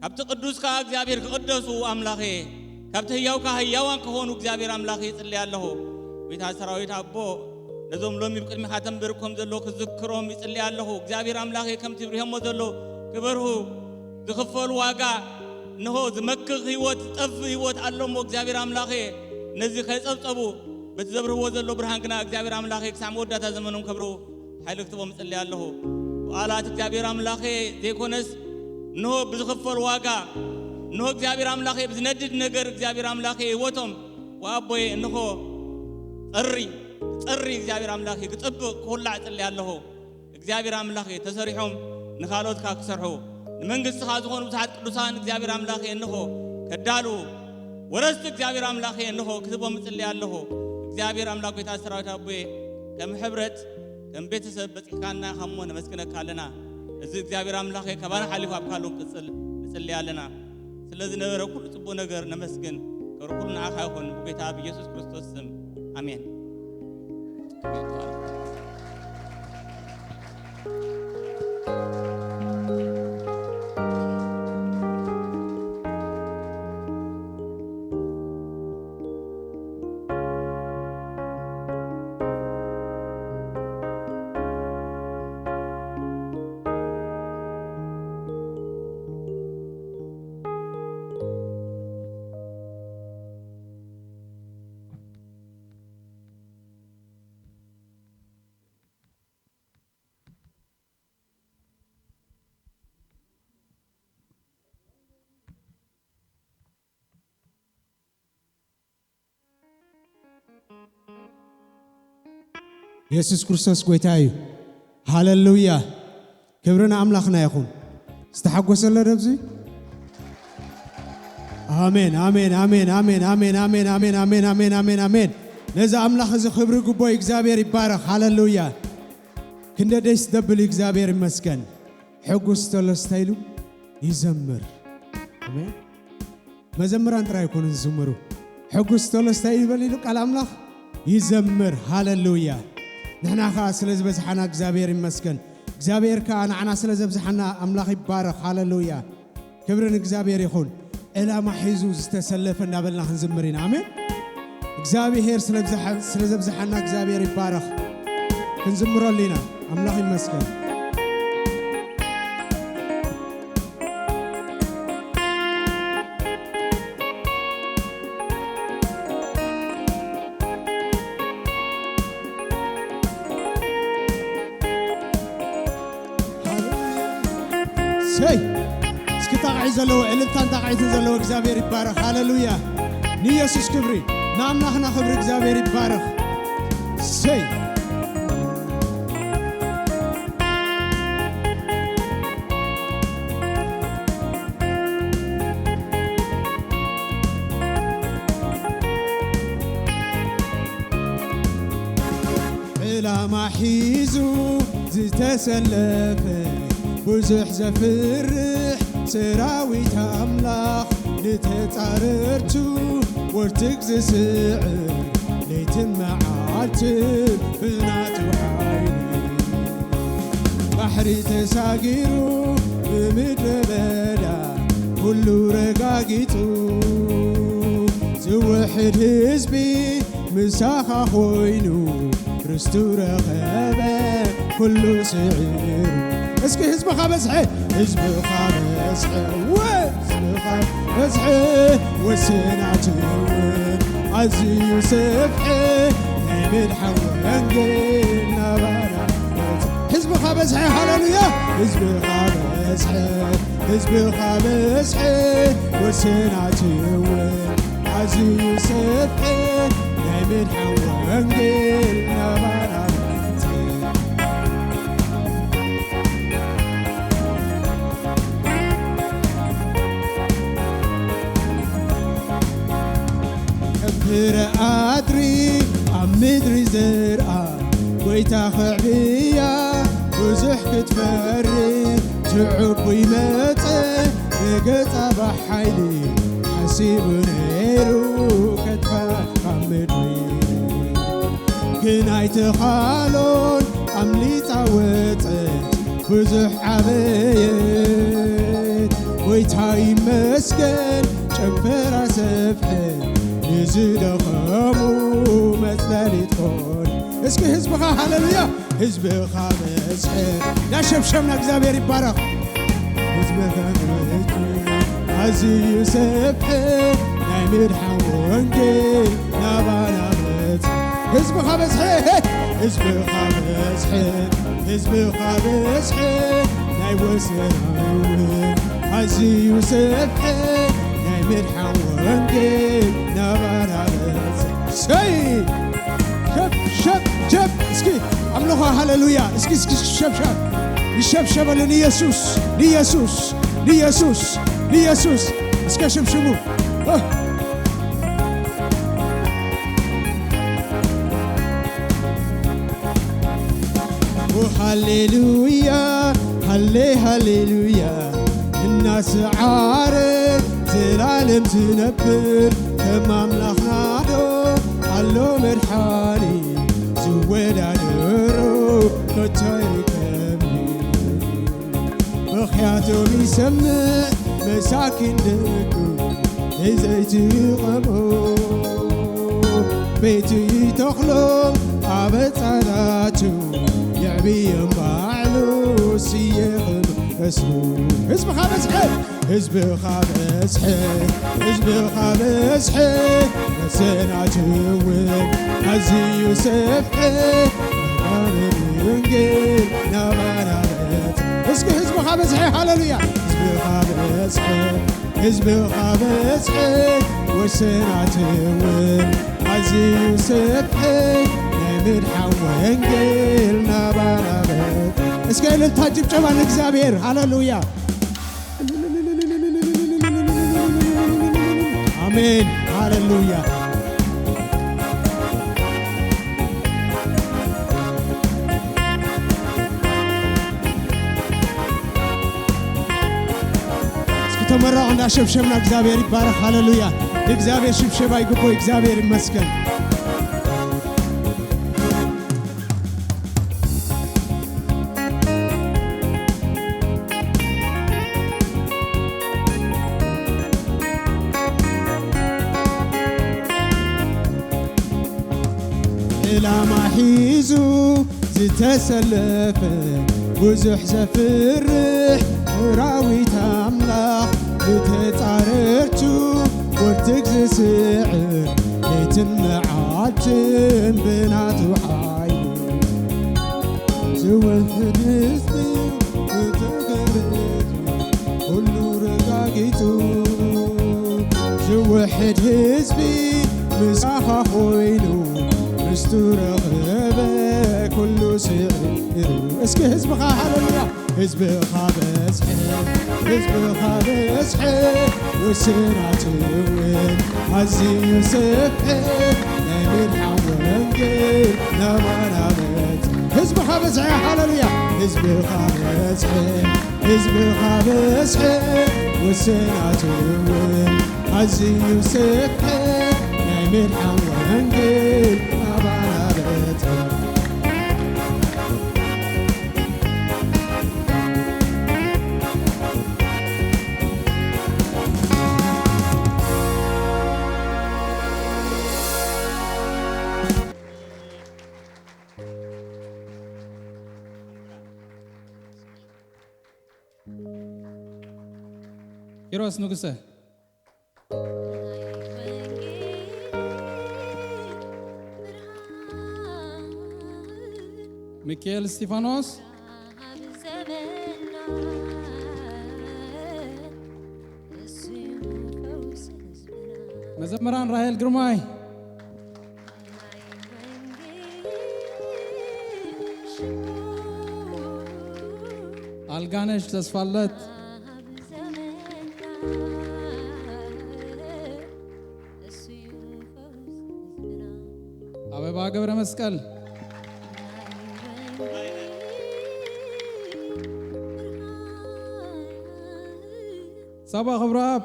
ካብቲ ቅዱስ ከኣ እግዚኣብሔር ክቕደሱ ኣምላኽ፣ ካብቲ ህያው ከኣ ህያዋን ክኾኑ እግዚኣብሔር ኣምላኽ ይጽሊ ኣለኹ። ጎይታ ሰራዊት ኣቦ፣ ነዞም ሎሚ ብቅድሚኻ ተንበርኮም ዘለዉ ክዝክሮም ይጽሊ ኣለኹ። እግዚኣብሔር ኣምላኽ ከምቲ ብርሆሞ ዘሎ ክበርሁ ዝኽፈሉ ዋጋ እንሆ ዝመክኽ ህይወት ዝጠፍእ ህይወት ኣሎ እሞ እግዚኣብሔር ኣምላኽ ነዚ ከይጸብጸቡ በቲ ዘብርህዎ ዘሎ ብርሃን ግና እግዚኣብሔር ኣምላኽ ክሳዕ መወዳእታ ዘመኖም ከብርሁ ሓይሊ ክትቦም እጽሊ ኣለኹ። በዓላት እግዚኣብሔር ኣምላኸ ዘይኮነስ፣ እንሆ ብዝኽፈል ዋጋ፣ እንሆ እግዚኣብሔር ኣምላኸ ብዝነድድ ነገር እግዚኣብሔር ኣምላኸ ህይወቶም ወኣቦየ እንሆ ጸሪ፣ ጸሪ እግዚኣብሔር ኣምላኸ ክጽብቕ ክውላዕ እጽሊ ኣለኹ። እግዚኣብሔር ኣምላኸ ተሰሪሖም ንኻልኦት ካብ ክሰርሑ ንመንግስትኻ ዝኾኑ ብዙሓት ቅዱሳን እግዚኣብሔር ኣምላኸ እንሆ ከዳሉ ወረስቲ እግዚኣብሔር ኣምላኸ እንሆ ክትቦም እጽሊ ኣለኹ። እግዚኣብሔር ኣምላኽ ጎይታ ሰራዊት ኣቦየ ከም ሕብረት ከም ቤተሰብ በጺሕካና ኢኻ እሞ ነመስግነካ ኣለና። እዚ እግዚኣብሔር ኣምላኸ ካባና ሓሊፉ ኣብ ካልእ ክቕጽል ንጽሊ ኣለና። ስለ ዝነበረ ኩሉ ጽቡቕ ነገር ነመስግን። ክብሪ ኩሉ ንዓኻ ይኹን ብጎይታ ብኢየሱስ ክርስቶስ ስም ኣሜን። የሱስ ክርስቶስ ጎይታ እዩ። ሃለሉያ። ክብሪ ንኣምላኽና ይኹን። ዝተሓጎሰ ኣሎ ዶ ኣብዚ? ኣሜን፣ ኣሜን፣ ኣሜን፣ ኣሜን፣ ኣሜን፣ ኣሜን፣ ኣሜን፣ ኣሜን፣ ኣሜን፣ ኣሜን፣ ኣሜን። ነዚ ኣምላኽ እዚ ክብሪ ግቦ እግዚኣብሔር ይባረኽ። ሃሌሉያ። ክንደ ደስ ደብል እግዚኣብሔር ይመስገን። ሕጉስ ተለስታ ኢሉ ይዘምር። ኣሜን። መዘምራን ጥራይ ኣይኮኑን ዝዝምሩ። ሕጉስ ተለስታ ይበል ኢሉ ቃል ኣምላኽ ይዘምር። ሃሌሉያ። ንሕና ኸዓ ስለ ዝበዝሓና እግዚኣብሔር ይመስገን። እግዚኣብሔር ከኣ ንዓና ስለ ዘብዝሓና ኣምላኽ ይባረኽ። ሃሌሉያ። ክብሪ ንእግዚኣብሔር ይኹን። ዕላማ ሒዙ ዝተሰለፈ እንዳበልና ክንዝምር ኢና። ኣሜን። እግዚኣብሔር ስለ ብዝሓ-፣ ስለ ዘብዝሓና እግዚኣብሔር ይባረኽ። ክንዝምረሉ ኢና። ኣምላኽ ይመስገን። ሰይ! እስኪ ጣቕዒት ዘለዎ፣ ዕልልታን ጣቕዒትን ዘለዎ እግዚኣብሔር ይባረኽ። ሃሌሉያ! ንኢየሱስ ክብሪ፣ ንኣምላኽና ክብሪ እግዚኣብሔር ይባረኽ። ሰይ! ዕላማ ሒዙ ዝተሰለፈ ብዙሕ ዘፍርሕ ሰራዊት ኣምላኽ ንተጻረርቱ ወርትግ ዝስዕር ለይትን መዓልትን ብናቱ ሓይሊ ባሕሪ ተሳጊሩ ብምድረ በዳ ኩሉ ረጋጊጹ ዝውሕድ ህዝቢ ምሳኻ ኮይኑ ርስቱ ረኸበ ኩሉ ስዒሩ። እስኪ ህዝብኻ በዝሐ፣ ህዝብኻ በዝሐ፣ ወ-፣ ህዝብኻ በዝሐ፣ ወሰናት እውን ኣዝዩ ሰፍሐ፣ ናይ ምድሓን ወንጌል ናባና በጽሐ። ህዝብኻ በዝሐ፣ ሃሌሉያ፣ ህዝብኻ በዝሐ፣ ህዝብኻ በዝሐ፣ ወሰናት እውን ኣዝዩ ሰፍሐ ናይ ምድሓን ወንጌል ናባና በጽሐ። ቀንፍረ ኣድሪ ኣብ ምድሪ ዘርኣ ጎይታ ኽዕብያ ብዙሕ ክትፈሪ ትዕቡ ይመጸ ረገጻ ብሓይሊ ሓሲቡ ነይሩ ከጥፋ ካብ ምድሪ። ግን ኣይተኻሎን ኣምሊጣ ወጸት ብዙሕ ዓበየት። ጎይታ ይመስገን ጨንፈራ ሰፍሐ ንዝደኸሙ መጽለሊት ኾነ። እስኪ ህዝብኻ ሃሌሉያ ህዝብኻ በዝሐ። ዳሸብሸብና እግዚኣብሔር ይባረኽ። ህዝብኻ በዝሐ ኣዝዩ ሰፍሐ ናይ ምድሓን ወንጌል ናባና በጽሐ። ህዝብኻ በዝሐ፣ ህዝብኻ በዝሐ፣ ህዝብኻ በዝሐ ናይ ወሰናይ እውን ኣዝዩ ሰፍሐ ናይ ምድሓን ወንጌል ናባና በጽሐ። ሰይ! ሸብ፣ ሸብ፣ ሸብ! እስኪ ኣምልኾ ሃሌሉያ! እስኪ፣ እስኪ፣ እስኪ ሸብሸብ! ይሸብሸበሉ ንኢየሱስ፣ ንኢየሱስ፣ ንኢየሱስ፣ ንኢየሱስ! እስከ ሽብሽቡ! ኦ! ኦ ሃሌሉያ፣ ሃሌ፣ ሃሌሉያ! እናሰዓረ ዘላለም ዝነብር ከም ኣምላኽና ዶ ኣሎ መድሓኒ ዝወዳደሮ ከቶ ይርከብኒ። ብኽያቶም ይሰምዕ መሳኪን ደቁ ዘይዘይቲ ይቐብኦ ቤቱ ይተኽሎም ኣብ ጻላቱ የዕብዮም ባዕሉ ስየ ክብረሱ ህዝብኻ በዝሐ ህዝብኻ በዝሐ፣ ህዝብኻ በዝሐ፣ መሰናትውን ኣዝዩ ሰፍሐ፣ መርሃዊ ወንጌል ናባና በጽሐ። እስኪ ህዝብኻ በዝሐ፣ ሃሌሉያ። ህዝብኻ በዝሐ፣ ህዝብኻ በዝሐ፣ ወሰናትውን ኣዝዩ ሰፍሐ፣ ናይ ምድሓን ወንጌል ናባና በጽሐ። እስከ እልልታ ጭብጨባ ንእግዚኣብሔር፣ ሃሌሉያ። ኣሜን። ሃሌሉያ። ተመራቑ እንዳሸብሸብና እግዚኣብሔር ይባረኽ። ሃሌሉያ። ንእግዚኣብሔር ሽብሸባ ይግቦ። እግዚኣብሔር ይመስገን። ዕላማ ሒዙ ዝተሰለፈ ብዙሕ ዘፍርሕ ሰራዊት ኣምላኽ ንተጻረርቱ ወርትግ ዝስዕር ለይትን መዓልትን ብናቱ ሓይሊ ዝውሕድ ህዝቢ ብትግርቱ ኩሉ ረጋጊጹ ዝውሕድ ህዝቢ ምሳኻ ኮይኑ ምስቱ ረኸበ ኩሉ ስዒሩ። እስኪ ህዝብኻ ሃለሉያ ህዝብኻ በዝሐ ህዝብኻ በዝሐ ውስናት እውን ኣዝዩ ሰፍሐ ናይ ምድሓን ወንጌል ናባና በጽሐ። ህዝብኻ በዝሐ ሃለሉያ ህዝብኻ በዝሐ ህዝብኻ በዝሐ ውስናት እውን ኣዝዩ ሰፍሐ ናይ ምድሓን ወንጌል ናባና በጽሐ። ኪሮስ ንጉሰ፣ ሚካኤል እስጢፋኖስ፣ መዘምራን ራሄል ግርማይ፣ ኣልጋነሽ ተስፋለት፣ ኣበባ ገብረ መስቀል፣ ሳባ ክብረኣብ፣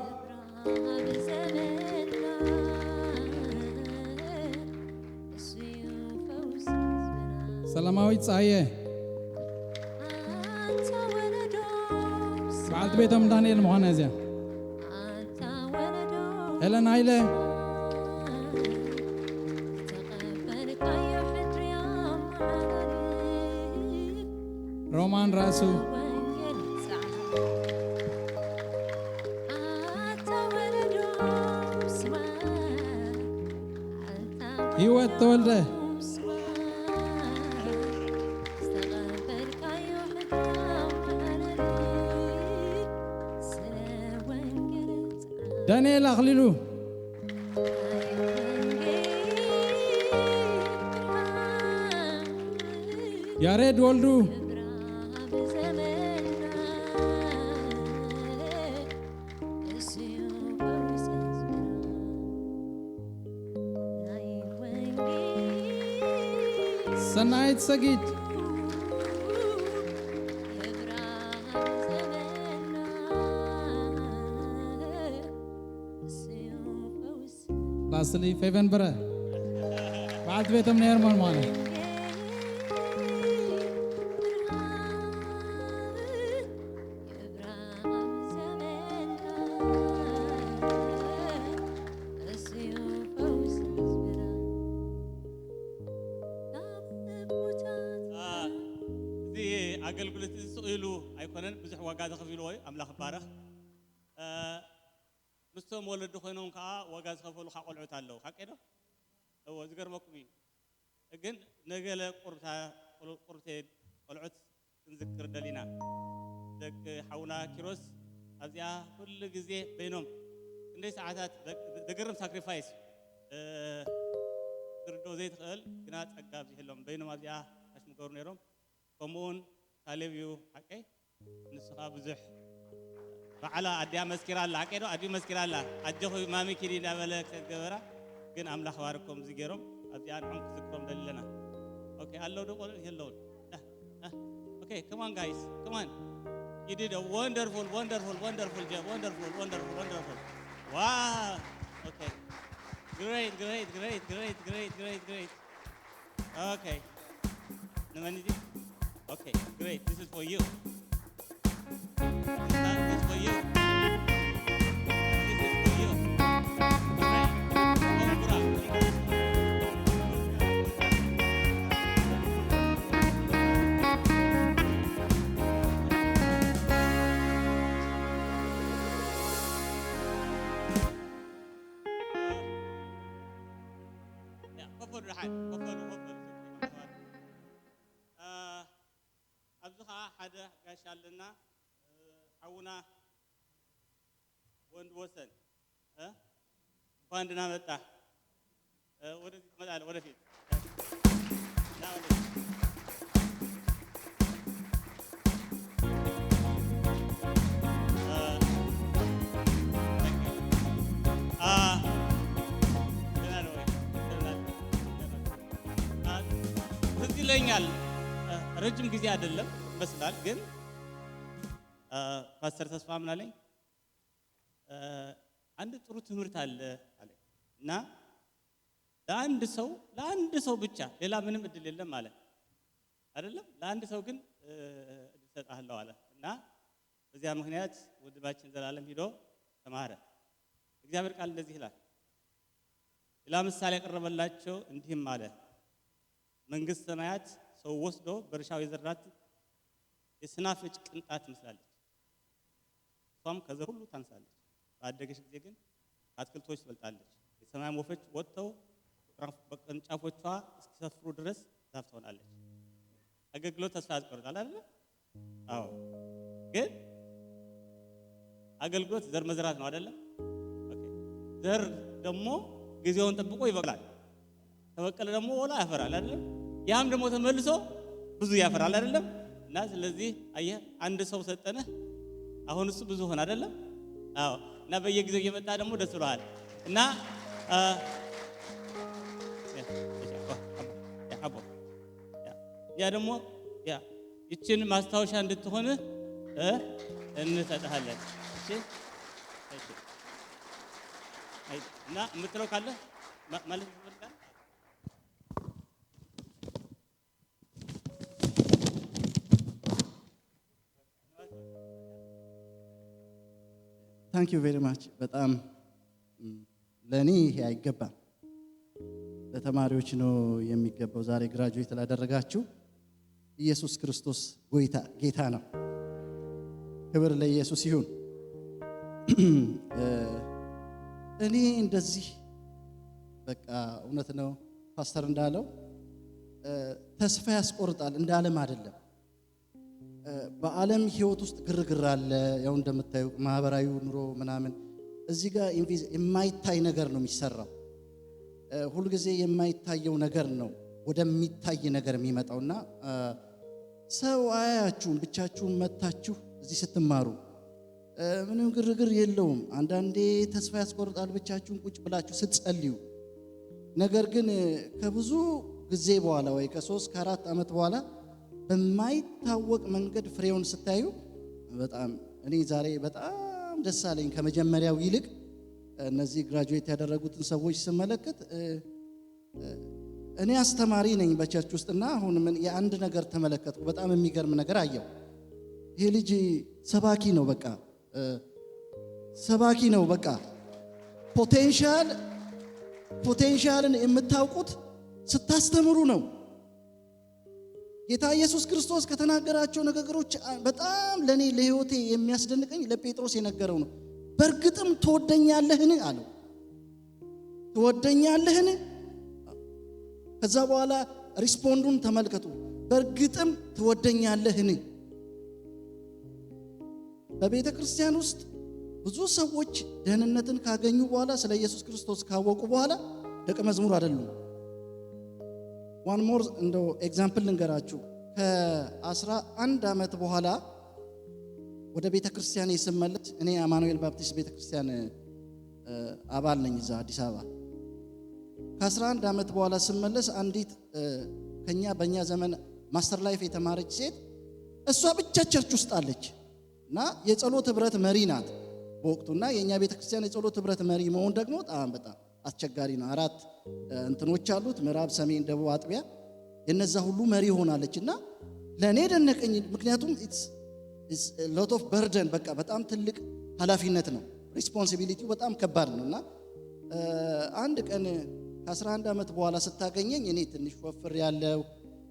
ሰላማዊት ጸሃየ፣ በዓልቲ ቤቶም ዳንኤል ምዃና እዚኣ። ሄለን ሃይለ፣ ሮማን ራእሱ፣ ህይወት ተወልደ፣ ዳንኤል ኣኽሊሉ፣ ያሬድ ወልዱ፣ ሰናይት ሰጊድ፣ ላስሊ ፌቨን በረ፣ በዓልቲ ቤቶም ናይ ሄርሞን ማለት። እዚ ኣገልግሎት እዚ ስቕ ኢሉ ኣይኮነን፣ ብዙሕ ዋጋ ተኸፊልዎ እዩ። ኣምላኽ ይባረኽ። ምስቶም ወለዲ ኮይኖም ከዓ ዋጋ ዝኸፈሉ ከዓ ቆልዑት ኣለዉ። ሓቂ ዶ? እዎ፣ ዝገርመኩም እዩ። ግን ነገለ ቁርብታ ቁርብተ ቆልዑት ክንዝክር ደሊና። ደቂ ሓውና ኪሮስ ኣብዚኣ ኩሉ ግዜ በይኖም ክንደይ ሰዓታት ዘገርም ሳክሪፋይስ ክትርድኦ ዘይትኽእል ግና ጸጋ ኣብዚሕሎም በይኖም ኣብዚኣ ኣሽምገሩ ነይሮም። ከምኡ እውን ካሌብ እዩ ሓቀይ። ንሱ ከዓ ብዙሕ ባዕላ ኣዲኣ መስኪራ ኣላ። ሓቀይ ዶ? ኣዲኡ መስኪራ ኣላ። ኣጆኺ ማሚ ኪዲ እንዳበለ ክሰት ገበራ። ግን ኣምላኽ ባርኮም እዚ ገይሮም ኣብዚኣ ንዖም ክዝክሮም ደሊ ኣለና። ኦኬ፣ ኣለዉ ዶ ቆልዑ? የለውን። ኦኬ፣ come on guys, come on. He did a wonderful, wonderful, wonderful job. Wonderful, wonderful, wonderful. Wow. Okay. Great, great, great, great, great, great, great. Okay. ንመን እዩ? Okay, great. This is for you. This is for you. This is for you. Great. Congrats. ያ፣ ኮፍ በሉ ደሓን፣ ኮፍ በሉ፣ ኮፍ በሉ። አ፣ ኣብዚ ኸዓ ሓደ ጋሻ ኣለና፣ እ፣ ሓውና ወንድ ወሰን፣ እ፣ እንኳን ደህና መጣ። እ፣ ወደዚህ ትመጣለህ፣ ወደፊት። ና ወደዚህ። እ፣ thank you። አ፣ ደህና ነው ወይ? ደህና ነው። አ፣ ትዝ ይለኛል፣ እ፣ ረጅም ጊዜ አይደለም ይመስላል፣ ግን፣ እ፣ ፓስተር ተስፋ ምን አለኝ? እ፣ አንድ ጥሩ ትምህርት አለ አለኝ። እና ለአንድ ሰው፣ ለአንድ ሰው ብቻ፣ ሌላ ምንም እድል የለም አለ። አይደለም? ለአንድ ሰው ግን፣ እ፣ እድል እሰጥሃለሁ አለ። እና በዚያ ምክንያት ወንድማችን ዘላለም ሂዶ ተማረ። እግዚአብሔር ቃል እንደዚህ ይላል። ሌላ ምሳሌ ያቀረበላቸው እንዲህም አለ፣ መንግሥት ሰማያት ሰው ወስዶ በእርሻው የዘራት የስናፍጭ ቅንጣት ትመስላለች። እሷም ከዘር ሁሉ ታንሳለች። ባደገች ጊዜ ግን ከአትክልቶች ትበልጣለች። የሰማይም ወፎች ወጥተው በቅርንጫፎ-፣ በቅርንጫፎቿ እስኪሰፍሩ ድረስ ዛፍ ትሆናለች። አገልግሎት ተስፋ ያስቆርጣል አይደለ? አዎ። ግን አገልግሎት ዘር መዝራት ነው አይደለም? ኦኬ። ዘር ደግሞ ጊዜውን ጠብቆ ይበቅላል። ከበቀለ ደግሞ ወላ ያፈራል አይደለም? ያም ደግሞ ተመልሶ ብዙ ያፈራል አይደለም? እና ስለዚህ አየህ፣ አንድ ሰው ሰጠነህ፣ አሁን እሱ ብዙ ሆነ አይደለም? አዎ። እና በየጊዜው እየመጣ ደግሞ ደስ ብሎሃል። እና፣ አ፣ ያ፣ ያ፣ ያ፣ ያ፣ ያ፣ ያ፣ ያ ደግሞ፣ ያ፣ ይችን ማስታወሻ እንድትሆንህ፣ እ፣ እንሰጥሃለን። እሺ? እሺ። አይ፣ እና የምትለው ካለ ማ-፣ ማለት ትፈልጋለህ? Thank you very much። በጣም፣ ም፣ ለእኔ ይሄ አይገባም። ለተማሪዎች ነው የሚገባው። ዛሬ ግራጁዌት ላደረጋችሁ ኢየሱስ ክርስቶስ ጎይታ፣ ጌታ ነው። ክብር ለኢየሱስ ይሁን። እ፣ እኔ እንደዚህ በቃ እውነት ነው ፓስተር እንዳለው፣ እ፣ ተስፋ ያስቆርጣል፣ እንደ ዓለም አይደለም። እ፣ በዓለም ህይወት ውስጥ ግርግር አለ። ያው እንደምታዩ ማህበራዊ ኑሮ ምናምን፣ እዚህ ጋር ኢንቪዝ-፣ የማይታይ ነገር ነው የሚሰራው። እ፣ ሁልጊዜ የማይታየው ነገር ነው ወደሚታይ ነገር የሚመጣውና፣ እ፣ ሰው አያያችሁም፣ ብቻችሁን መታችሁ እዚህ ስትማሩ፣ እ፣ ምንም ግርግር የለውም። አንዳንዴ ተስፋ ያስቆርጣል ብቻችሁን ቁጭ ብላችሁ ስትጸልዩ። ነገር ግን ከብዙ ጊዜ በኋላ ወይ ከሶስት ከአራት ዓመት በኋላ በማይታወቅ መንገድ ፍሬውን ስታዩ በጣም፣ እኔ ዛሬ በጣም ደስ አለኝ። ከመጀመሪያው ይልቅ እነዚህ ግራጁዌት ያደረጉትን ሰዎች ስመለከት፣ እ፣ እ፣ እኔ አስተማሪ ነኝ በቸርች ውስጥና አሁን ምን የአንድ ነገር ተመለከትኩ። በጣም የሚገርም ነገር አየሁ። ይሄ ልጅ ሰባኪ ነው፣ በቃ፣ እ፣ ሰባኪ ነው። በቃ ፖቴንሻል፣ ፖቴንሻልን የምታውቁት ስታስተምሩ ነው። ጌታ ኢየሱስ ክርስቶስ ከተናገራቸው ንግግሮች በጣም ለእኔ ለህይወቴ የሚያስደንቀኝ ለጴጥሮስ የነገረው ነው። «በእርግጥም ትወደኛለህን?» አለው። «ትወደኛለህን?» ከዛ በኋላ ሪስፖንዱን ተመልከቱ። «በእርግጥም ትወደኛለህን?» በቤተ ክርስቲያን ውስጥ ብዙ ሰዎች ደህንነትን ካገኙ በኋላ፣ ስለ ኢየሱስ ክርስቶስ ካወቁ በኋላ ደቀ መዝሙር አይደሉም። One more እንደው ኤግዛምፕል ልንገራችሁ። ከአስራ አንድ ዓመት በኋላ ወደ ቤተ ክርስቲያኔ ስመለስ፣ እኔ አማኑኤል ባፕቲስት ቤተ ክርስቲያን፣ እ፣ አባል ነኝ እዛ አዲስ አበባ። ከአስራ አንድ ዓመት በኋላ ስመለስ አንዲት፣ እ፣ ከኛ፣ በእኛ ዘመን ማስተር ላይፍ የተማረች ሴት እሷ ብቻ ቸርች ውስጥ አለች። እና የጸሎት ህብረት መሪ ናት በወቅቱ። እና የእኛ ቤተክርስቲያን የጸሎት ህብረት መሪ መሆን ደግሞ በጣም በጣም አስቸጋሪ ነው። አራት እ፣ እንትኖች አሉት፣ ምዕራብ፣ ሰሜን፣ ደቡብ አጥቢያ። የነዛ ሁሉ መሪ ሆናለች። እና ለእኔ ደነቀኝ፣ ምክንያቱም it's lot of burden፣ በቃ በጣም ትልቅ ኃላፊነት ነው። ሪስፖንሲቢሊቲው በጣም ከባድ ነው። እና እ፣ አንድ ቀን ከ11 ዓመት በኋላ ስታገኘኝ፣ እኔ ትንሽ ወፍር ያለው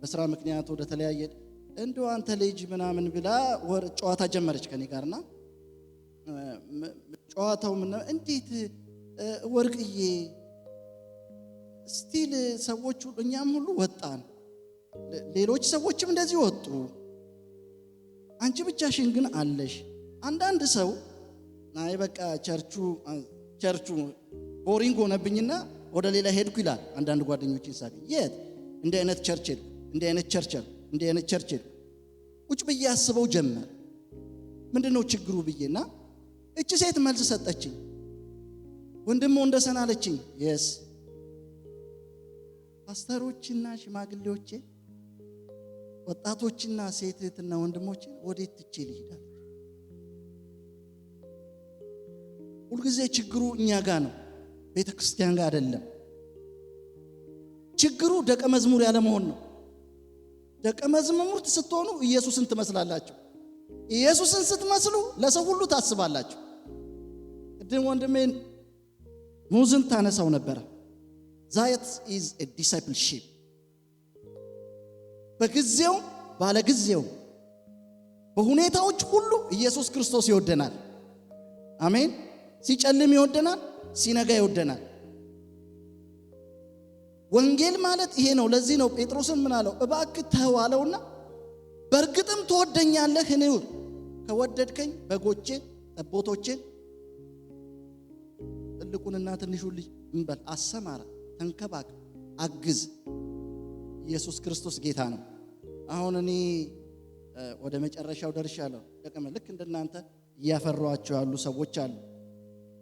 በስራ ምክንያት ወደ ተለያየ፣ "እንደው አንተ ልጅ" ምናምን ብላ ወር ጨዋታ ጀመረች ከኔ ጋርና እ፣ ም- ጨዋታው ምን ነው? "እንዴት እ፣ ወርቅዬ፣ ስቲል ሰዎች ሁሉ፣ እኛም ሁሉ ወጣን፣ ሌ- ሌሎች ሰዎችም እንደዚህ ወጡ፣ አንቺ ብቻሽን ግን አለሽ?" አንዳንድ ሰው፣ "አይ በቃ ቸርቹ አ- ቸርቹ ቦሪንግ ሆነብኝና ወደ ሌላ ሄድኩ" ይላል። አንዳንድ ጓደኞችን ሳገኝ፣ "የት?" "እንዲህ አይነት ቸርች ሄድኩ፣ እንዲህ አይነት ቸርች ሄድኩ፣ እንዲህ አይነት ቸርች ሄድኩ።" ቁጭ ብዬ አስበው ጀመር። "ምንድን ነው ችግሩ?" ብዬና እቺ ሴት መልስ ሰጠችኝ። "ወንድም ወንደሰን" አለችኝ። የስ ፓስተሮችና ሽማግሌዎቼ፣ ወጣቶችና ሴት እህትና ወንድሞቼ ወዴት ትቼ ልሂድ አለች። ሁልጊዜ ችግሩ እኛ ጋ ነው፣ ቤተ ክርስቲያን ጋር አይደለም። ችግሩ ደቀ መዝሙር ያለመሆን ነው። ደቀ መዝሙርት ስትሆኑ ኢየሱስን ትመስላላችሁ። ኢየሱስን ስትመስሉ ለሰው ሁሉ ታስባላችሁ። ቅድም ወንድሜን ሙዝን ታነሳው ነበረ። That is a discipleship። በጊዜው ባለጊዜው በሁኔታዎች ሁሉ ኢየሱስ ክርስቶስ ይወደናል። አሜን። ሲጨልም ይወደናል፣ ሲነጋ ይወደናል። ወንጌል ማለት ይሄ ነው። ለዚህ ነው ጴጥሮስን ምን አለው? "እባክህ ተው" አለውና፣ "በእርግጥም ትወደኛለህ? እኔ ከወደድከኝ በጎቼ፣ ጠቦቶቼ፣ ትልቁንና ትንሹን ልጅ እንበል፣ አሰማራ፣ ተንከባከብ፣ አግዝ።" ኢየሱስ ክርስቶስ ጌታ ነው። አሁን እኔ እ፣ ወደ መጨረሻው ደርሻለሁ። ደቀ መ- ልክ እንደናንተ እያፈሯቸው ያሉ ሰዎች አሉ።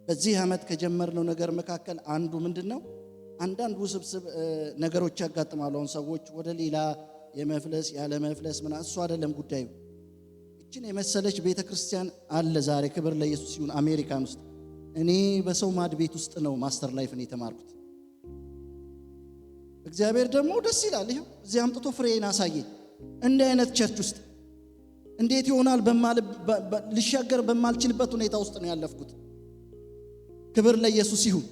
በዚህ ዓመት ከጀመርነው ነገር መካከል አንዱ ምንድን ነው? አንዳንድ ውስብስብ እ፣ ነገሮች ያጋጥማሉ። አሁን ሰዎች ወደ ሌላ የመፍለስ ያለ መፍለስ ምና እሱ አይደለም ጉዳዩ። እችን የመሰለች ቤተ ክርስቲያን አለ ዛሬ። ክብር ለኢየሱስ ይሁን። አሜሪካን ውስጥ እኔ በሰው ማድ ቤት ውስጥ ነው ማስተር ላይፍን የተማርኩት። እግዚአብሔር ደግሞ ደስ ይላል። ይኸው እዚህ አምጥቶ ፍሬን አሳየኝ። እንዲህ አይነት ቸርች ውስጥ እንዴት ይሆናል በማል- በ- በ- ልሻገር በማልችልበት ሁኔታ ውስጥ ነው ያለፍኩት። ክብር ለኢየሱስ ይሁን።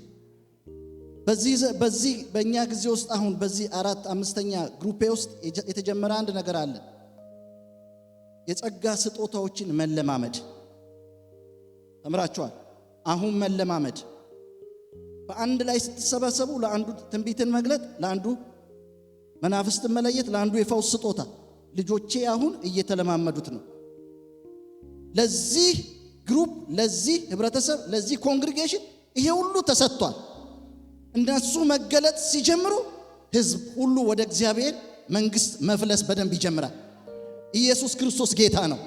በዚህ ዘ- በዚህ በእኛ ጊዜ ውስጥ አሁን በዚህ አራት አምስተኛ ግሩፔ ውስጥ የጀ- የተጀመረ አንድ ነገር አለ። የጸጋ ስጦታዎችን መለማመድ ተምራችኋል። አሁን መለማመድ፣ በአንድ ላይ ስትሰበሰቡ ለአንዱ ትንቢትን መግለጥ፣ ለአንዱ መናፍስትን መለየት፣ ለአንዱ የፈውስ ስጦታ። ልጆቼ አሁን እየተለማመዱት ነው። ለዚህ ግሩፕ፣ ለዚህ ህብረተሰብ፣ ለዚህ ኮንግሪጌሽን ይሄ ሁሉ ተሰጥቷል። እነሱ መገለጥ ሲጀምሩ ህዝብ ሁሉ ወደ እግዚአብሔር መንግስት መፍለስ በደንብ ይጀምራል። ኢየሱስ ክርስቶስ ጌታ ነው።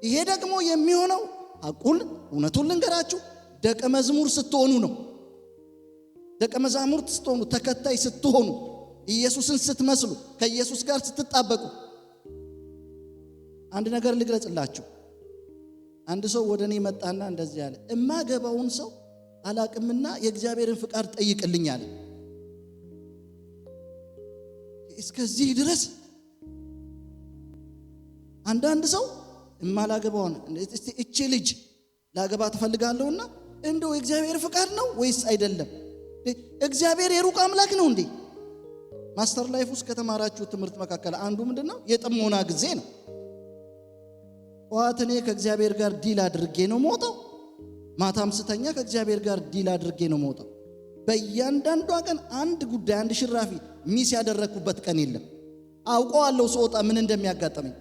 ይሄ ደግሞ የሚሆነው አቁል እውነቱን ልንገራችሁ፣ ደቀ መዝሙር ስትሆኑ ነው። ደቀ መዛሙርት ስትሆኑ፣ ተከታይ ስትሆኑ፣ ኢየሱስን ስትመስሉ፣ ከኢየሱስ ጋር ስትጣበቁ። አንድ ነገር ልግለጽላችሁ። አንድ ሰው ወደ እኔ መጣና እንደዚህ አለ፣ "እማገባውን ሰው አላቅምና የእግዚአብሔርን ፍቃድ ጠይቅልኝ" አለ። እስከዚህ ድረስ አንዳንድ ሰው እማላገባውን፣ "እስቲ እቺ ልጅ ላገባ ትፈልጋለሁና እንደው የእግዚአብሔር ፍቃድ ነው ወይስ አይደለም? እንዴ፣ እግዚአብሔር የሩቅ አምላክ ነው እንዴ?" ማስተር ላይፍ ውስጥ ከተማራችሁ ትምህርት መካከል አንዱ ምንድን ነው? የጥሞና ጊዜ ነው። ጠዋት እኔ ከእግዚአብሔር ጋር ዲል አድርጌ ነው መውጣው። ማታም ስተኛ ከእግዚአብሔር ጋር ዲል አድርጌ ነው መውጣው። በእያንዳንዷ ቀን አንድ ጉዳይ፣ አንድ ሽራፊ ሚስ ያደረግኩበት ቀን የለም። አውቀዋለሁ ስወጣ ምን እንደሚያጋጥመኝ።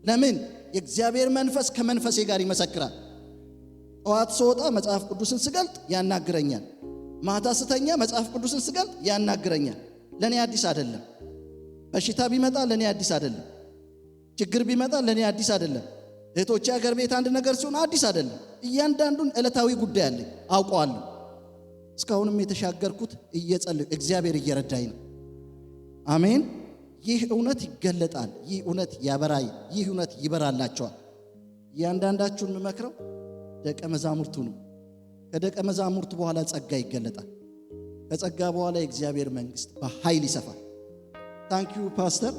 ለምን? የእግዚአብሔር መንፈስ ከመንፈሴ ጋር ይመሰክራል። ጠዋት ስወጣ መጽሐፍ ቅዱስን ስገልጥ ያናግረኛል። ማታ ስተኛ መጽሐፍ ቅዱስን ስገልጥ ያናግረኛል። ለእኔ አዲስ አይደለም። በሽታ ቢመጣ ለእኔ አዲስ አይደለም። ችግር ቢመጣ ለእኔ አዲስ አይደለም። እህቶቼ ሀገር ቤት አንድ ነገር ሲሆን አዲስ አይደለም። እያንዳንዱን ዕለታዊ ጉዳይ አለኝ፣ አውቀዋለሁ። እስካሁንም የተሻገርኩት እየጸለዩ፣ እግዚአብሔር እየረዳኝ ነው። አሜን። ይህ እውነት ይገለጣል። ይህ እውነት ያበራይ። ይህ እውነት ይበራላቸዋል። እያንዳንዳችሁን የምመክረው ደቀ መዛሙርት ሁኑ። ከደቀ መዛሙርት በኋላ ጸጋ ይገለጣል። ከጸጋ በኋላ የእግዚአብሔር መንግስት በኃይል ይሰፋል። Thank you pastor።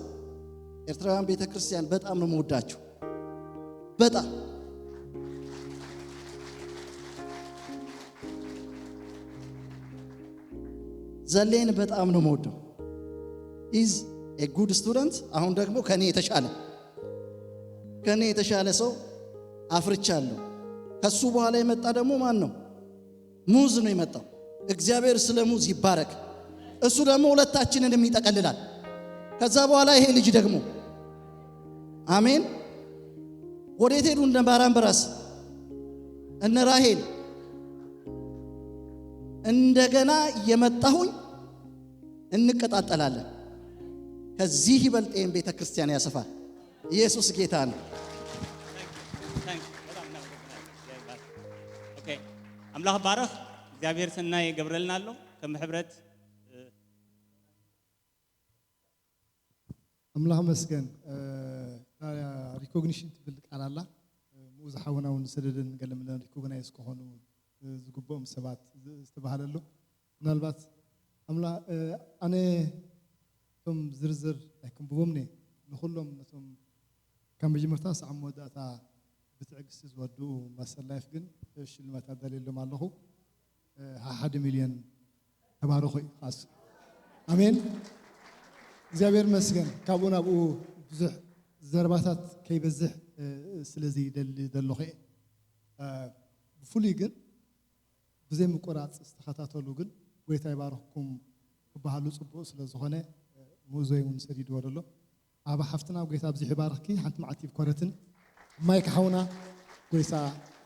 ኤርትራውያን ቤተክርስቲያን በጣም ነው የምወዳችሁ። በጣም ዘሌን በጣም ነው የምወደው። He's a good student። አሁን ደግሞ ከኔ የተሻለ ከኔ የተሻለ ሰው አፍርቻለሁ። ከሱ በኋላ የመጣ ደግሞ ማን ነው? ሙዝ ነው የመጣው። እግዚአብሔር ስለ ሙዝ ይባረክ። እሱ ደግሞ ሁለታችንንም ይጠቀልላል። ከዛ በኋላ ይሄ ልጅ ደግሞ አሜን። ወዴት ሄዱ? እነ ባራምበራስ እነ ራሄል እንደገና እየመጣሁኝ እንቀጣጠላለን። ከዚህ ይበልጥ ይህን ቤተ ክርስቲያን ያሰፋል። ኢየሱስ ጌታ ነው። Thank you። በጣም እናመሰግናለን። እግዚአብሔር ይባርክ። ኦኬ፣ ኣምላኽ ባረኽ። እግዚኣብሔር ሰናይ ይገብረልና ኣሎ። ከም ሕብረት ኣምላኽ መስገን። ሪኮግኒሽን ትብል ቃል ኣላ። ምኡ ዝሓውና እውን ዝሰደደን ገለ ምለን ሪኮግናይዝ ክኾኑ ዝግብኦም ሰባት ዝተባህለ ኣሎ። ምናልባት ኣምላ ኣነ እቶም ዝርዝር ኣይክንብቦም ነ ንኩሎም ነቶም ካብ መጀመርታ ሳዕ መወዳእታ ብትዕግስቲ ዝወድኡ ማስተር ላይፍ ግን ሽልማት ኣዳልየሎም ኣለኹ። ሓደ ሚልዮን ተባረኹ እዩ ኻስ ኣሜን። እግዚኣብሔር መስገን። ካብኡ ናብኡ ብዙሕ ዘረባታት ከይበዝሕ ስለዚ ይደሊ ዘለኹ እየ። ብፍሉይ ግን ብዘይ ምቁራፅ ዝተኸታተሉ ግን ጎይታ ይባርኽኩም ክበሃሉ ፅቡቅ ስለ ዝኾነ ሙእዞይ እውን ሰዲድዎ ዘሎ። ኣብ ሓፍትና ጎይታ ኣብዚሑ ይባርኽኪ። ሓንቲ መዓልቲ ይብኮረትን ማይክ ሓውና ጎይታ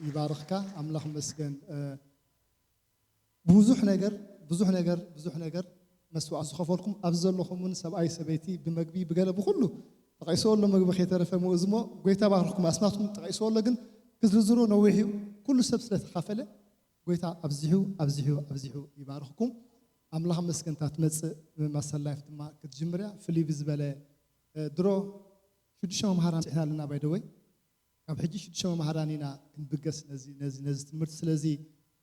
ይባርኽካ። ኣምላኽ መስገን። ብዙሕ ነገር ብዙሕ ነገር ብዙሕ ነገር መስዋዕት ዝኸፈልኩም ኣብዚ ዘለኹም እውን ሰብኣይ ሰበይቲ ብመግቢ ብገለ ብኩሉ ተቐይስዎ ኣሎ። መግቢ ከይተረፈ ምኡ ዝሞ ጎይታ ባርኽኩም። ኣስማትኩም ተቐይስዎ ኣሎ ግን ክዝርዝሮ ነዊሕ እዩ። ኩሉ ሰብ ስለተኻፈለ ጎይታ ኣብዚሑ ኣብዚሑ ኣብዚሑ ይባርኽኩም። ኣምላኽ መስገንታ ትመፅእ ማስተር ላይፍ ድማ ክትጅምርያ ፍልይ ብዝበለ ድሮ ሽዱሽተ መምሃራን ፅሕና ኣለና ባይደወይ ካብ ሕጂ ሽዱሽተ መምሃራን ኢና ክንብገስ ነዚ ነዚ ነዚ ትምህርቲ ስለዚ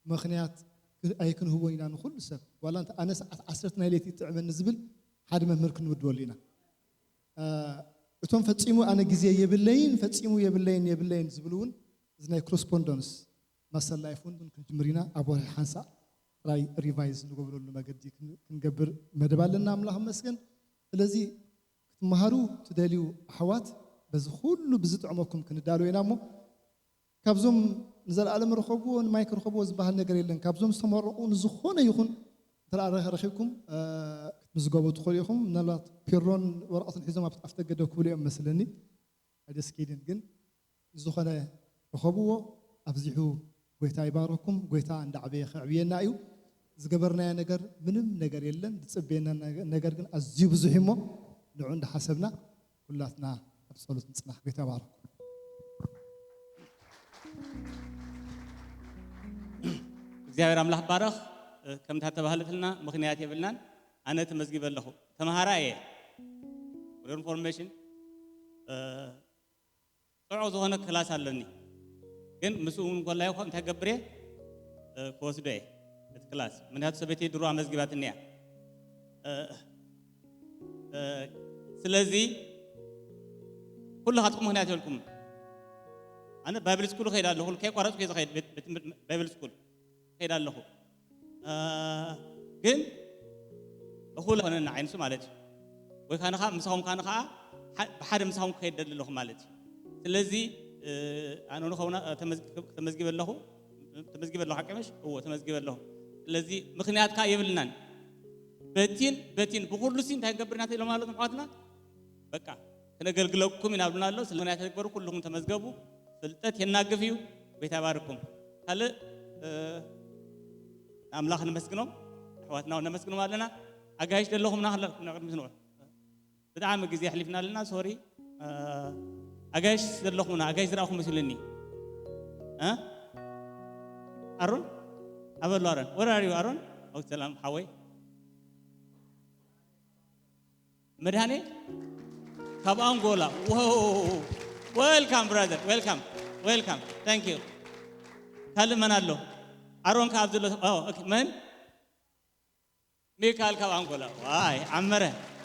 ምኽንያት ኣይክንህቦን ኢና ንኹሉ ሰብ ዋላ እንተ ኣነ ሰዓት ዓሰርተ ናይ ለይቲ ይጥዕመኒ ዝብል ሓደ መምህር ክንምድበሉ ኢና። እቶም ፈጺሙ ኣነ ግዜ የብለይን ፈጺሙ የብለይን የብለይን ዝብሉ እውን እዚ ናይ ኮረስፖንደንስ ማስተር ላይፍ እውን ክንጅምር ኢና። ኣብ ወርሒ ሓንሳእ ጥራይ ሪቫይዝ ንገብረሉ መገዲ ክንገብር መደብ ኣለና። ኣምላኽ መስገን። ስለዚ ክትመሃሩ ትደልዩ ኣሕዋት በዚ ኩሉ ብዝጥዕመኩም ክንዳሎ ኢና እሞ ካብዞም ንዘለኣለም ረኸብዎ ንማይክ ረኸብዎ ዝበሃል ነገር የለን። ካብዞም ዝተመረቑ ንዝኾነ ይኹን እንተ ረኺብኩም ክትምዝገቡ ትኽእሉ ኢኹም። ምናልባት ፒሮን ወረቐትን ሒዞም ኣብቲ ኣፍደገ ደው ክብሉ እዮም መስለኒ። ኣይደስኪድን ግን ንዝኾነ ረኸብዎ ኣብዚሑ ጎይታ ይባረኩም። ጎይታ እንዳዕበየ ከዕብየና እዩ። ዝገበርናዮ ነገር ምንም ነገር የለን። ዝፅበየና ነገር ግን ኣዝዩ ብዙሕ እሞ ንዑ እንዳሓሰብና ኩላትና ኣብ ፀሎት ንፅናሕ። ጎይታ ይባረኩም። እግዚኣብሔር ኣምላኽ ባረኽ። ከምታ ተባህለትልና ምኽንያት የብልናን። ኣነ ተመዝጊበ ኣለኹ። ተምሃራ እየ። ኢንፎርሜሽን ጥዑቕ ዝኾነ ክላስ ኣለኒ ግን ምስኡ እውን ኮላይ ኮ እንታይ ገብር እየ ክወስዶ እየ እቲ ክላስ ምክንያቱ ሰበይተይ ድሮ ኣመዝጊባትኒ እያ። ስለዚ ኩሉ ካትኩም ምክንያት የብልኩም። ኣነ ባይብል ስኩል ከይድ ኣለኹ ከይቋረፅኩ እየ ዝኸይድ ባይብል ስኩል ከይድ ኣለኹ። ግን እኹል ኾነና ዓይንሱ ማለት እዩ። ወይ ካን ከዓ ምሳኹም ካን ከዓ ብሓደ ምሳኹም ክኸይድ ደሊ ኣለኹ ማለት እዩ። ስለዚ ኣነ ንኸውን ተመዝጊበ ኣለኹ። ተመዝጊበ ኣለኹ ሓቀመሽ እዎ ተመዝጊበ ኣለኹ። ስለዚ ምኽንያት ከዓ የብልናን። በቲን በቲን ብኩሉ ሲ እንታይ ገብርና ኢሎም ኣለኹም ኣሕዋትና በቃ ክነገልግለኩም ኢና ብሉና ኣሎ። ስለ ምኽንያት ተግበሩ ኩልኹም ተመዝገቡ። ፍልጠት የናግፍ እዩ። ጎይታ ይባርኩም። ካልእ ኣምላኽ ነመስግኖም ኣሕዋትና እውን ነመስግኖም ኣለና። ኣጋይሽ ዘለኹምና ክላ ቅድሚ ትንዑ ብጣዕሚ ግዜ ኣሕሊፍና ኣለና። ሶሪ ኣጋይሽ ዘለኹምና ኣጋይሽ ዝረኣኹም መስሉኒ። ኣሮን ኣበሎ ኣሮን ወራሪዩ ኣሮን ሰላም ሓወይ መድሃኔ ካብ ኣንጎላ። Welcome brother, welcome. Welcome. Thank you. ካልእ መን ኣሎ? ኣሮን ካብ ዘሎ፣ ኦ፣ ኦኬ፣ መን? ሚካል ካብ ኣንጎላ። ዋይ፣ ዓመረ።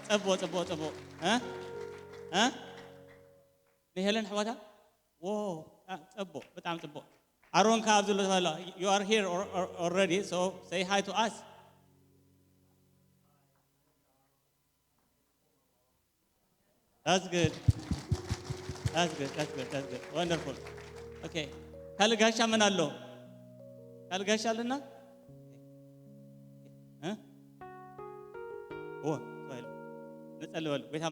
ጽቡቕ፣ ጽቡቕ፣ ጽቡቕ። እ? እ? ንሄለን ኣሕዋታ? ዎ፣ አ፣ ጽቡቕ፣ ብጣዕሚ ጽቡቕ። ኣሮን ካብ ዘሎ ተባህለ፣ you are here al-, al-, already, so say hi to us. That's good. That's good. That's good. That's good. Wonderful. Okay. ካልእ ጋሻ መን ኣሎ? ካልእ ጋሻ ኣለና? እ? ኦ፣ ንጸልይ በሉ። ጌታ